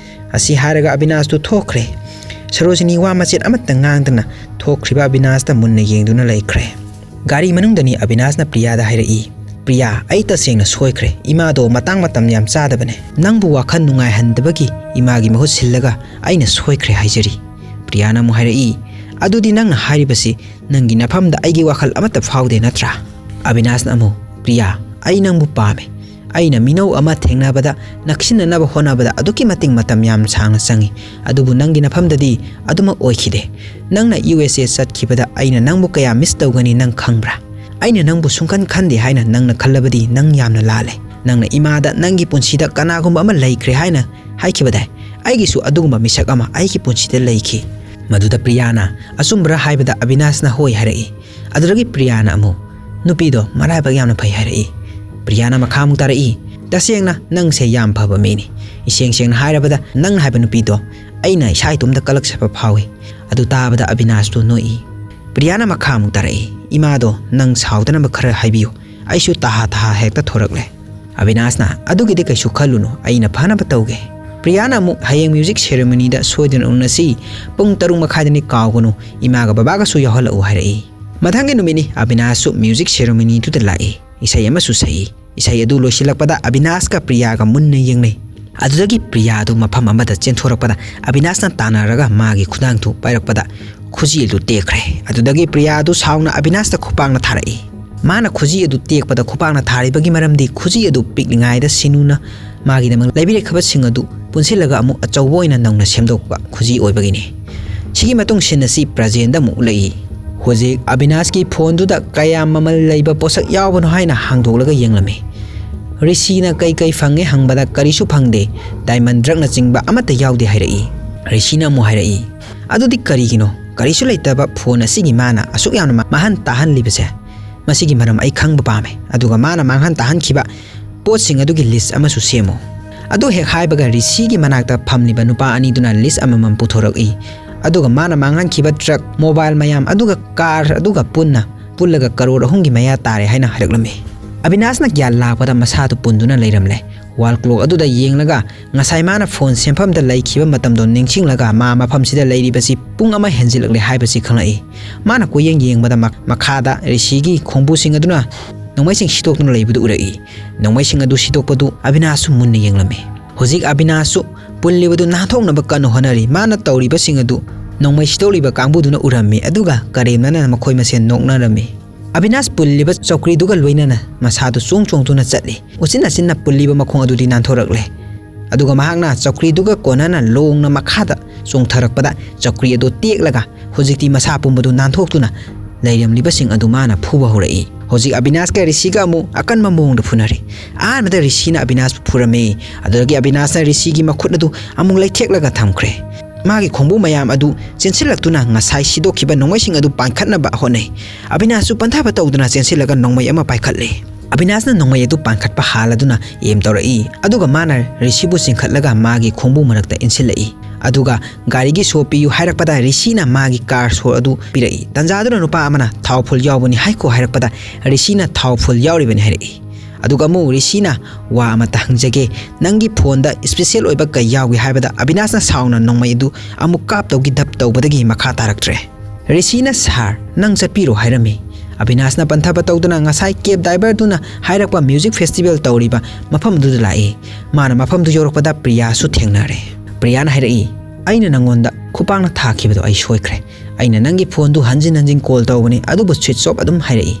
ꯑꯁꯤ ꯍꯥꯏꯔꯒ ꯑꯕꯤꯅꯥꯁꯇꯨ ꯊꯣꯛꯈ꯭ꯔꯦ꯫ ꯁꯔꯣꯖꯤꯅꯤ ꯋꯥ ꯃꯆꯦꯠ ꯑꯃꯠꯇ ꯉꯥꯡꯗꯅ ꯊꯣꯛꯈ꯭ꯔꯤꯕ ꯑꯕꯤꯅꯥꯁꯇ ꯃꯨꯟꯅ ꯌꯦꯡꯗꯨꯅ ꯂꯩꯈ꯭ꯔꯦ꯫ ꯒꯥꯔꯤ ꯃꯅꯨꯡꯗꯅꯤ ꯑꯕꯤꯅꯥꯁꯅ ꯄ꯭ꯔꯤꯌꯥꯗ ꯍꯥꯏꯔꯛꯏ, "ꯄ꯭ꯔꯤꯌꯥ, ꯑꯩ ꯇꯁꯦꯡꯅ ꯁꯣꯏꯈ꯭ꯔꯦ꯫ ꯏꯃꯥꯗꯣ ꯃꯇꯥꯡ ꯃꯇꯝ ꯌꯥꯝ ꯆꯥꯗꯕꯅꯦ꯫ ꯅꯪꯕꯨ ꯋꯥꯈꯜ ꯅꯨꯡꯉꯥꯏꯍꯟꯗꯕꯒꯤ ꯏꯃꯥꯒꯤ ꯃꯍꯨꯠ ꯁꯤꯜꯂꯒ ꯑꯩꯅ ꯁꯣꯏꯈ꯭ꯔꯦ ꯍꯥꯏꯖꯔꯤ"꯫ ꯄ꯭ꯔꯤꯌꯥꯅ ꯑꯃꯨꯛ ꯍꯥꯏꯔꯛꯏ, "ꯑꯗꯨꯗꯤ ꯅꯪꯅ ꯍꯥꯏꯔꯤꯕꯁꯤ ꯅꯪꯒꯤ ꯅꯐꯝꯗ ꯑꯩꯒꯤ ꯋꯥꯈꯜ ꯑꯃꯠꯇ ꯐꯥꯎꯗꯦ ꯅꯠꯇ꯭ꯔꯥ?" ꯑꯕꯤꯅꯥꯁꯅ ꯑꯃꯨꯛ, "ꯄ꯭ꯔꯤꯌꯥ, ꯑꯩ ꯅꯪꯕꯨ ꯄꯥꯝꯃꯦ꯫ ꯑꯩꯅ ꯃꯤꯅꯧ ꯑꯃ ꯊꯦꯡꯅꯕꯗ ꯅꯛꯁꯤꯟꯅꯅꯕ ꯍꯣꯠꯅꯕꯗ ꯑꯗꯨꯛꯀꯤ ꯃꯇꯤꯛ ꯃꯇꯝ ꯌꯥꯝ ꯁꯥꯡꯅ ꯆꯪꯉꯤ, ꯑꯗꯨꯕꯨ ꯅꯪꯒꯤ ꯅꯐꯝꯗꯗꯤ ꯑꯗꯨꯃꯛ ꯑꯣꯏꯈꯤꯗꯦ꯫ ꯅꯪꯅ ꯌꯨ ꯑꯦꯁ ꯑꯦ ꯆꯠꯈꯤꯕꯗ ꯑꯩꯅ ꯅꯪꯕꯨ ꯀꯌꯥ ꯃꯤꯁ ꯇꯧꯒꯅꯤ ꯅꯪ ꯈꯪꯕ꯭ꯔꯥ? ꯑꯩꯅ ꯅꯪꯕꯨ ꯁꯨꯡꯈꯟ ꯈꯟꯗꯦ ꯍꯥꯏꯅ ꯅꯪꯅ ꯈꯜꯂꯕꯗꯤ ꯅꯪ ꯌꯥꯝꯅ ꯂꯥꯜꯂꯦ꯫ ꯅꯪꯅ ꯏꯃꯥꯗ ꯅꯪꯒꯤ ꯄꯨꯟꯁꯤꯗ ꯀꯅꯥꯒꯨꯝꯕ ꯑꯃ ꯂꯩꯈ꯭ꯔꯦ ꯍꯥꯏꯅ ꯍꯥꯏꯈꯤꯕꯗꯥꯏ? ꯑꯩꯒꯤꯁꯨ ꯑꯗꯨꯒꯨꯝꯕ ꯃꯤꯁꯛ ꯑꯃ ꯑꯩꯒꯤ ꯄꯨꯟꯁꯤꯗ ꯂꯩꯈꯤ"꯫ ꯃꯗꯨꯗ ꯄ꯭ꯔꯤꯌꯥꯅ, "ꯑꯆꯨꯝꯕ꯭ꯔꯥ?" ꯍꯥꯏꯕꯗ ꯑꯕꯤꯅꯥꯁꯅ ꯍꯣꯏ ꯍꯥꯏꯔꯛꯏ꯫ ꯑꯗꯨꯗꯒꯤ ꯄ꯭ꯔꯤꯌꯥꯅ ꯑꯃꯨꯛ, "ꯅꯨꯄꯤꯗꯣ ꯃꯔꯥꯏꯕꯛ ꯌꯥꯝꯅ ꯐꯩ" ꯍꯥꯏꯔꯛꯏ꯫ ꯄ꯭ꯔꯤꯌꯥꯅ ꯃꯈꯥ ꯑꯃꯨꯛ ꯇꯥꯔꯛꯏ, "ꯇꯁꯦꯡꯅ ꯅꯪꯁꯦ ꯌꯥꯝ ꯐꯕ ꯃꯤꯅꯤ꯫ ꯏꯁꯦꯡ ꯁꯦꯡꯅ ꯍꯥꯏꯔꯕꯗ ꯅꯪꯅ ꯍꯥꯏꯕ ꯅꯨꯄꯤꯗꯣ ꯑꯩꯅ ꯏꯁꯥ ꯏꯇꯣꯝꯇ ꯀꯂꯛꯆꯕ ꯐꯥꯎꯏ"꯫ ꯑꯗꯨ ꯇꯥꯕꯗ ꯑꯕꯤꯅꯥꯁꯇꯨ ꯅꯣꯛꯏ꯫ ꯄ꯭ꯔꯤꯌꯥꯅ ꯃꯈꯥ ꯑꯃꯨꯛ ꯇꯥꯔꯛꯏ, "ꯏꯃꯥꯗꯣ ꯅꯪ ꯁꯥꯎꯗꯅꯕ ꯈꯔ ꯍꯥꯏꯕꯤꯌꯨ꯫ ꯑꯩꯁꯨ ꯇꯍꯥ ꯇꯍꯥ ꯍꯦꯛꯇ ꯊꯣꯔꯛꯂꯦ"꯫ ꯑꯕꯤꯅꯥꯁꯅ, "ꯑꯗꯨꯒꯤꯗꯤ ꯀꯩꯁꯨ ꯈꯜꯂꯨꯅꯨ, ꯑꯩꯅ ꯐꯅꯕ ꯇꯧꯒꯦ"꯫ ꯄ꯭ꯔꯤꯌꯥꯅ ꯑꯃꯨꯛ, "ꯍꯌꯦꯡ ꯃ꯭ꯌꯨꯖꯤꯛ ꯁꯦꯔꯦꯃꯣꯅꯤꯗ ꯁꯣꯏꯗꯅ ꯎꯅꯁꯤ, ꯄꯨꯡ ꯇꯔꯨꯛ ꯃꯈꯥꯏꯗꯅꯤ, ꯀꯥꯎꯒꯅꯨ, ꯏꯃꯥꯒ ꯕꯕꯥꯒꯁꯨ ꯌꯥꯎꯍꯜꯂꯛꯎ" ꯍꯥꯏꯔꯛꯏ꯫ ꯃꯊꯪꯒꯤ ꯅꯨꯃꯤꯠꯅꯤ ꯑꯕꯤꯅꯥꯁꯁꯨ ꯃ꯭ꯌꯨꯖꯤꯛ ꯁꯦꯔꯦꯃꯣꯅꯤꯗꯨꯗ ꯂꯥꯛꯏ, ꯏꯁꯩ ꯑꯃꯁꯨ ꯁꯛꯏ꯫ ꯏꯁꯩ ꯑꯗꯨ ꯂꯣꯏꯁꯤꯜꯂꯛꯄꯗ ꯑꯕꯤꯅꯥꯁꯀ ꯄ꯭ꯔꯤꯌꯥꯒ ꯃꯨꯟꯅ ꯌꯦꯡꯅꯩ꯫ ꯑꯗꯨꯗꯒꯤ ꯄ꯭ꯔꯤꯌꯥꯗꯨ ꯃꯐꯝ ꯑꯃꯗ ꯆꯦꯟꯊꯣꯔꯛꯄꯗ ꯑꯕꯤꯅꯥꯁꯅ ꯇꯥꯟꯅꯔꯒ ꯃꯥꯒꯤ ꯈꯨꯗꯥꯡꯗꯨ ꯄꯥꯏꯔꯛꯄꯗ ꯈꯨꯖꯤ ꯑꯗꯨ ꯇꯦꯛꯈ꯭ꯔꯦ꯫ ꯑꯗꯨꯗꯒꯤ ꯄ꯭ꯔꯤꯌꯥꯗꯨ ꯁꯥꯎꯅ ꯑꯕꯤꯅꯥꯁꯇ ꯈꯨꯄꯥꯛꯅ ꯊꯥꯔꯛꯏ꯫ ꯃꯥꯅ ꯈꯨꯖꯤ ꯑꯗꯨ ꯇꯦꯛꯄꯗ ꯈꯨꯄꯥꯛꯅ ꯊꯥꯔꯤꯕꯒꯤ ꯃꯔꯝꯗꯤ ꯈꯨꯖꯤ ꯑꯗꯨ ꯄꯤꯛꯂꯤꯉꯩꯗ ꯁꯤꯅꯨꯅ ꯃꯥꯒꯤꯗꯃꯛ ꯂꯩꯕꯤꯔꯛꯈꯤꯕꯁꯤꯡ ꯑꯗꯨ ꯄꯨꯟꯁꯤꯜꯂꯒ ꯑꯃꯨꯛ ꯑꯆꯧꯕ ꯑꯣꯏꯅ ꯅꯧꯅ ꯁꯦꯝꯗꯣꯛꯄ ꯈꯨꯖꯤ ꯑꯣꯏꯕꯒꯤꯅꯤ꯫ ꯁꯤꯒꯤ ꯃꯇꯨꯡ ꯁꯤꯟ ꯑꯁꯤ ꯄ꯭ꯔꯖꯦꯟꯗ ꯑꯃꯨꯛ ꯎꯠꯂꯛꯏ꯫ ꯍꯧꯖꯤꯛ ꯑꯕꯤꯅꯥꯁꯀꯤ ꯐꯣꯟꯗꯨꯗ ꯀꯌꯥꯝ ꯃꯃꯜ ꯂꯩꯕ ꯄꯣꯠꯁꯛ ꯌꯥꯎꯕꯅꯣ ꯍꯥꯏꯅ ꯍꯥꯡꯗꯣꯛꯂꯒ ꯌꯦꯡꯂꯝꯃꯤ꯫ ꯔꯤꯁꯤꯅ ꯀꯩ ꯀꯩ ꯐꯪꯉꯦ ꯍꯪꯕꯗ ꯀꯔꯤꯁꯨ ꯐꯪꯗꯦ, ꯗꯥꯏꯃꯟ ꯗ꯭ꯔꯛꯅꯆꯤꯡꯕ ꯑꯃꯠꯇ ꯌꯥꯎꯗꯦ ꯍꯥꯏꯔꯛꯏ꯫ ꯔꯤꯁꯤꯅ ꯑꯃꯨꯛ ꯍꯥꯏꯔꯛꯏ, "ꯑꯗꯨꯗꯤ ꯀꯔꯤꯒꯤꯅꯣ ꯀꯔꯤꯁꯨ ꯂꯩꯇꯕ ꯐꯣꯟ ꯑꯁꯤꯒꯤ ꯃꯥꯅ ꯑꯁꯨꯛ ꯌꯥꯝꯅ ꯃꯥ-, ꯃꯥꯡꯍꯟ ꯇꯥꯍꯟꯂꯤꯕꯁꯦ?" ꯃꯁꯤꯒꯤ ꯃꯔꯝ ꯑꯩ ꯈꯪꯕ ꯄꯥꯝꯃꯦ, ꯑꯗꯨꯒ ꯃꯥꯅ ꯃꯥꯡꯍꯟ ꯇꯥꯍꯟꯈꯤꯕ ꯄꯣꯠꯁꯤꯡ ꯑꯗꯨꯒꯤ ꯂꯤꯁ ꯑꯃꯁꯨ ꯁꯦꯝꯃꯨ꯫ ꯑꯗꯨ ꯍꯦꯛ ꯍꯥꯏꯕꯒ ꯔꯤꯁꯤꯒꯤ ꯃꯅꯥꯛꯇ ꯐꯝꯂꯤꯕ ꯅꯨꯄꯥ ꯑꯅꯤꯗꯨꯅ ꯂꯤꯁ ꯑꯃꯃꯝ ꯄꯨꯊꯣꯔꯛꯏ꯫ ꯑꯗꯨꯒ ꯃꯥꯅ ꯃꯥꯡꯍꯟꯈꯤꯕ ꯇ꯭ꯔꯛ, ꯃꯣꯕꯥꯏꯜ ꯃꯌꯥꯝ, ꯑꯗꯨꯒ ꯀꯥꯔ ꯑꯗꯨꯒ ꯄꯨꯟꯅ ꯄꯨꯜꯂꯒ ꯀꯔꯣꯔ ꯑꯍꯨꯝꯒꯤ ꯃꯌꯥ ꯇꯥꯔꯦ ꯍꯥꯏꯅ ꯍꯥꯏꯔꯛꯂꯝꯃꯤ꯫ ꯑꯕꯤꯅꯥꯁꯅ ꯒ꯭ꯌꯥꯟ ꯂꯥꯛꯄꯗ ꯃꯁꯥꯗꯨ ꯄꯨꯟꯗꯨꯅ ꯂꯩꯔꯝꯂꯦ꯫ ꯋꯥꯜ ꯀ꯭ꯂꯣꯛ ꯑꯗꯨꯗ ꯌꯦꯡꯂꯒ ꯉꯁꯥꯏ ꯃꯥꯅ ꯐꯣꯟ ꯁꯦꯝꯐꯝꯗ ꯂꯩꯈꯤꯕ ꯃꯇꯝꯗꯣ ꯅꯤꯡꯁꯤꯡꯂꯒ ꯃꯥ ꯃꯐꯝꯁꯤꯗ ꯂꯩꯔꯤꯕꯁꯤ ꯄꯨꯡ ꯑꯃ ꯍꯦꯟꯖꯤꯜꯂꯛꯂꯦ ꯍꯥꯏꯕꯁꯤ ꯈꯪꯂꯛꯏ꯫ ꯃꯥꯅ ꯀꯣꯏꯌꯦꯡ ꯌꯦꯡꯕꯗ ꯃ-, ꯃꯈꯥꯗ ꯔꯤꯁꯤꯒꯤ ꯈꯣꯡꯕꯨꯁꯤꯡ ꯑꯗꯨꯅ ꯅꯣꯡꯃꯩꯁꯤꯡ ꯁꯤꯗꯣꯛꯇꯨꯅ ꯂꯩꯕꯗꯨ ꯎꯔꯛꯏ꯫ ꯅꯣꯡꯃꯩꯁꯤꯡ ꯑꯗꯨ ꯁꯤꯗꯣꯛꯄꯗꯨ ꯑꯕꯤꯅꯥꯁꯁꯨ ꯃꯨꯟꯅ ꯌꯦꯡꯂꯝꯃꯤ꯫ ꯍꯧꯖꯤꯛ ꯑꯕꯤꯅꯥꯁꯁꯨ ꯄꯨꯜꯂꯤꯕꯗꯨ ꯅꯥꯟꯊꯣꯛꯅꯕ ꯀꯟꯅ ꯍꯣꯠꯅꯔꯤ꯫ ꯃꯥꯅ ꯇꯧꯔꯤꯕꯁꯤꯡ ꯑꯗꯨ ꯅꯣꯡꯃꯩ ꯁꯤꯗꯣꯛꯂꯤꯕ ꯀꯥꯡꯕꯨꯗꯨꯅ ꯎꯔꯝꯃꯤ, ꯑꯗꯨꯒ ꯀꯔꯦꯝꯅꯅ ꯃꯈꯣꯏ ꯃꯁꯦꯟ ꯅꯣꯛꯅꯔꯝꯃꯤ꯫ ꯑꯕꯤꯅꯥꯁ ꯄꯨꯜꯂꯤꯕ ꯆꯧꯀ꯭ꯔꯤꯗꯨꯒ ꯂꯣꯏꯅꯅ ꯃꯁꯥꯗꯨ ꯆꯣꯡ ꯆꯣꯡꯗꯨꯅ ꯆꯠꯂꯤ꯫ ꯎꯆꯤꯟ ꯅꯥꯆꯤꯟꯅ ꯄꯨꯜꯂꯤꯕ ꯃꯈꯣꯡ ꯑꯗꯨꯗꯤ ꯅꯥꯟꯊꯣꯔꯛꯂꯦ꯫ ꯑꯗꯨꯒ ꯃꯍꯥꯛꯅ ꯆꯧꯀ꯭ꯔꯤꯗꯨꯒ ꯀꯣꯟꯅꯅ ꯂꯣꯡꯅ ꯃꯈꯥꯗ ꯆꯣꯡꯊꯔꯛꯄꯗ ꯆꯧꯀ꯭ꯔꯤ ꯑꯗꯨ ꯇꯦꯛꯂꯒ ꯍꯧꯖꯤꯛꯇꯤ ꯃꯁꯥ ꯄꯨꯝꯕꯗꯨ ꯅꯥꯟꯊꯣꯛꯇꯨꯅ ꯂꯩꯔꯝꯂꯤꯕꯁꯤꯡ ꯑꯗꯨ ꯃꯥꯅ ꯐꯨꯕ ꯍꯧꯔꯛꯏ꯫ ꯍꯧꯖꯤꯛ ꯑꯕꯤꯅꯥꯁꯀ ꯔꯤꯁꯤꯒ ꯑꯃꯨꯛ ꯑꯀꯟꯕ ꯃꯑꯣꯡꯗ ꯐꯨꯅꯔꯤ꯫ ꯑꯍꯥꯟꯕꯗ ꯔꯤꯁꯤꯅ ꯑꯕꯤꯅꯥꯁꯄꯨ ꯐꯨꯔꯝꯃꯤ꯫ ꯑꯗꯨꯗꯒꯤ ꯑꯕꯤꯅꯥꯁꯅ ꯔꯤꯁꯤꯒꯤ ꯃꯈꯨꯠ ꯑꯗꯨ ꯑꯃꯨꯛ ꯂꯩꯊꯦꯛꯂꯒ ꯊꯝꯈ꯭ꯔꯦ꯫ ꯃꯥꯒꯤ ꯈꯣꯡꯕꯨ ꯃꯌꯥꯝ ꯑꯗꯨ ꯆꯦꯟꯁꯤꯜꯂꯛꯇꯨꯅ ꯉꯁꯥꯏ ꯁꯤꯗꯣꯛꯈꯤꯕ ꯅꯣꯡꯃꯩꯁꯤꯡ ꯑꯗꯨ ꯄꯥꯟꯈꯠꯅꯕ ꯍꯣꯠꯅꯩ꯫ ꯑꯕꯤꯅꯥꯁꯁꯨ ꯄꯟꯊꯕ ꯇꯧꯗꯨꯅ ꯆꯦꯟꯁꯤꯜꯂꯒ ꯅꯣꯡꯃꯩ ꯑꯃ ꯄꯥꯏꯈꯠꯂꯤ꯫ ꯑꯕꯤꯅꯥꯁꯅ ꯅꯣꯡꯃꯩ ꯑꯗꯨ ꯄꯥꯟꯈꯠꯄ ꯍꯥꯜꯂꯗꯨꯅ ꯑꯦꯝ ꯇꯧꯔꯛꯏ, ꯑꯗꯨꯒ ꯃꯥꯅ ꯔꯤꯁꯤꯕꯨ ꯆꯤꯡꯈꯠꯂꯒ ꯃꯥꯒꯤ ꯈꯣꯡꯕꯨ ꯃꯔꯛꯇ ꯏꯟꯁꯤꯜꯂꯛꯏ꯫ ꯑꯗꯨꯒ ꯒꯥꯔꯤꯒꯤ ꯁꯣ ꯄꯤꯌꯨ ꯍꯥꯏꯔꯛꯄꯗ ꯔꯤꯁꯤꯅ ꯃꯥꯒꯤ ꯀꯥꯔ ꯁꯣ ꯑꯗꯨ ꯄꯤꯔꯛꯏ꯫ ꯇꯟꯖꯥꯗꯨꯅ ꯅꯨꯄꯥ ꯑꯃꯅ "ꯊꯥꯎ ꯐꯨꯜ ꯌꯥꯎꯕꯅꯤ ꯍꯥꯏꯈꯣ" ꯍꯥꯏꯔꯛꯄꯗ ꯔꯤꯁꯤꯅ "ꯊꯥꯎ ꯐꯨꯜ ꯌꯥꯎꯔꯤꯕꯅꯤ" ꯍꯥꯏꯔꯛꯏ꯫ ꯑꯗꯨꯒ ꯑꯃꯨꯛ ꯔꯤꯁꯤꯅ "ꯋꯥ ꯑꯃꯇ ꯍꯪꯖꯒꯦ, ꯅꯪꯒꯤ ꯐꯣꯟꯗ ꯏꯁꯄꯤꯁꯦꯜ ꯑꯣꯏꯕ ꯀꯩ ꯌꯥꯎꯒꯦ?" ꯍꯥꯏꯕꯗ ꯑꯕꯤꯅꯥꯁꯅ ꯁꯥꯎꯅ ꯅꯣꯡꯃꯩ ꯑꯗꯨ ꯑꯃꯨꯛ ꯀꯥꯞꯇꯧꯒꯤ ꯙꯞ ꯇꯧꯕꯗꯒꯤ ꯃꯈꯥ ꯇꯥꯔꯛꯇ꯭ꯔꯦ꯫ ꯔꯤꯁꯤꯅ "ꯁꯥꯔ, ꯅꯪ ꯆꯠꯄꯤꯔꯣ" ꯍꯥꯏꯔꯝꯃꯤ꯫ ꯑꯕꯤꯅꯥꯁꯅ ꯄꯟꯊꯕ ꯇꯧꯗꯨꯅ ꯉꯁꯥꯏ ꯀꯦꯕ ꯗ꯭ꯔꯥꯏꯚꯔꯗꯨꯅ ꯍꯥꯏꯔꯛꯄ ꯃ꯭ꯌꯨꯖꯤꯛ ꯐꯦꯁꯇꯤꯚꯦꯜ ꯇꯧꯔꯤꯕ ꯃꯐꯝꯗꯨꯗ ꯂꯥꯛꯏ꯫ ꯃꯥꯅ ꯃꯐꯝꯗꯨ ꯌꯧꯔꯛꯄꯗ ꯄ꯭ꯔꯤꯌꯥꯁꯨ ꯊꯦꯡꯅꯔꯦ꯫ ꯄ꯭ꯔꯤꯌꯥꯅ ꯍꯥꯏꯔꯛꯏ, "ꯑꯩꯅ ꯅꯪꯉꯣꯟꯗ ꯈꯨꯄꯥꯛꯅ ꯊꯥꯈꯤꯕꯗꯣ ꯑꯩ ꯁꯣꯏꯈ꯭ꯔꯦ꯫ ꯑꯩꯅ ꯅꯪꯒꯤ ꯐꯣꯟꯗꯨ ꯍꯟꯖꯤꯟ ꯍꯟꯖꯤꯟ ꯀꯣꯜ ꯇꯧꯕꯅꯤ, ꯑꯗꯨꯕꯨ ꯁ꯭ꯋꯤꯆ ꯑꯣꯐ ꯑꯗꯨꯝ ꯍꯥꯏꯔꯛꯏ꯫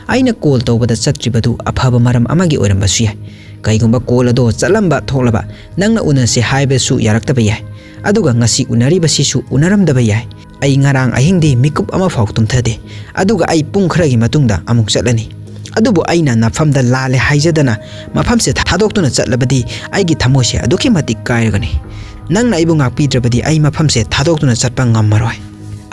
ꯑꯩꯅ ꯀꯣꯜ ꯇꯧꯕꯗ ꯆꯠꯇ꯭ꯔꯤꯕꯗꯨ ꯑꯐꯕ ꯃꯔꯝ ꯑꯃꯒꯤ ꯑꯣꯏꯔꯝꯕꯁꯨ ꯌꯥꯏ꯫ ꯀꯩꯒꯨꯝꯕ ꯀꯣꯜ ꯑꯗꯣ ꯆꯠꯂꯝꯕ ꯊꯣꯛꯂꯕ, ꯅꯪꯅ ꯎꯅꯁꯦ ꯍꯥꯏꯕꯁꯨ ꯌꯥꯔꯛꯇꯕ ꯌꯥꯏ꯫ ꯑꯗꯨꯒ ꯉꯁꯤ ꯎꯅꯔꯤꯕꯁꯤꯁꯨ ꯎꯅꯔꯝꯗꯕ ꯌꯥꯏ꯫ ꯑꯩ ꯉꯔꯥꯡ ꯑꯍꯤꯡꯗꯤ ꯃꯤꯀꯨꯞ ꯑꯃꯐꯥꯎ ꯇꯨꯝꯊꯗꯦ꯫ ꯑꯗꯨꯒ ꯑꯩ ꯄꯨꯡ ꯈꯔꯒꯤ ꯃꯇꯨꯡꯗ ꯑꯃꯨꯛ ꯆꯠꯂꯅꯤ꯫ ꯑꯗꯨꯕꯨ ꯑꯩꯅ ꯅꯐꯝꯗ ꯂꯥꯜꯂꯦ ꯍꯥꯏꯖꯗꯅ ꯃꯐꯝꯁꯦ ꯊꯥꯗꯣꯛꯇꯨꯅ ꯆꯠꯂꯕꯗꯤ ꯑꯩꯒꯤ ꯊꯃꯣꯏꯁꯦ ꯑꯗꯨꯛꯀꯤ ꯃꯇꯤꯛ ꯀꯥꯏꯔꯒꯅꯤ꯫ ꯅꯪꯅ ꯑꯩꯕꯨ ꯉꯥꯛꯄꯤꯗ꯭ꯔꯕꯗꯤ ꯑꯩ ꯃꯐꯝꯁꯦ ꯊꯥꯗꯣꯛꯇꯨꯅ ꯆꯠꯄ ꯉꯝꯃꯔꯣꯏ"꯫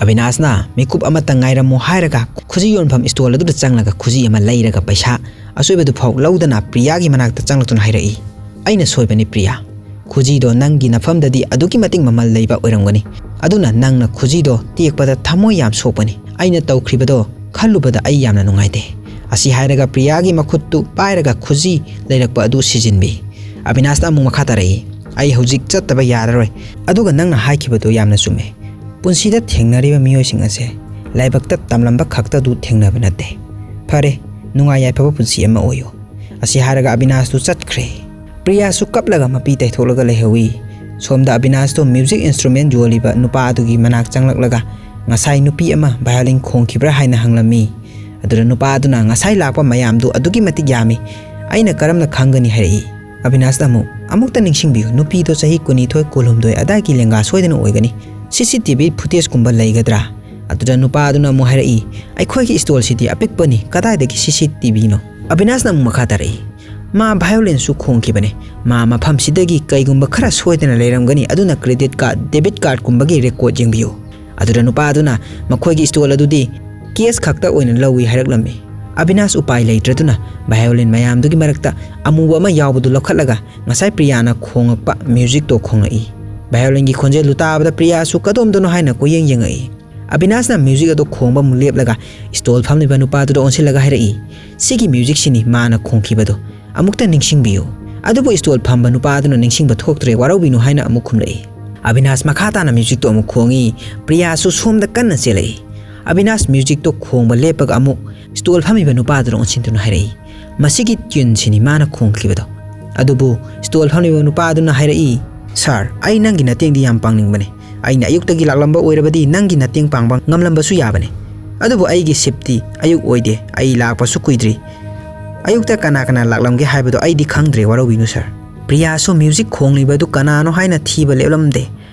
ꯑꯕꯤꯅꯥꯁꯅ ꯃꯤꯀꯨꯞ ꯑꯃꯇꯪ ꯉꯥꯏꯔꯝꯃꯨ ꯍꯥꯏꯔꯒ ꯈꯨꯖꯤ ꯌꯣꯟꯐꯝ ꯁ꯭ꯇꯣꯜ ꯑꯗꯨꯗ ꯆꯪꯂꯒ ꯈꯨꯖꯤ ꯑꯃ ꯂꯩꯔꯒ ꯄꯩꯁꯥ ꯑꯁꯣꯏꯕꯗꯨ ꯐꯥꯎ ꯂꯧꯗꯅ ꯄ꯭ꯔꯤꯌꯥꯒꯤ ꯃꯅꯥꯛꯇ ꯆꯪꯂꯛꯇꯨꯅ ꯍꯥꯏꯔꯛꯏ, "ꯑꯩꯅ ꯁꯣꯏꯕꯅꯤ ꯄ꯭ꯔꯤꯌꯥ꯫ ꯈꯨꯖꯤꯗꯣ ꯅꯪꯒꯤ ꯅꯐꯝꯗꯗꯤ ꯑꯗꯨꯛꯀꯤ ꯃꯇꯤꯛ ꯃꯃꯜ ꯂꯩꯕ ꯑꯣꯏꯔꯝꯒꯅꯤ꯫ ꯑꯗꯨꯅ ꯅꯪꯅ ꯈꯨꯖꯤꯗꯣ ꯇꯦꯛꯄꯗ ꯊꯃꯣꯏ ꯌꯥꯝ ꯁꯣꯛꯄꯅꯤ꯫ ꯑꯩꯅ ꯇꯧꯈ꯭ꯔꯤꯕꯗꯣ ꯈꯜꯂꯨꯕꯗ ꯑꯩ ꯌꯥꯝꯅ ꯅꯨꯡꯉꯥꯏꯇꯦ"꯫ ꯑꯁꯤ ꯍꯥꯏꯔꯒ ꯄ꯭ꯔꯤꯌꯥꯒꯤ ꯃꯈꯨꯠꯇꯨ ꯄꯥꯏꯔꯒ ꯈꯨꯖꯤ ꯂꯩꯔꯛꯄ ꯑꯗꯨ ꯁꯤꯖꯤꯟꯕꯤ꯫ ꯑꯕꯤꯅꯥꯁꯅ ꯑꯃꯨꯛ ꯃꯈꯥ ꯇꯥꯔꯛꯏ, "ꯑꯩ ꯍꯧꯖꯤꯛ ꯆꯠꯇꯕ ꯌꯥꯔꯔꯣꯏ꯫ ꯑꯗꯨꯒ ꯅꯪꯅ ꯍꯥꯏꯈꯤꯕꯗꯨ ꯌꯥꯝꯅ ꯆꯨꯝꯃꯦ꯫ ꯄꯨꯟꯁꯤꯗ ꯊꯦꯡꯅꯔꯤꯕ ꯃꯤꯑꯣꯏꯁꯤꯡ ꯑꯁꯦ ꯂꯥꯏꯕꯛꯇ ꯇꯝꯂꯝꯕ ꯈꯛꯇꯗꯨ ꯊꯦꯡꯅꯕ ꯅꯠꯇꯦ꯫ ꯐꯔꯦ, ꯅꯨꯡꯉꯥꯏ ꯌꯥꯏꯐꯕ ꯄꯨꯟꯁꯤ ꯑꯃ ꯑꯣꯏꯌꯨ"꯫ ꯑꯁꯤ ꯍꯥꯏꯔꯒ ꯑꯕꯤꯅꯥꯁꯇꯨ ꯆꯠꯈ꯭ꯔꯦ꯫ ꯄ꯭ꯔꯤꯌꯥꯁꯨ ꯀꯞꯂꯒ ꯃꯄꯤ ꯇꯩꯊꯣꯛꯂꯒ ꯂꯩꯍꯧꯏ꯫ ꯁꯣꯝꯗ ꯑꯕꯤꯅꯥꯁꯇꯣ ꯃ꯭ꯌꯨꯖꯤꯛ ꯏꯟꯁꯇ꯭ꯔꯨꯃꯦꯟ ꯌꯣꯜꯂꯤꯕ ꯅꯨꯄꯥ ꯑꯗꯨꯒꯤ ꯃꯅꯥꯛ ꯆꯪꯂꯛꯂꯒ, "ꯉꯁꯥꯏ ꯅꯨꯄꯤ ꯑꯃ ꯚꯥꯏꯑꯣꯂꯤꯟ ꯈꯣꯡꯈꯤꯕ꯭ꯔꯥ?" ꯍꯥꯏꯅ ꯍꯪꯂꯝꯃꯤ꯫ ꯑꯗꯨꯗ ꯅꯨꯄꯥ ꯑꯗꯨꯅ, "ꯉꯁꯥꯏ ꯂꯥꯛꯄ ꯃꯌꯥꯝꯗꯨ ꯑꯗꯨꯛꯀꯤ ꯃꯇꯤꯛ ꯌꯥꯝꯃꯤ, ꯑꯩꯅ ꯀꯔꯝꯅ ꯈꯪꯒꯅꯤ?" ꯍꯥꯏꯔꯛꯏ꯫ ꯑꯕꯤꯅꯥꯁꯅ ꯑꯃꯨꯛ, "ꯑꯃꯨꯛꯇ ꯅꯤꯡꯁꯤꯡꯕꯤꯌꯨ, ꯅꯨꯄꯤꯗꯣ ꯆꯍꯤ ꯀꯨꯟꯅꯤꯊꯣꯏ, ꯀꯨꯟꯍꯨꯝꯗꯣꯏ ꯑꯗꯥꯏꯒꯤ ꯂꯦꯡꯒꯥ ꯁꯣꯏꯗꯅ ꯑꯣꯏꯒꯅꯤ꯫ ꯁꯤ ꯁꯤ ꯇꯤ ꯚꯤ ꯐꯨꯇꯦꯖꯀꯨꯝꯕ ꯂꯩꯒꯗ꯭ꯔꯥ?" ꯑꯗꯨꯗ ꯅꯨꯄꯥ ꯑꯗꯨꯅ ꯑꯃꯨꯛ ꯍꯥꯏꯔꯛꯏ, "ꯑꯩꯈꯣꯏꯒꯤ ꯁ꯭ꯇꯣꯜꯁꯤꯗꯤ ꯑꯄꯤꯛꯄꯅꯤ, ꯀꯗꯥꯏꯗꯒꯤ ꯁꯤ ꯁꯤ ꯇꯤ ꯚꯤꯅꯣ?" ꯑꯕꯤꯅꯥꯁꯅ ꯑꯃꯨꯛ ꯃꯈꯥ ꯇꯥꯔꯛꯏ, "ꯃꯥ ꯚꯥꯏꯑꯣꯂꯤꯟꯁꯨ ꯈꯣꯡꯈꯤꯕꯅꯦ꯫ ꯃꯥ ꯃꯐꯝꯁꯤꯗꯒꯤ ꯀꯩꯒꯨꯝꯕ ꯈꯔ ꯁꯣꯏꯗꯅ ꯂꯩꯔꯝꯒꯅꯤ, ꯑꯗꯨꯅ ꯀ꯭ꯔꯦꯗꯤꯠ ꯀꯥꯔꯗ, ꯗꯦꯕꯤꯠ ꯀꯥꯔꯗꯀꯨꯝꯕꯒꯤ ꯔꯦꯀꯣꯔꯗ ꯌꯦꯡꯕꯤꯌꯨ"꯫ ꯑꯗꯨꯗ ꯅꯨꯄꯥ ꯑꯗꯨꯅ, "ꯃꯈꯣꯏꯒꯤ ꯁ꯭ꯇꯣꯜ ꯑꯗꯨꯗꯤ ꯀꯦꯁ ꯈꯛꯇ ꯑꯣꯏꯅ ꯂꯧꯏ" ꯍꯥꯏꯔꯛꯂꯝꯃꯤ꯫ ꯑꯕꯤꯅꯥꯁ ꯎꯄꯥꯏ ꯂꯩꯇ꯭ꯔꯗꯨꯅ ꯚꯥꯏꯑꯣꯂꯤꯟ ꯃꯌꯥꯝꯗꯨꯒꯤ ꯃꯔꯛꯇ ꯑꯃꯨꯕ ꯑꯃ ꯌꯥꯎꯕꯗꯨ ꯂꯧꯈꯠꯂꯒ ꯉꯁꯥꯏ ꯄ꯭ꯔꯤꯌꯥꯅ ꯈꯣꯡꯉꯛꯄ ꯃ꯭ꯌꯨꯖꯤꯛꯇꯣ ꯈꯣꯡꯂꯛꯏ꯫ ꯚꯥꯏꯑꯣꯂꯤꯟꯒꯤ ꯈꯣꯟꯖꯦꯜꯗꯨ ꯇꯥꯕꯗ ꯄ꯭ꯔꯤꯌꯥꯁꯨ ꯀꯗꯣꯝꯗꯅꯣ ꯍꯥꯏꯅ ꯀꯣꯏꯌꯦꯡ ꯌꯦꯡꯉꯛꯏ꯫ ꯑꯕꯤꯅꯥꯁꯅ ꯃ꯭ꯌꯨꯖꯤꯛ ꯑꯗꯨ ꯈꯣꯡꯕ ꯑꯃꯨꯛ ꯂꯦꯞꯂꯒ ꯁ꯭ꯇꯣꯜ ꯐꯝꯂꯤꯕ ꯅꯨꯄꯥꯗꯨꯗ ꯑꯣꯟꯁꯤꯜꯂꯒ ꯍꯥꯏꯔꯛꯏ, "ꯁꯤꯒꯤ ꯃ꯭ꯌꯨꯖꯤꯛꯁꯤꯅꯤ ꯃꯥꯅ ꯈꯣꯡꯈꯤꯕꯗꯣ꯫ ꯑꯃꯨꯛꯇ ꯅꯤꯡꯁꯤꯡꯕꯤꯌꯨ"꯫ ꯑꯗꯨꯕꯨ ꯁ꯭ꯇꯣꯜ ꯐꯝꯕ ꯅꯨꯄꯥ ꯑꯗꯨꯅ ꯅꯤꯡꯁꯤꯡꯕ ꯊꯣꯛꯇ꯭ꯔꯦ, ꯋꯥꯔꯧꯕꯤꯅꯨ ꯍꯥꯏꯅ ꯑꯃꯨꯛ ꯈꯨꯝꯂꯛꯏ꯫ ꯑꯕꯤꯅꯥꯁ ꯃꯈꯥ ꯇꯥꯅ ꯃ꯭ꯌꯨꯖꯤꯛꯇꯣ ꯑꯃꯨꯛ ꯈꯣꯡꯏ꯫ ꯄ꯭ꯔꯤꯌꯥꯁꯨ ꯁꯣꯝꯗ ꯀꯟꯅ ꯆꯦꯜꯂꯛꯏ꯫ ꯑꯕꯤꯅꯥꯁ ꯃ꯭ꯌꯨꯖꯤꯛꯇꯣ ꯈꯣꯡꯕ ꯂꯦꯞꯄꯒ ꯑꯃꯨꯛ ꯁ꯭ꯇꯣꯜ ꯐꯝꯃꯤꯕ ꯅꯨꯄꯥꯗꯨꯗ ꯑꯣꯟꯁꯤꯟꯗꯨꯅ ꯍꯥꯏꯔꯛꯏ, "ꯃꯁꯤꯒꯤ ꯇ꯭ꯌꯨꯟꯁꯤꯅꯤ ꯃꯥꯅ ꯈꯣꯡꯈꯤꯕꯗꯣ"꯫ ꯑꯗꯨꯕꯨ ꯁ꯭ꯇꯣꯜ ꯐꯝꯂꯤꯕ ꯅꯨꯄꯥ ꯑꯗꯨꯅ ꯍꯥꯏꯔꯛꯏ, "ꯁꯥꯔ, ꯑꯩ ꯅꯪꯒꯤ ꯅꯇꯦꯡꯗꯤ ꯌꯥꯝ ꯄꯥꯡꯅꯤꯡꯕꯅꯤ꯫ ꯑꯩꯅ ꯑꯌꯨꯛꯇꯒꯤ ꯂꯥꯛꯂꯝꯕ ꯑꯣꯏꯔꯕꯗꯤ ꯅꯪꯒꯤ ꯃꯇꯦꯡ ꯄꯥꯡꯕ ꯉꯝꯂꯝꯕꯁꯨ ꯌꯥꯕꯅꯤ꯫ ꯑꯗꯨꯕꯨ ꯑꯩꯒꯤ ꯁꯤꯞꯇꯤ ꯑꯌꯨꯛ ꯑꯣꯏꯗꯦ, ꯑꯩ ꯂꯥꯛꯄꯁꯨ ꯀꯨꯏꯗ꯭ꯔꯤ꯫ ꯑꯌꯨꯛꯇ ꯀꯅꯥ ꯀꯅꯥ ꯂꯥꯛꯂꯝꯒꯦ ꯍꯥꯏꯕꯗꯣ ꯑꯩꯗꯤ ꯈꯪꯗ꯭ꯔꯦ, ꯋꯥꯔꯧꯕꯤꯅꯨ ꯁꯥꯔ"꯫ ꯄ꯭ꯔꯤꯌꯥꯁꯨ ꯃ꯭ꯌꯨꯖꯤꯛ ꯈꯣꯡꯂꯤꯕꯗꯨ ꯀꯅꯥꯅꯣ ꯍꯥꯏꯅ ꯊꯤꯕ ꯂꯦꯞꯂꯝꯗꯦ꯫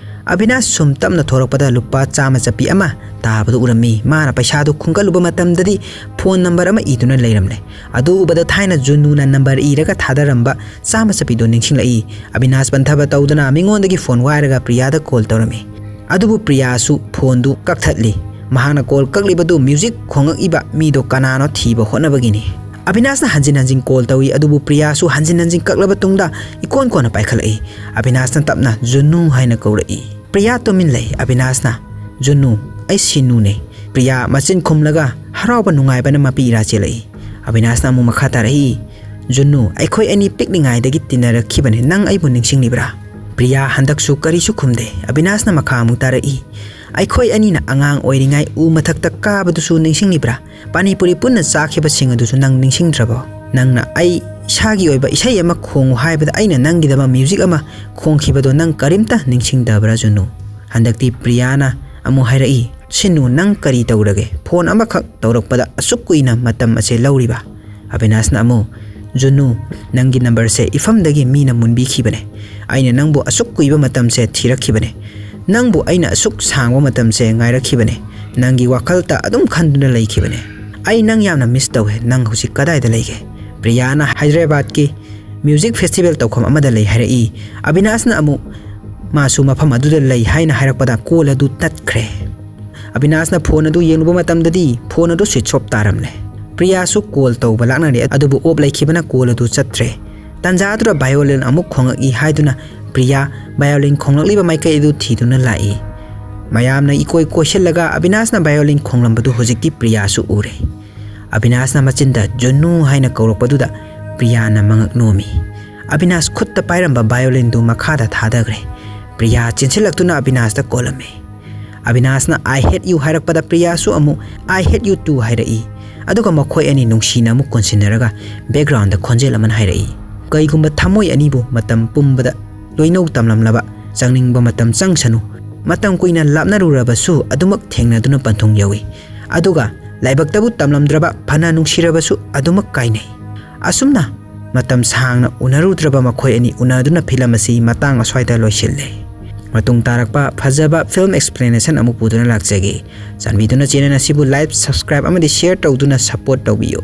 ꯑꯕꯤꯅꯥꯁ ꯁꯨꯝ ꯇꯞꯅ ꯊꯣꯔꯛꯄꯗ ꯂꯨꯄꯥ ꯆꯥꯝꯃ ꯆꯠꯄꯤ ꯑꯃ ꯇꯥꯕꯗꯨ ꯎꯔꯝꯃꯤ꯫ ꯃꯥꯅ ꯄꯩꯁꯥꯗꯨ ꯈꯨꯟꯒꯠꯂꯨꯕ ꯃꯇꯝꯗꯗꯤ ꯐꯣꯟ ꯅꯝꯕꯔ ꯑꯃ ꯏꯗꯨꯅ ꯂꯩꯔꯝꯂꯦ꯫ ꯑꯗꯨ ꯎꯕꯗ ꯊꯥꯏꯅ ꯖꯨꯅꯨꯅ ꯅꯝꯕꯔ ꯏꯔꯒ ꯊꯥꯗꯔꯝꯕ ꯆꯥꯝꯃ ꯆꯠꯄꯤꯗꯨ ꯅꯤꯡꯁꯤꯡꯂꯛꯏ꯫ ꯑꯕꯤꯅꯥꯁ ꯄꯟꯊꯕ ꯇꯧꯗꯅ ꯃꯤꯉꯣꯟꯗꯒꯤ ꯐꯣꯟ ꯋꯥꯏꯔꯒ ꯄ꯭ꯔꯤꯌꯥꯗ ꯀꯣꯜ ꯇꯧꯔꯝꯃꯤ꯫ ꯑꯗꯨꯕꯨ ꯄ꯭ꯔꯤꯌꯥꯁꯨ ꯐꯣꯟꯗꯨ ꯀꯛꯊꯠꯂꯤ꯫ ꯃꯍꯥꯛꯅ ꯀꯣꯜ ꯀꯛꯂꯤꯕꯗꯨ ꯃ꯭ꯌꯨꯖꯤꯛ ꯈꯣꯡꯉꯛꯏꯕ ꯃꯤꯗꯣ ꯀꯅꯥꯅꯣ ꯊꯤꯕ ꯍꯣꯠꯅꯕꯒꯤꯅꯤ꯫ ꯑꯕꯤꯅꯥꯁꯅ ꯍꯟꯖꯤꯟ ꯍꯟꯖꯤꯟ ꯀꯣꯜ ꯇꯧꯏ, ꯑꯗꯨꯕꯨ ꯄ꯭ꯔꯤꯌꯥꯁꯨ ꯍꯟꯖꯤꯟ ꯍꯟꯖꯤꯟ ꯀꯛꯂꯕ ꯇꯨꯡꯗ ꯏꯀꯣꯟ ꯀꯣꯟꯅ ꯄꯥꯏꯈꯠꯂꯛꯏ꯫ ꯑꯕꯤꯅꯥꯁꯅ ꯇꯞꯅ "ꯖꯨꯅꯨ" ꯍꯥꯏꯅ ꯀꯧꯔꯛꯏ꯫ ꯄ꯭ꯔꯤꯌꯥ ꯇꯨꯃꯤꯟ ꯂꯩ꯫ ꯑꯕꯤꯅꯥꯁꯅ "ꯖꯨꯅꯨ, ꯑꯩ ꯁꯤꯅꯨꯅꯦ꯫" ꯄ꯭ꯔꯤꯌꯥ ꯃꯆꯤꯟ ꯈꯨꯝꯂꯒ ꯍꯔꯥꯎꯕ ꯅꯨꯡꯉꯥꯏꯕꯅ ꯃꯄꯤ ꯏꯔꯥ ꯆꯦꯜꯂꯛꯏ꯫ ꯑꯕꯤꯅꯥꯁꯅ ꯑꯃꯨꯛ ꯃꯈꯥ ꯇꯥꯔꯛꯏ, "ꯖꯨꯅꯨ, ꯑꯩꯈꯣꯏ ꯑꯅꯤ ꯄꯤꯛꯂꯤꯉꯩꯗꯒꯤ ꯇꯤꯟꯅꯔꯛꯈꯤꯕꯅꯦ, ꯅꯪ ꯑꯩꯕꯨ ꯅꯤꯡꯁꯤꯡꯂꯤꯕ꯭ꯔꯥ?" ꯄ꯭ꯔꯤꯌꯥ ꯍꯟꯗꯛꯁꯨ ꯀꯔꯤꯁꯨ ꯈꯨꯝꯗꯦ꯫ ꯑꯕꯤꯅꯥꯁꯅ ꯃꯈꯥ ꯑꯃꯨꯛ ꯇꯥꯔꯛꯏ, "ꯑꯩꯈꯣꯏ ꯑꯅꯤꯅ ꯑꯉꯥꯡ ꯑꯣꯏꯔꯤꯉꯩ ꯎ ꯃꯊꯛꯇ ꯀꯥꯕꯗꯨꯁꯨ ꯅꯤꯡꯁꯤꯡꯂꯤꯕ꯭ꯔꯥ? ꯄꯥꯅꯤꯄꯨꯔꯤ ꯄꯨꯟꯅ ꯆꯥꯈꯤꯕꯁꯤꯡ ꯑꯗꯨꯁꯨ ꯅꯪ ꯅꯤꯡꯁꯤꯡꯗ꯭ꯔꯕꯣ? ꯅꯪꯅ ꯑꯩ ꯏꯁꯥꯒꯤ ꯑꯣꯏꯕ ꯏꯁꯩ ꯑꯃ ꯈꯣꯡꯉꯨ ꯍꯥꯏꯕꯗ ꯑꯩꯅ ꯅꯪꯒꯤꯗꯃꯛ ꯃ꯭ꯌꯨꯖꯤꯛ ꯑꯃ ꯈꯣꯡꯈꯤꯕꯗꯣ ꯅꯪ ꯀꯔꯤꯝꯇ ꯅꯤꯡꯁꯤꯡꯗꯕ꯭ꯔꯥ, ꯖꯨꯅꯨ?" ꯍꯟꯗꯛꯇꯤ ꯄ꯭ꯔꯤꯌꯥꯅ ꯑꯃꯨꯛ ꯍꯥꯏꯔꯛꯏ, "ꯁꯤꯅꯨ, ꯅꯪ ꯀꯔꯤ ꯇꯧꯔꯒꯦ? ꯐꯣꯟ ꯑꯃꯈꯛ ꯇꯧꯔꯛꯄꯗ ꯑꯁꯨꯛ ꯀꯨꯏꯅ ꯃꯇꯝ ꯑꯁꯦ ꯂꯧꯔꯤꯕ?" ꯑꯕꯤꯅꯥꯁꯅ ꯑꯃꯨꯛ, "ꯖꯨꯅꯨ, ꯅꯪꯒꯤ ꯅꯝꯕꯔꯁꯦ ꯏꯐꯝꯗꯒꯤ ꯃꯤꯅ ꯃꯨꯟꯕꯤꯈꯤꯕꯅꯦ꯫ ꯑꯩꯅ ꯅꯪꯕꯨ ꯑꯁꯨꯛ ꯀꯨꯏꯕ ꯃꯇꯝꯁꯦ ꯊꯤꯔꯛꯈꯤꯕꯅꯦ꯫ ꯅꯪꯕꯨ ꯑꯩꯅ ꯑꯁꯨꯛ ꯁꯥꯡꯕ ꯃꯇꯝꯁꯦ ꯉꯥꯏꯔꯛꯈꯤꯕꯅꯦ꯫ ꯅꯪꯒꯤ ꯋꯥꯈꯜꯗ ꯑꯗꯨꯝ ꯈꯟꯗꯨꯅ ꯂꯩꯈꯤꯕꯅꯦ꯫ ꯑꯩ ꯅꯪ ꯌꯥꯝꯅ ꯃꯤꯁ ꯇꯧꯋꯦ꯫ ꯅꯪ ꯍꯧꯖꯤꯛ ꯀꯗꯥꯏꯗ ꯂꯩꯒꯦ?" ꯄ꯭ꯔꯤꯌꯥꯅ ꯍꯥꯏꯗ꯭ꯔꯕꯥꯗꯀꯤ ꯃ꯭ꯌꯨꯖꯤꯛ ꯐꯦꯁꯇꯤꯚꯦꯜ ꯇꯧꯐꯝ ꯑꯃꯗ ꯂꯩ ꯍꯥꯏꯔꯛꯏ꯫ ꯑꯕꯤꯅꯥꯁꯅ ꯑꯃꯨꯛ ꯃꯥꯁꯨ ꯃꯐꯝ ꯑꯗꯨꯗ ꯂꯩ ꯍꯥꯏꯅ ꯍꯥꯏꯔꯛꯄꯗ ꯀꯣꯜ ꯑꯗꯨ ꯇꯠꯈ꯭ꯔꯦ꯫ ꯑꯕꯤꯅꯥꯁꯅ ꯐꯣꯟ ꯑꯗꯨ ꯌꯦꯡꯂꯨꯕ ꯃꯇꯝꯗꯗꯤ ꯐꯣꯟ ꯑꯗꯨ ꯁ꯭ꯋꯤꯆ ꯑꯣꯐ ꯇꯥꯔꯝꯂꯦ꯫ ꯄ꯭ꯔꯤꯌꯥꯁꯨ ꯀꯣꯜ ꯇꯧꯕ ꯂꯥꯛꯅꯔꯦ, ꯑꯗꯨꯕꯨ ꯑꯣꯐ ꯂꯩꯈꯤꯕꯅ ꯀꯣꯜ ꯑꯗꯨ ꯆꯠꯇ꯭ꯔꯦ꯫ ꯇꯟꯖꯥ ꯑꯗꯨꯗ ꯚꯥꯏꯑꯣꯂꯤꯟ ꯑꯃꯨꯛ ꯈꯣꯡꯂꯛꯏ ꯍꯥꯏꯗꯨꯅ ꯄ꯭ꯔꯤꯌꯥ ꯚꯥꯏꯑꯣꯂꯤꯟ ꯈꯣꯡꯂꯛꯂꯤꯕ ꯃꯥꯏꯀꯩ ꯑꯗꯨ ꯊꯤꯗꯨꯅ ꯂꯥꯛꯏ꯫ ꯃꯌꯥꯝꯅ ꯏꯀꯣꯏ ꯀꯣꯏꯁꯤꯜꯂꯒ ꯑꯕꯤꯅꯥꯁꯅ ꯚꯥꯏꯑꯣꯂꯤꯟ ꯈꯣꯡꯂꯝꯕꯗꯨ ꯍꯧꯖꯤꯛꯇꯤ ꯄ꯭ꯔꯤꯌꯥꯁꯨ ꯎꯔꯦ꯫ ꯑꯕꯤꯅꯥꯁꯅ ꯃꯆꯤꯟꯗ "ꯖꯨꯅꯨ" ꯍꯥꯏꯅ ꯀꯧꯔꯛꯄꯗꯨꯗ ꯄ꯭ꯔꯤꯌꯥꯅ ꯃꯉꯛ ꯅꯣꯝꯃꯤ꯫ ꯑꯕꯤꯅꯥꯁ ꯈꯨꯠꯇ ꯄꯥꯏꯔꯝꯕ ꯚꯥꯏꯑꯣꯂꯤꯟꯗꯨ ꯃꯈꯥꯗ ꯊꯥꯗꯈ꯭ꯔꯦ꯫ ꯄ꯭ꯔꯤꯌꯥ ꯆꯦꯟꯁꯤꯜꯂꯛꯇꯨꯅ ꯑꯕꯤꯅꯥꯁꯇ ꯀꯣꯜꯂꯝꯃꯤ꯫ ꯑꯕꯤꯅꯥꯁꯅ "I hate you" ꯍꯥꯏꯔꯛꯄꯗ ꯄ꯭ꯔꯤꯌꯥꯁꯨ ꯑꯃꯨꯛ "I hate you too" ꯍꯥꯏꯔꯛꯏ꯫ ꯑꯗꯨꯒ ꯃꯈꯣꯏ ꯑꯅꯤ ꯅꯨꯡꯁꯤꯅ ꯑꯃꯨꯛ ꯀꯣꯟꯁꯤꯟꯅꯔꯒ ꯕꯦꯛꯒ꯭ꯔꯥꯎꯟꯗ ꯈꯣꯟꯖꯦꯜ ꯑꯃꯅ ꯍꯥꯏꯔꯛꯏ, "ꯀꯩꯒꯨꯝꯕ ꯊꯃꯣꯏ ꯑꯅꯤꯕꯨ ꯃꯇꯝ ꯄꯨꯝꯕꯗ ꯂꯣꯏꯅꯧ ꯇꯝꯂꯝꯂꯕ, ꯆꯪꯅꯤꯡꯕ ꯃꯇꯝ ꯆꯪꯁꯅꯨ꯫ ꯃꯇꯝ ꯀꯨꯏꯅ ꯂꯥꯞꯅꯔꯨꯔꯕꯁꯨ ꯑꯗꯨꯃꯛ ꯊꯦꯡꯅꯗꯨꯅ ꯄꯟꯊꯨꯡ ꯌꯧꯏ꯫ ꯑꯗꯨꯒ ꯂꯥꯏꯕꯛꯇꯕꯨ ꯇꯝꯂꯝꯗ꯭ꯔꯕ, ꯐꯅ ꯅꯨꯡꯁꯤꯔꯕꯁꯨ ꯑꯗꯨꯃꯛ ꯀꯥꯏꯅꯩ꯫" ꯑꯁꯨꯝꯅ ꯃꯇꯝ ꯁꯥꯡꯅ ꯎꯅꯔꯨꯗ꯭ꯔꯕ ꯃꯈꯣꯏ ꯑꯅꯤ ꯎꯅꯗꯨꯅ ꯐꯤꯂꯝ ꯑꯁꯤ ꯃꯇꯥꯡ ꯑꯁ꯭ꯋꯥꯏꯗ ꯂꯣꯏꯁꯤꯜꯂꯦ꯫ ꯃꯇꯨꯡ ꯇꯥꯔꯛꯄ ꯐꯖꯕ ꯐꯤꯂꯝ ꯑꯦꯛꯁꯄ꯭ꯂꯦꯅꯦꯁꯟ ꯑꯃꯨꯛ ꯄꯨꯗꯨꯅ ꯂꯥꯛꯆꯒꯦ꯫ ꯆꯥꯟꯕꯤꯗꯨꯅ ꯆꯦꯅꯦꯜ ꯑꯁꯤꯕꯨ ꯂꯥꯏꯛ, ꯁꯕꯁꯀ꯭ꯔꯥꯏꯕ ꯑꯃꯗꯤ ꯁꯤꯌꯔ ꯇꯧꯗꯨꯅ ꯁꯄꯣꯔꯠ ꯇꯧꯕꯤꯌꯨ꯫